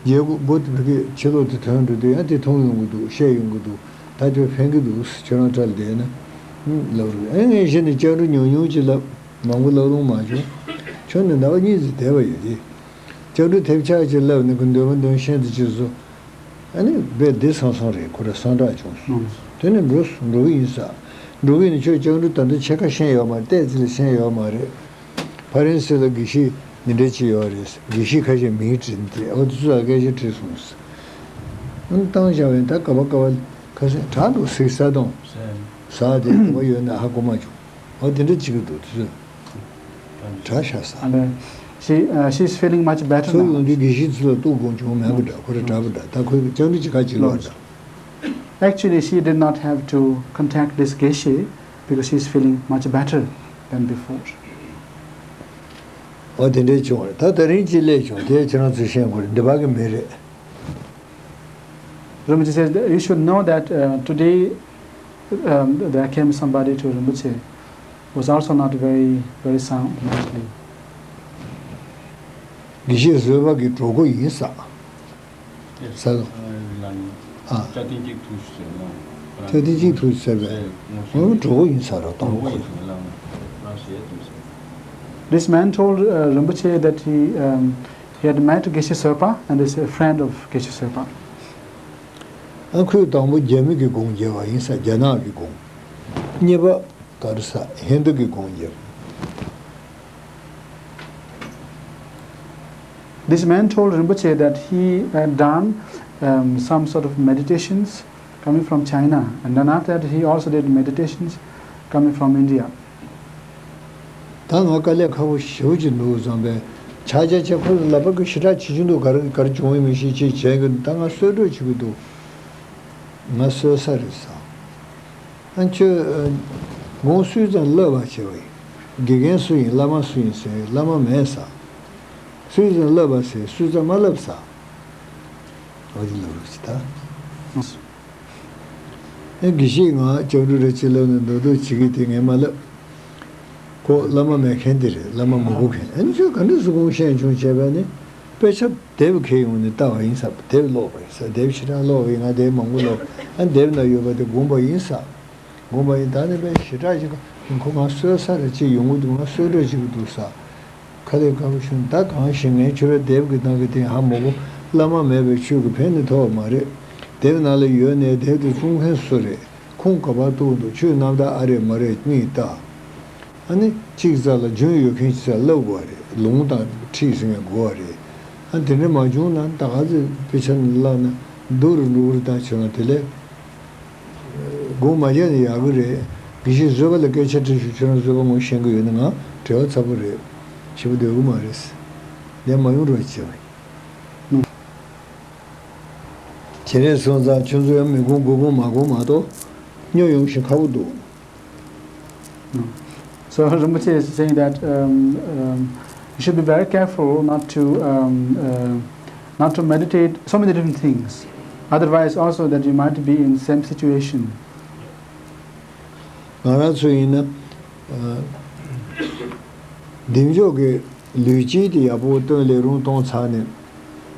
རྗེས་སྒོ་སྒོ་དེ་བུ་གའི་ཕྱི་ལོགས་དེ་ཐོན་འགྲོ་དུས་ཡང་དེ་མཐོང་ཡོང་གི་འདུག་བཤད་ཡོང་གི་འདུག་ད་ཁྱོད་ཕན་གི་འདུག་ཁྱོད་རང་འཕྲལ་བསྡད་ན། ཨུམ་ལབ་རུང་། ཨེ་ངས་གཞི་ནས་སྐྱབས་འགྲོ་ཉུང་ཉུང་ཅིག་ལབ། མང་པོ་ལབ་ལོང་མ་བྱུང་། ཁྱོད་ནི་ཟླ་བ་གཉིས་ཙམ་བསྡད་པ་ཡོད་དེ། སྐྱབས་འགྲོ་ཐེབས་ཆག་ཅིག་ལབ་ནས་ཁོ་འདོད་པ་འདོན་ཤེས་དུ་ཅིག་བཟོ། ཨ་ནི་དཔེ་བདེ་སང་སང་རེད། ཁོ་ར་སང་དྲག་བྱུང་སོང་། དེ་ནས་འགྲོ་སོང་། འགྲོ་གི་ཡིན་ས། འགྲོ་གི་ཡིན་ན་ཁྱོད་སྐྱབས་འགྲོ་ད་ལྟ་ཕྱེད་ཀ་ཤེས་ཡོད་མ་རེད། ཏོག་ཙམ་ལས་ཤེས་ཡོད་མ་རེད། ཕ་རན་སི་ལ་དགེ་བཤེས་འདི་འདྲ་ཅིག་ཡོད་རེད། དགེ་བཤེས་ཁ་ཤས་མིང་བྲིས་ཏེ། ཨོ་དེ་ཚོ་ལ་སྐད་ཆ་དྲིས་སོང་ཟེར། ཨང་བཏང་བཞག་པས་ད་ག་བ་ག་བ་ཁ་སེང་དྲག་འདུག་ཟེར། ས་དང་ཟ་དེ་ག་བ་ཡོད་ན་ཧ་གོ་མ་བྱུང་། ཨོ་དེ་འདྲ་བྱེད་ཀྱི་འདུག་དེ་ཚོ་དྲག་ཤག་ཟ། And uh, she uh, she's feeling much better ཚུར་now. ཡོང་དུས་དགེ་བཤེས་ཚོ་ལ་གཏུག་དགོས་བྱུང་མེད་པ་འདྲ། ཁོ་ར་དྲག་པ་འདྲ། ད་ཁོས་སྐྱབས་འགྲོ་ཅིག་ག་ཅིག་ལོག་འདྲ། Actually, she did not have to contact this geshe because she's feeling much better than before. ཨོ་དེ་འདྲའི་བྱུང་བ་རེད། ད་དེ་རིང་ཅིག་སླེབས་བྱུང་། དེ་ཁྱེད་རང་ཚོས་ཤེས་དགོས་རེད། འདི་བར་གི་མི་རེད། Rinpoche says that you should know that uh, today um, there came somebody to Rinpoche who was also not very, very sound mentally. དགེ་བཤེས་བཟོད་པ་གི་གྲོགས་པོ་ཡིན་ས། ས་ལོ། ཨ། ཐོད་ཐེངས་གཅིག་ཐུག་ཟེར་བས། ཨོ་གྲོགས་པོ་ཡིན་ས་རེད། གྲོགས་པོ་ཡིན་ས་རེད། This man told uh, Rinpoche that he, um, he had met Geshe Serpa and is a friend of Geshe Serpa. ཨ་ཁོས་དང་པོ་རྒྱ་མི་གི་སྒོམ་རྒྱབ་པ་ཡིན་ས། རྒྱ་ནག་གི་སྒོམ། གཉིས་པ་ག་རེ་ཟ། ཧིན་དུ་གི་སྒོམ་རྒྱབ། This man told Rinpoche that he had done um, some sort of meditations coming from China, and then after that he also did meditations coming from India. ད་ང་དཀའ་ལས་ཁག་པོ་ཞེ་པོ་ཅིག་འདུག་བསམ་པས། ཆ་ཆ་ཆ་ཁོ་ལ་ལབ་པ་གི་ཞེ་དྲག་བྱེད་ཀྱི་འདུག་ག་རེ་ག་རེ་བྱུང་ཡོད་མེད་ཤེས་ཅེས་བྱས་གི། ད་ང་གསོལ་གྲོགས་བྱེད་ཀྱི་འདུག་ང་གསོལ་ས་རེད་ཟེར། ཨ་ཁྱོད་དགོངས་སུས་ཙམ་བསླབ་པ་བྱས་པ་ཡིན། དགེ་རྒན་སུ་ཡིན། བླ་མ་སུ་ཡིན་ཟེར། བླ་མ་མེད་ཟེར། སུས་ཙམ་བསླབ་པ་ཟེར། སུས་ཙམ་མ་བསླབ་ཟེར། འོ་དེ་ལབ་རོགས་བྱེད་ད། ཨེ་དགེ་བཤེས་ང་སྐྱབས་འགྲོ་རེ་ཅིག་ལབ་ནས་མདོག་མདོག་བྱེད་ཀྱི་དེ་ངས་མ་ལབ། ཁོ་བླ་མ་མེད་མཁན་དེ་རེད། བླ་མ་མི་དགོས་མཁན། ཨ་ནི་ཁྱོད་ག་འདྲ་སུ་དགོངས་ཤེས་བྱུང་བྱས་པ་ནི། དཔེ་ཆ་དེབ་ཁྱེར་ཡོང་ནས་ལྟ་བ་ཡིན་ས། དེབ་ཀློག་པ་ཡིན་ས། དེབ་ཞེ་དྲག་ཀློག་པ་ཡིན། ང་དེབ་མང་པོ་ཀློག་ཨ་དེབ་ན་ཡོད་པ་དེ་དགོངས་པ་ཡིན་ས། དགོངས་པ་ཡིན། ད་ནི་དཔེ་ཞེ་དྲག་ཅིག་ཁོ་ང་གསོལ་ས་རེ་ཅིག་ཡོང་གི་འདུག་ང་གསོལ་གྲོགས་བྱེད་ཀྱི་འདུག་ས། ཁ་ལས་ཁ་བོ་ཤོན་ད་གང་ཞིག་ངས་ཁྱོད་རའི་དེབ་ཀྱི་ནང་གི་དེ་ཧ་མ་གོ། བླ་མ་མེད་པའི་ཆོས་ཀྱི་ཕན་ནི་ཐོགས་མ་རེད། དེབ་ནང་ལ་ཡོད་ནས་དེབ་དེ་བཙོང་མཁན་སུ་རེད། ཁུངས་ག་པར་གཏུགས་འདུག་ཁྱོད་རྣམ་དག་ཨ་རེད་མ་རེད་གཉིས་ལྟ། ཨ་ནི་གཅིག་རྩ་ལ་རྒྱུན་ཡོད་མཁན་ཅིག་རྩ་ལབ་དགོས་པ་རེད། ལུང་དང་ཁྲིད་ཟེར་མཁན་དགོས་པ་རེད། ཨ་དེ་འདྲ་མ་བྱུང་ན་ད་ག་ཚོད་དཔེ་ཆ་ནི་བཀླགས་ན་སྡུག་རུ་འགྲོ་གི་རེད། ད་བྱས་ན་དེ་ལས། སྒོ་མ་རྒྱག་ན་ཡག་གི་རེད། དགེ་བཤེས་བཟོད་པ་ལ་སྐད་ཆ་དྲིས་ཤོག་ཁྱོད་རང་བཟོད་པ་ངོ་ཤེས་ཀྱི་ཡོད་ན་ང་བྲེལ་བ་ཚ་པོ་རེད། ཞེ་པོ་སྡོད་གི་མ་རེད། ལན་མ་ཡོང་རོགས་བྱེད་པ་ཡིན། བྱེད་རེས་སོང་ཙང་ཁྱོད་ཚོ་ཡང་མི་སྒོམ་དགུ་སྒོམ་མ་སྒོམ་མ་གཏོགས་སྨྱོ་ཡོང་ཞིང་ཁག་པོ་འདུག So Rinpoche is saying that um, um, you should be very careful not to um, uh, not to meditate so many different things. Otherwise, also that you might be in same situation. ང་རང་ཚོ་ཡིན་ན། ཨ། བདེ་མཆོག་གི་ལུས་དཀྱིལ་དེ་ཡག་པོ་སྟོན་ལས་རུང་གཏོང་ཚར་ནས་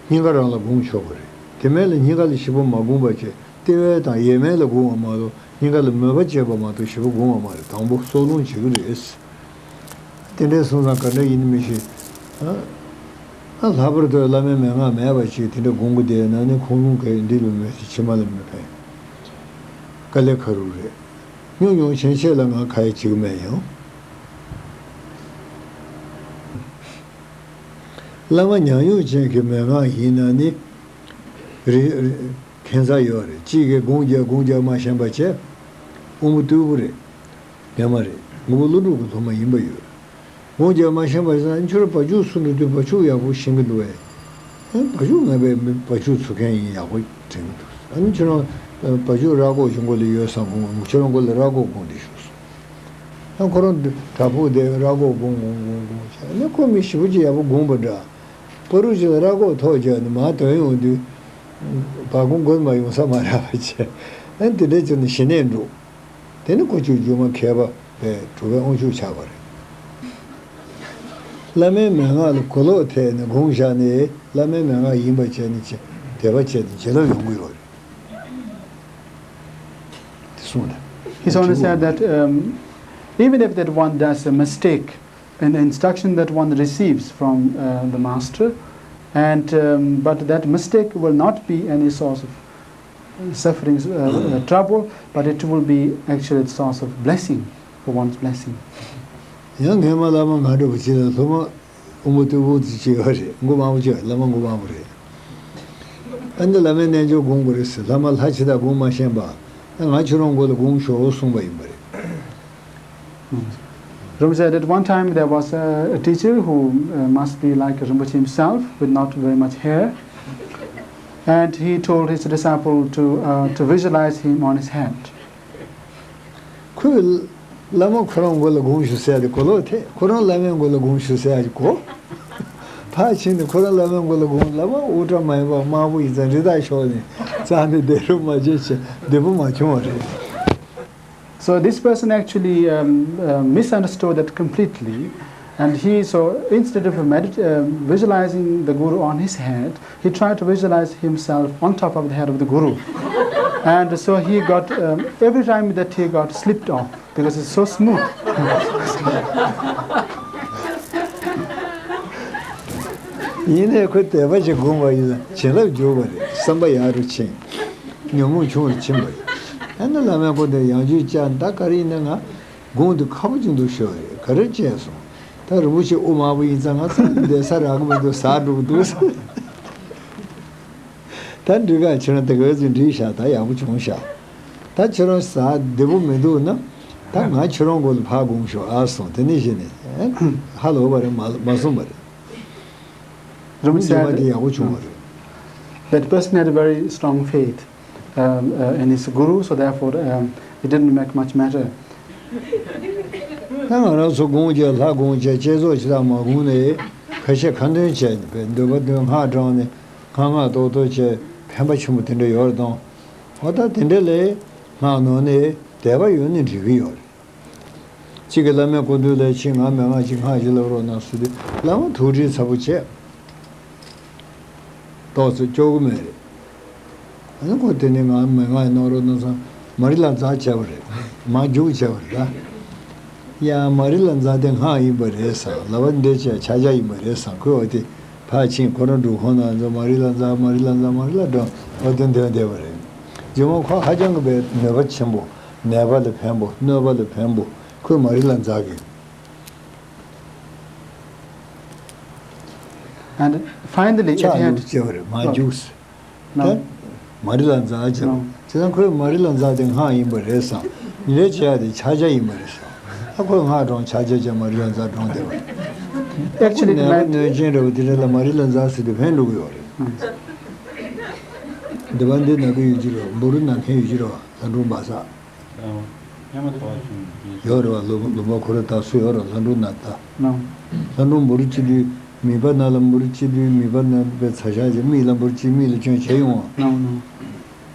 སྙིང་ག་རང་ལ་སྒོམ་ཆོག་གི་རེད། དེ་མེད་ལ་སྙིང་ག་ལ་ཞིབ་པོ་མ་སྒོམ་པ་བྱས་ལྟེ་བའི་དང་ཡས་མས་ལ་སྒོམ་པ་མ་གཏོགས་སྙིང་ག་ལ་མོས་པ་བྱས་པ་མ་གཏོགས་ཞིབ་པོ་སྒོམ་པ་མ་རེད། དང་པོ་སྲོག་རླུང་བྱེད་ཀྱི་རེད། དེ་འདྲའི་སོང་ཙང་ག་འདྲ་ཡིན་མི་ཤེས། ཨ། ཨ། ལྷག་པར་དུ་བླ་མའི་མན་ངག་མེད་པ་ཅིག་དེ་འདྲ་སྒོམ་གི་བསྡད་ན་ནི་ཁོང་ལུང་གས་འདི་ལ་མོས་ཏེ་ཕྱི་མ་ལ་མི་ཕན། དཀའ་ལས་ཁག་རུ་རེད། སྨྱོ་མྱོང་ཕྱིན་ཆད་ལ་ང་ཁ་ཡ་བྱེད་ཀྱི་མེད་ཡང་། བླ་མ་ཉམས་མྱོང་ཅན་གྱི་མན་ངག་ཡིན་ན་ནི། རེ་རེ་ཁྱད་མཚར་ཡོད་རེད། གཅིག་གིས་སྒོམ་རྒྱག་སྒོམ་རྒྱག་མ་ཤེས་པ་བྱས། དབང་པོ་རྟུལ་པོ་རེད། སྨྱོན་མ་རེད། མགོན་པོ་ཀླུ་སྒྲུབ་ཀྱི་སློབ་མ་ཡིན་པ་ཡོད། སྒོམ་རྒྱག་མ་ཤེས་པ་ཡིན་ན་ཁྱོད་རང་བ་ཕྱུགས་ཚུར་འགྲོ་དུས་བ་ཕྱུགས་ཡག་པོ་ཤེས་ཀྱི་འདུག་བས། ཨེ། བ་ཕྱུགས་ངན་པའི་མི་བ་ཕྱུགས་ཚུར་མཁན་ཡིན་ཡག་པོ་དྲན་གྱི་འདུག་ཨ་ནི་ཁྱོད་རང་བ་ཕྱུགས་ར་སྒོག་གི་མགོ་ལ་ཡོད་བསམ་གོ། ཁྱོད་རང་མགོ་ལ་ར་སྒོག་སྒོམ་དེ་ཞུགས་སོང་། ཨ། ཁོ་རང་བྲག་ཕུག་དེ་ར་སྒོག་སྒོམ་སྒོམ་སྒོམ་སྒོམ་བྱས་ནས་ཁོ་མི་ཞེ་པོ་ཅིག་ཡག་པོ་སྒོམ་པ་འདྲ། པ་རུ་ཅིག་ལ་ར་སྒོག་ཐོག་བརྒྱབ་ནས་མར་དོན་ཡོང་དུས། བ་གུང་མགོ་མ་ཡོང་ས་མ་རག་པ་བྱས། ཨ། དེ་འདྲ་བྱས་ནས་ཞི་གནས་འགྲོ། དེ་ནི་ཀུ་ཅོ་སྒྱུ་མ་མཁས་པ་བས་གྲུབ་པའི་དབང་ཕྱུག་ཆགས་པ་རེད། བླ་མའི་མན་ངག་ལ་གོ་ལོག་ཐེབས་ནས་སྒོམ་བཞག་ནས་བླ་མའི་མན་ངག་ཡིན་པ་བྱས་ནས་དད་པ་བྱས་ཏེ་བྱིན་རླབས་ཡོང་གི་ཡོད་རེད། དེ་གསུངས་ད། He so only said that um, even if that one does a mistake in the instruction that one receives from uh, the master, and um, but that mistake will not be any source of sufferings, uh, uh, trouble, but it will be actually a source of blessing, for one's blessing. ཡང་སྔས་མ་བླ་མ་ང་འདྲ་བོ་ཅིག་ལ་སློབ་མ་དབང་པོ་རྟུལ་པོ་དེ་ཅིག་ཡོད་རེད། མགོ་མང་པོ་ཅིག་ཡོད་རེད། བླ་མ་མགོ་མང་པོ་རེད། ཨ་ནི་བླ་མའི་རྣལ་འབྱོར་སྒོམ་དགོས་རེད་ཟེར། བླ་མ་ལྷ་ཇི་ལྟར་སྒོམ་མ་ཤེས་པ། ཨ། ང་ཁྱོད་རང་མགོ་ལ་སྒོམ་ཤོག་གསུངས་པ་ཡིན་པ་རེད། Rinpoche said that one time there was a, a teacher who uh, must be like Rinpoche himself, with not very much hair. And he told his disciple to, uh, to visualize him on his hand. ཁོས་བླ་མ་ཁོ་རང་མགོ་ལ་སྒོམ་ཤོག་ཟེར་ཡ་དེ་གོ་ལོག་ཐེབས། ཁོ་རང་བླ་མའི་མགོ་ལ་སྒོམ་ཤོག་ཟེར་ཡ་གོ། ཕར་ཕྱིན་ནས་ཁོ་རང་བླ་མའི་མགོ་ལ་སྒོམ། བླ་མ་དབུ་སྐྲ་མ་ཡིན་པ་དམར་པོ་ཡིན་ཙང་རི་དྭགས་ཤོག་ནས་རྩ་ནས་བདེ་རུ་མ་བྱེད་ཅེས་བདེ་པོ་མ་བྱུང་བ་རེད། So this person actually um, uh, misunderstood that completely, and he so instead of medit- uh, visualizing the guru on his head, he tried to visualize himself on top of the head of the guru, and so he got um, every time that he got slipped off because it's so smooth. ཡིན་ནའི་ཁོས་དད་པ་ཞིག་སྒོམ་པ་ཡིན་ན་བྱིན་རླབས་འཇུག་པ་རེད། བསམ་པ་ཡག་རུ་ཕྱིན། ཉོན་མོངས་ཆུང་རུ་ཕྱིན་པ་རེད། ཨ་ནི་བླ་མའི་སྐུ་མདུན་ཡང་བསྐྱར་བཅར། ད་ག་རེ་ཡིན་ན་ང་དགོངས་དེ་ཁ་པོ་ཅིག་འདུག་ཤོད་རེད། ག་རེ་བྱས་སོང་། ད་རིན་པོ་ཆེ་དབུ་དམར་པོ་ཡིན་ཙང་ང་ཚོ་འདི་ས་རག་གི་མི་འདུག་ཟ་འགྲོ་གི་འདུག་ཟེར། ད་འགྲིག་ག་ཁྱེད་རང་དེ་ག་ཚོད་འགྲིག་ཤག་ད་ཡག་པོ་བྱུང་ཤག་ད་ཁྱེད་རང་ཟ་བདེ་པོ་མི་འདུག་ན། ད་ང་ཁྱེད་རང་མགོ་ལ་ཕར་སྒོམ་ཤོག་ཨ་སོང་། དེ་ནས་གཞི་ནས་ཧ་ལོ་བ་རེད། མ་མ་གསུངས་པ་རེད། རིན་པོ་ཆེ་རྗེས་མ་དེ་ཡག་པོ་བྱུང་བ་རེད། That person had a very strong faith um, uh, in his guru, so therefore um, it didn't make much matter. ད་ང་རང་ཚོ་སྒོམ་བྱས་ལྷ་སྒོམ་བྱས་བསྐྱེད་རྫོགས་ཇི་ལྟར་མ་སྒོམ་ནས་ཁ་ཤས་ཁ་འདོན་བྱས་ནས་འདོད་པ་འདོན་སྔགས་བགྲངས་ནས་སྔགས་སྔགས་ཏོག་ཏོག་བྱས་ཕན་པ་ཆེན་པོ་དེ་འདྲ་ཡོད་རེད་དང་། འོ་ད་དེ་འདྲ་ལས་སྔགས་ནོར་ནས་དད་པ་ཡོད་ནས་འགྲིག་གི་ཡོད་རེད། གཅིག་གིས་བླ་མའི་སྐུ་མདུན་ལ་ཕྱིན། ང་མན་ངག་ཅིག་སྔགས་ཅིག་ལབ་རོགས་གནང་ཟེར་དུས་བླ་མ་ཐུགས་ཁྲལ་ཚ་པོ་བྱས། ཏོག་ཙམ་སྐྱོ་གི་མེད་རེད། ཨ་ནི་ཁོ་དེ་ནས་ང་མན་ངག་གནང་རོགས་གནང་ཟེར་མ་རི་ལ་ཛ་བྱས་པ་རེད། མར་རྒྱུག་བྱས་པ་རེད་ད། ཡ་མ་རི་ལ་ཛ་དེ་སྔགས་ཡིན་པ་རེད་ཟེར། ལབ་པ་འདི་བྱས་ཕྱག་རྒྱ་ཡིན་པ་རེད་ཟེར། ཁོས་འོ་དེ་ཕར་ཕྱིན་ཁོ་རང་སྒྲུབ་ཁང་ནང་ཚོ་མ་རི་ལ་ཛ་མ་རི་ལ་ཛ་མ་རི་ལ་ཛ་འོ་དེ་འདོན་བསྡད་པ་རེད། རྗེས་མ་ཁོ་ཧ་ཅང་གི་བའི་ནུས་པ་ཆེན་པོ། ནད་པ་ལ་ཕན་པོ། གནོད་པ་ལ་ཕན་པོ། ཁོས་མ་རི་ལ་ཛ་གི། And finally, at ཕྱག་hand, ལུགས་བྱས་པ་རེད། མ་རྒྱུགས། ད་མ་རི་ལ་ཛ་བྱས་པ། བྱས་ཙང་ཁོས་མ་རི་ལ་ཛ་དེ་སྔགས་ཡིན་པ་རེད་བསམ། ཉིན་རེ་བྱས་ཡ་དེ་ཕྱག་རྒྱ་ཡིན་པ་རེད་བསམ། ད་ཁོས་སྔགས་བགྲངས་ཕྱག་རྒྱ་བྱས་མ་རི་ལ་ཛ་བགྲངས་བསྡད་པ་རེད། Actually, ནད་པ་གནོད་སྦྱིན་འདྲ་བོ་དེ་འདྲ་ལ་མ་རི་ལ་ཛ་ཟེར་དུས་ཕན་འགྲོ་གི་ཡོད་རེད། སྡེ་པ་འདི་ན་གི་ཡོད་ཀྱི་རེད། འབུ་རུ་ན་མཁན་ཡོད་ཀྱི་རེད་བ། ལྷ་སྒྲུང་སྦ་ས། ཨ། ཧེ་མ་ཐོག་བྱུང་། ཡོད་རེད་བ། ལུང་ལུང་པ་ཁོ་ར་དག་སུ་ཡོད་རེད། ལྷ་སྒྲུང་ན་ད། ནམ། ལྷ་སྒྲུང་འབུ་རུ་སྐྱེ་དུས་མིད་པ་ན་ལ་འབུ་རུ་སྐྱེ་དུས་མིད་པ་ན་པའི་ཚ་ཤ་ཅིག་མིག་ལ་འབུ་རུ་སྐྱེ་མིག་ལ་སྐྱོན་བྱས་ཡོང་བ། ནམ་ནམ།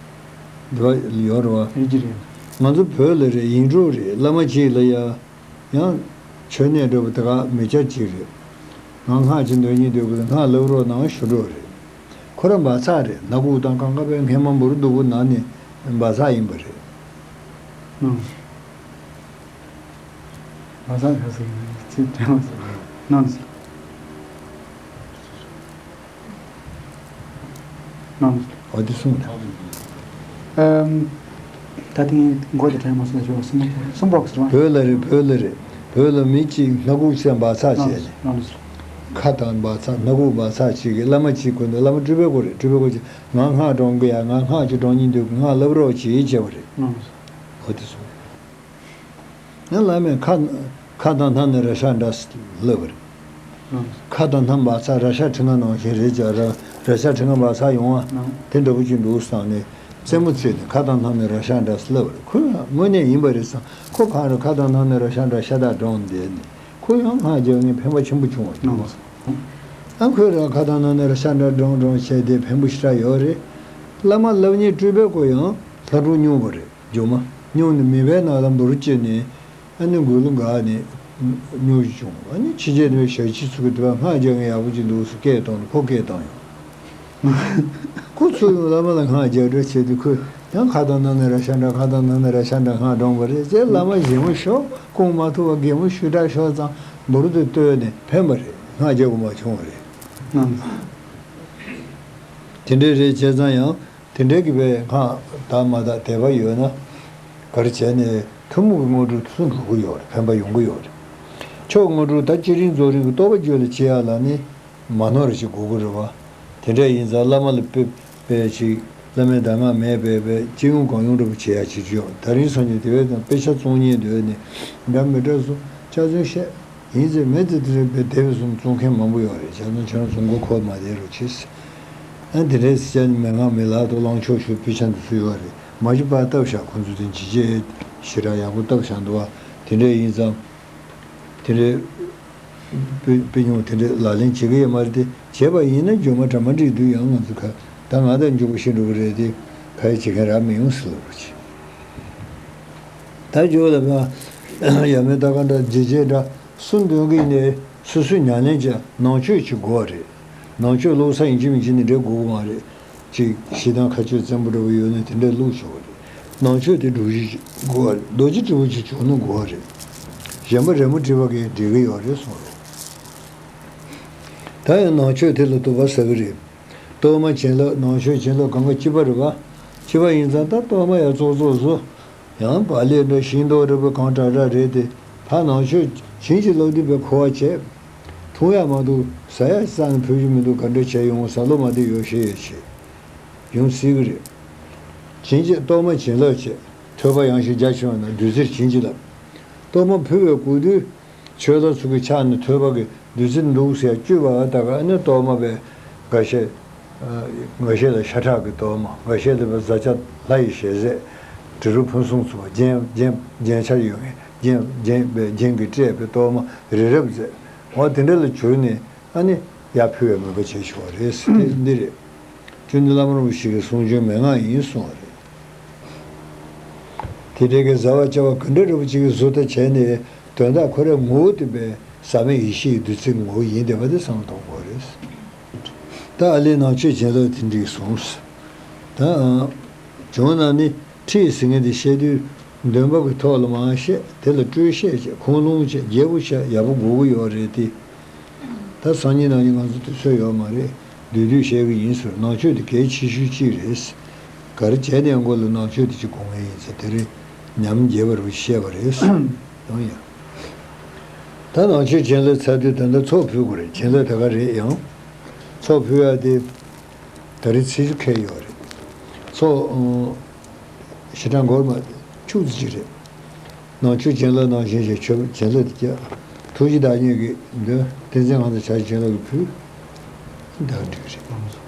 འདི་བ་ཡོད་རེད་བ། ཡོད་ཀྱི་རེད། ང་ཚོ་བོད་ལ་རེད། ཡིག་འབྲུ་རེད། བླ་མ་གཅིག་ལ་ཡ། ཡང་། མཆོད་གནས་འགྲོ་བ་དེ་ག་མི་སྐྱ་གཅིག་རེད། ང་སྔགས་ཀྱི་འདོན་སྙིང་འདོད་དགོས། སྔགས་བསླབ་རོགས་གནང་ཞུ་འགྲོ་རེད། ཁོ་རང་སྦ་ཚགས་རེད། སྣ་ཁུག་དང་གང་ག་པའི་སྔས་མ་འབུ་རུ་སྡུག་པོ་ན་ནི་སྦ་ཚགས་ཡིན་པ་རེད། ཨང་། སྦ་ཚགས་ག་ཟེར་ཡིན་ཚིག་དྲན་མ་སོང་། ནང་ཟེར། ནང་ཟེར། འོ་དེ་གསུངས་དང་། ཨམ། ད་ཐེངས་མགོ་དེ་དྲན་མ་སོང་། ཞོགས་གསུམ་པ་གསུམ་པོ་ཟེར་བ། བོད་ལ་རེད། བོད་ལ་རེད། བོད་ལ་མི་གཅིག་སྣ་ཁུག་སེམས་སྦ་ཚགས་བྱས་ནས། ནང་ཟེར། ཁ་དང་སྦ་ཚགས། སྣ་ཁུག་སྦ་ཚགས་བྱེད་ཀྱི། བླ་མ་གཅིག་དགོས་འདུག་བླ་མ་སྤྲུལ་པའི་སྐུ་རེད། སྤྲུལ་པའི་སྐུ་གཅིག་ང་སྔགས་སྒྲུང་གི་ཡ། ང་སྔགས་ཀྱི་སྒྲུང་སྙིང་འདོད་ཀྱི། སྔགས་བསླབ་རོགས་གྱིས་བྱས་པ་རེད། ནང་ཟེར། འོ་དེ་གསུངས། ཡང་བླ་མས་ཁ་ཁ་དང་སྣ་ནི་ར་ཤ་འདྲ་ལབ་པ་རེད། ཁ་དང་སྣ་སྦ་ཚགས། ར་ཤ་ཁྲི་ང་ནང་བཞིན་རེད་ཅག་ར་ར་ཤ་ཁྲི་ང་སྦ་ཚགས་ཡོང་བ་དེ་འདྲ་པོ་ཅིག་འདུག་བསམ་ནས་རྩེད་མོ་རྩེས་ནས་ཁ་དང་སྣ་ནི་ར་ཤ་འདྲ་ལབ་པ་རེད། ཁོས་དངོས་གནས་ཡིན་པ་རེད་བསམ། ཁོ་གང་རུང་ཁ་དང་སྣ་ནི་ར་ཤ་འདྲ་ཤ་སྟག་སྒྲུང་བསྡད་ནས་ཁོ་ཡང་སྔགས་རྒྱག་མཁན་ཕན་པ་ཆེན་པོ་བྱུང་བ་རེད། ཨ་ཁོས་རང་ཁ་དང་སྣ་ནི་ར་ཤ་འདྲ་སྒྲུང་སྒྲུང་བྱས་ཏེ་ཕན་པོ་ཞེ་དྲག་ཡོད་རེད། བླ་མ་བསླབ་གཉེར་སྤྲུལ་པའི་སྐུ་ཡང་ལྷ་སྒྲུང་སྙུང་པ་རེད། སྒྱུ་མ་སྙུང་ནས་མིད་པའི་ནང་ལ་འབུ་རུ་སྐྱེས་ནས། ཨ་ནི་མགུལ་ལ་འགག་ནས་སྙུང་བྱུང་། ཨ་ནི་ཕྱི་རྒྱལ་དུ་ཞག་ཕྱི་ཚུ་གི་དུ་བ་སྔགས་རྒྱག་མཁན་ཡག་པོ་ཅིག་འདུག་ཟེར་སྐད་བཏང་ནས་ཁོ་སྐད་བཏང་ཡོང་། ཁོ་ཚུར་ཡོང་བླ་མ་ལ་སྔགས་རྒྱག་འགྲོ་བྱེད་དུས་ཁོས་ཡང་ཁ་དང་སྣ་ནི་ར་ཤ་འདྲ། ཁ་དང་སྣ་ནི་ར་ཤ་འདྲ་སྔགས་སྒྲུང་པ་རེད་ཅེས། བླ་མ་ཞིམ་མོ་ཤོག་སྐུང་མ་ཐུབ་པ་གད་མོ་ཤུགས་དྲག་ཤོག་ཙང་འབུ་རུ་དེ་བཏོན་ནས་ཕན་པ་རེད། སྔགས་རྒྱག་དགོས་མ་བྱུང་བ་རེད། དེ་འདྲའི་རེད་བྱས་ཙང་ཡང་། དེ་འདྲའི་གི་བའི་སྔགས་དག་མ་དག་དད་པ་ཡོད་ན། ག་རེ་བྱས་ནས་ཐུན་མོང་གི་དངོས་གྲུབ་སུ་འགྲོ་གི་ཡོད་རེད། ཕན་པ་ཡོང་གི་ཡོད་རེད། མཆོག་དངོས་གྲུབ་ད་ཅི་རིང་རྫོགས་རིང་གི་རྟོགས་པ་རྒྱུད་ལ་སྐྱེ་ཡ་ལ་ནི་མ་ནོར་ཞིག་དགོས་ཀྱི་རེད་བ། དེ་འདྲ་ཡིན་ཙང་བླ་མ་ལ་དཔེ་དཔེ་ཞིག་བླ་མའི་གདམས་ངག་མེད་པའི་བའི་སྤྱི་ཡོངས་གང་ཡོང་འདྲ་པོ་བྱེད་ཡ་བྱེད་རྒྱུ་ཡོད། ད་རིང་སང་ཉིན་དེ་བས་ཀྱང་དཔེ་ཆ་བཙོང་མཁན་དེ་བས་ནི་འདྲ་མི་འདྲ་སུ་ཆ་ཚང་བཤད། ཡིན་ཚེ་མི་དེ་དེ་རེད་པས། དེ་བས་སུ་བཙོང་མཁན་མང་པོ་ཡོད་རེད། བྱས་ཙང་ཁྱེད་རང་ཚོ་མགོ་འཁོར་མ་བསྡད་རོགས་གྱིས། ཨ་དེ་འདྲས་སི་ཅན་མི་ངག་མི་ལག་ཏུ་བླང་ཆོག་ཞུ་དཔེ་ཆ་འདི་ཚོ་ཡོད་རེད། མ་གཞི་པར་བཏབ་བཞག་ཁོང་ཚོ་དེ་ཇི་བྱས་ཞེ་དྲག་ཡག་པོ་བཏབ་བཞག་འདུག་བ། དེ་འདྲས་ཡིན་ཙང་། དེ་འདྲས། དཔེ་དཔེ་ཉུང་དེ་འདྲས་ལག་ལེན་བྱེད་ཀྱི་ཡོད་མ་རེད་དེ། བྱས་པ་ཡིན་ན་རྒྱུ་མ་གྲ་མ་འགྲིག་དུས་ཡང་ང་ཚོ་ཁ་ད་ང་དང་མཇུག་པ་ཤི་འགྲོ་གི་རེད་དེ། ཁ་ཡ་བྱེད་མཁན་རག་མི་ཡོང་ཟེར་ལབ་རོགས་གྱིས། ད་ཇོ་ལ་ཕ། ཡ་མེད་ད་ག་འདྲ་ཇེ་ཇེ་འདྲ་སུ་འདོན་གི་ནས་སུ་སུ་ཉམས་ལེན་བྱ། ནང་ཆོས་ཅིག་དགོས་རེད། ནང་ཆོས་ལོག་ས་ཡིན་གཅིག་མིན་གཅིག་ནི་འདྲེ་དགོས་གི་མ་རེད། ཅིག་ཞེ་སྡང་ཁ་ཆོས་བཙན་པོ་འདྲ་པོ་ཡོད་ན་དེ་འདྲ་ལོག་ཆོག་གི་རེད། ནང་ཆོས་དེ་སྒྲུབ་གཞི་ཅིག་དགོས་རེད། རྡོ་རྗེ་དྲིལ་བུ་ཅིག་བྱུང་ན་དགོས་རེད། གཞན་པ་རི་མོ་བྲིས་པ་གིས་འགྲིག་གི་ཡོད་རེད་གསུངས་རེད། ད་ཡང་ནང་ཆོས་དེ་ལ་དུ་བ་ཟ་གི་རེད། གཏོར་མ་བྱིན་རླབས། ནང་ཆོས་བྱིན་རླབས་གང་ག་གཅིག་པ་རེད་བ། གཅིག་པ་ཡིན་ཙང་ད་གཏོར་མ་ཡང་ཙོག་ཙོག་བཟོ། ཡང་བག་ལེབ་འདྲ་ཤིང་ཏོག་འདྲ་པོ་གང་དྲག་དྲག་རེད་དེ། ཕར་ནང་ཆོས་བྱིན་གྱིས་བརླབས་དུས་པའི་མཁོ་བ་བྱས། འཐུང་ཡག་མ་འདུག་ཟ་ཡག་རྩ་ནས་ཕུལ་རྒྱུ་མི་འདུག་ག་འདྲ་བྱས་ཡོང་ཟ་ལོ་མ་བདེ་ཡོད་ཤེས་ཡོད་བྱས། ཡོང་སྲིད་གི་རེད། བྱིན་གྱིས་གཏོར་མ་བྱིན་རླབས་བྱས། ཐོད་པ་ཡང་ཞིག་རྒྱ་ཆེ་བ་ན་བདུད་རྩིར་བྱིན་གྱིས་བརླབས། གཏོར་མ་ཕུལ་བའི་སྐུ་དུས། ཆོས་ལ་ཚུགས་ཀྱི་ཕྱག་ནི་ཐོད་པ་གི་བདུད་རྩི་འདུག་ཟེར་བཅུད་པ་ད་ག་ནི་གཏོར་མ་པའི་འགའ་ཤས། འགའ་ཤས་ལ་ཤ་ཁྲག་གི་གཏོར་མ། འགའ་ཤས་ལ་བཟའ་བཅའ་ལྷ་ཡི་ཞལ་ཟས། དྲི་རོ་ཕུན་སུམ་ཚོགས་པ་རྒྱན་རྒྱན་རྒྱན་ཆ་ཡོད་མཁན་རྒྱན་རྒྱན་པའི་རྒྱན་གྱིས་སྤྲས་པའི་གཏོར་མ་རི་རབ་མཛད། འོ་དེ་འདྲ་ལ་གྱུར་ནས་ཨ་ནི་ཡར་ཕུལ་བའི་མོས་པ་བྱེད་ཆོག་པ་རེད། དེ་འདི་རེད། བཅོམ་ལྡན་བླ་མ་རིན་པོ་ཆེ་གི་གསུང་རྒྱུན་མན་ངག་ཡིན་གསུངས་པ་རེད། དེ་འདྲའི་གི་བཟའ་བ་བཅའ་བ་ག་འདྲ་འདྲ་པོ་ཅིག་གི་བཟོ་ལྟ་བྱས་ནས་དོན་དག་ཁོ་རའི་ངོ་བོ་དེ་བས་ཟག་མེད་ཡེ་ཤེས་ཀྱི་བདུད་རྩི་གི་ངོ་བོ་ཡིན་བསྡད་པ་དེ་བསམ་བློ་གཏོང་དགོས་རེད། ད་ཨ་ལས་ནང་ཆོས་བྱིན་རླབས་དེ་འགྲིག་སོང་། ད་ཨ། བྱུང་ན་ནི་ཁྲིད་ཟེར་མཁན་དེ་བཤད་དུས་འདོན་པ་གི་ཐོག་ལ་མར་བཤད། དེ་ལ་སྤྲོས་བཤད་བྱས། ཁུངས་ལུང་བྱས། རྒྱས་པོ་བཤད། ཡག་པོ་དགོས་ཀྱི་ཡོད་རེད་དེ། ད་སང་ཉིན་གནངས་ཉིན་ང་ཚོ་དུས་ཚོད་ཡོད་མ་རེད། བསྡུས་བསྡུས་བཤད་གི་ཡིན་ཟེར། ནང་ཆོས་དེ་གལ་ཆེ་ཤོས་གཅིག་རེད། ག་རེ་བྱས་ནས་མགོ་ལ་ནང་ཆོས་དེ་ཅིག་གོ་མཁན་ཡིན་ཚེ་དེ་རིང་ཉམས་རྒྱས་པ་རུ་བཤད་པ་རེད། ཡང་ཡང་། ད་ནང་ཆོས་བྱིན་རླབས་ཚར་དུས་ད་ལྟ་ཚོགས་ཕུལ་དགོས་རེད། བྱིན་རླབས་ད་ག་རེད་ཡང་། ཚོགས་ཕུལ་ཡ་དེ་ད་རེས་ཚེས་བཅུ་ཁེལ་ཡོད་རེད། ཚོགས། ཞེ་དྲག་འགོར་མ། ཆུ་ཚོད་གཅིག་རེད། ནང་ཆོས་བྱིན་རླབས་ནང་བཞིན་ཞིག་ཆོས་བྱིན་རླབས་དེ་བརྒྱབ། ཐུགས་རྗེ་བདག་ཉིད་ཀྱི་འདོན། ཏིང་འཛིན་གང་དུ་བྱ་ཞིང་བྱིན་རླབས་ཀྱི་ཕུལ། ད་འགྲིག་རེད།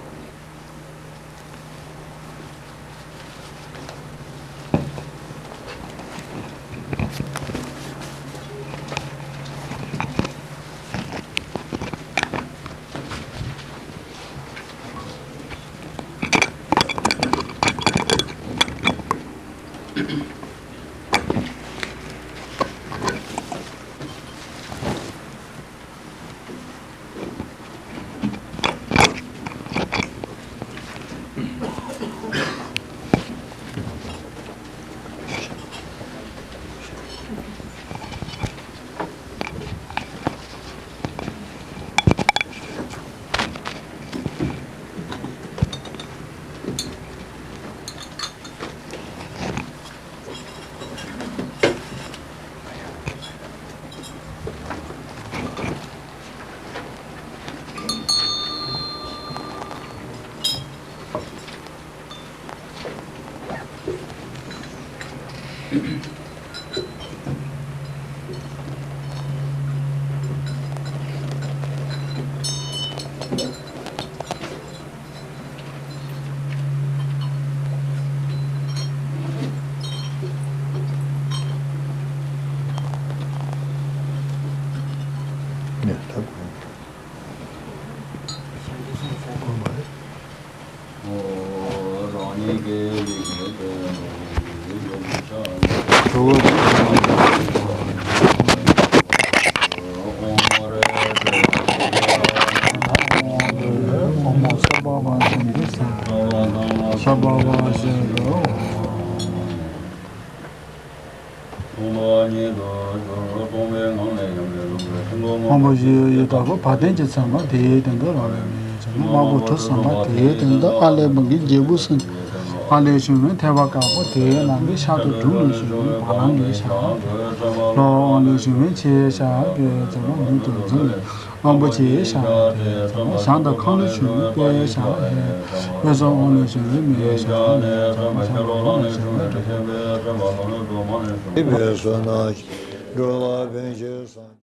དབང་པོ་བཞི་ཡི་དྭགས་པོ་བ་དན་གྱི་ཚེར་མ་དེའི་སྟེང་དུ་རང་ལས་མི་ཡི་བྱ་མ་དམར་པོ་གྲུ་གསུམ་པ་དེའི་སྟེང་དུ་ཨ་ལས་མི་གི་རྒྱལ་པོ་སུ་ཨ་ལས་བྱུང་བའི་ཐལ་བ་དཀར་པོ་དེའི་ནང་གི་ཤར་དུ་དྲུང་ནས་བྱུང་བའི་བ་ལང་གི་ཤར་ལྷོ་དབང་ལས་བྱུང་བའི་ཆེ་ཤར་གྱི་བྱ་མ་མྱུར་དུ་འཛིན་པའི་དབང་པོ་ཆེའི་ཤར་དེ་བྱ་མ་བྱང་དང་ཁམས་ལས་བྱུང་བའི་དཔལ་ཤར་ཧེ་དབུས་སུ་དབང་ལས་བྱུང་བའི་མེའི་ཤར་ནས་བྱ་མ་བྱང་དང་ཁམས་ལས་བྱུང་བའི་དེ་བས་བསོད་ནམས་འགྲོ་ལ་ཕན་ཕྱིར་བསམ།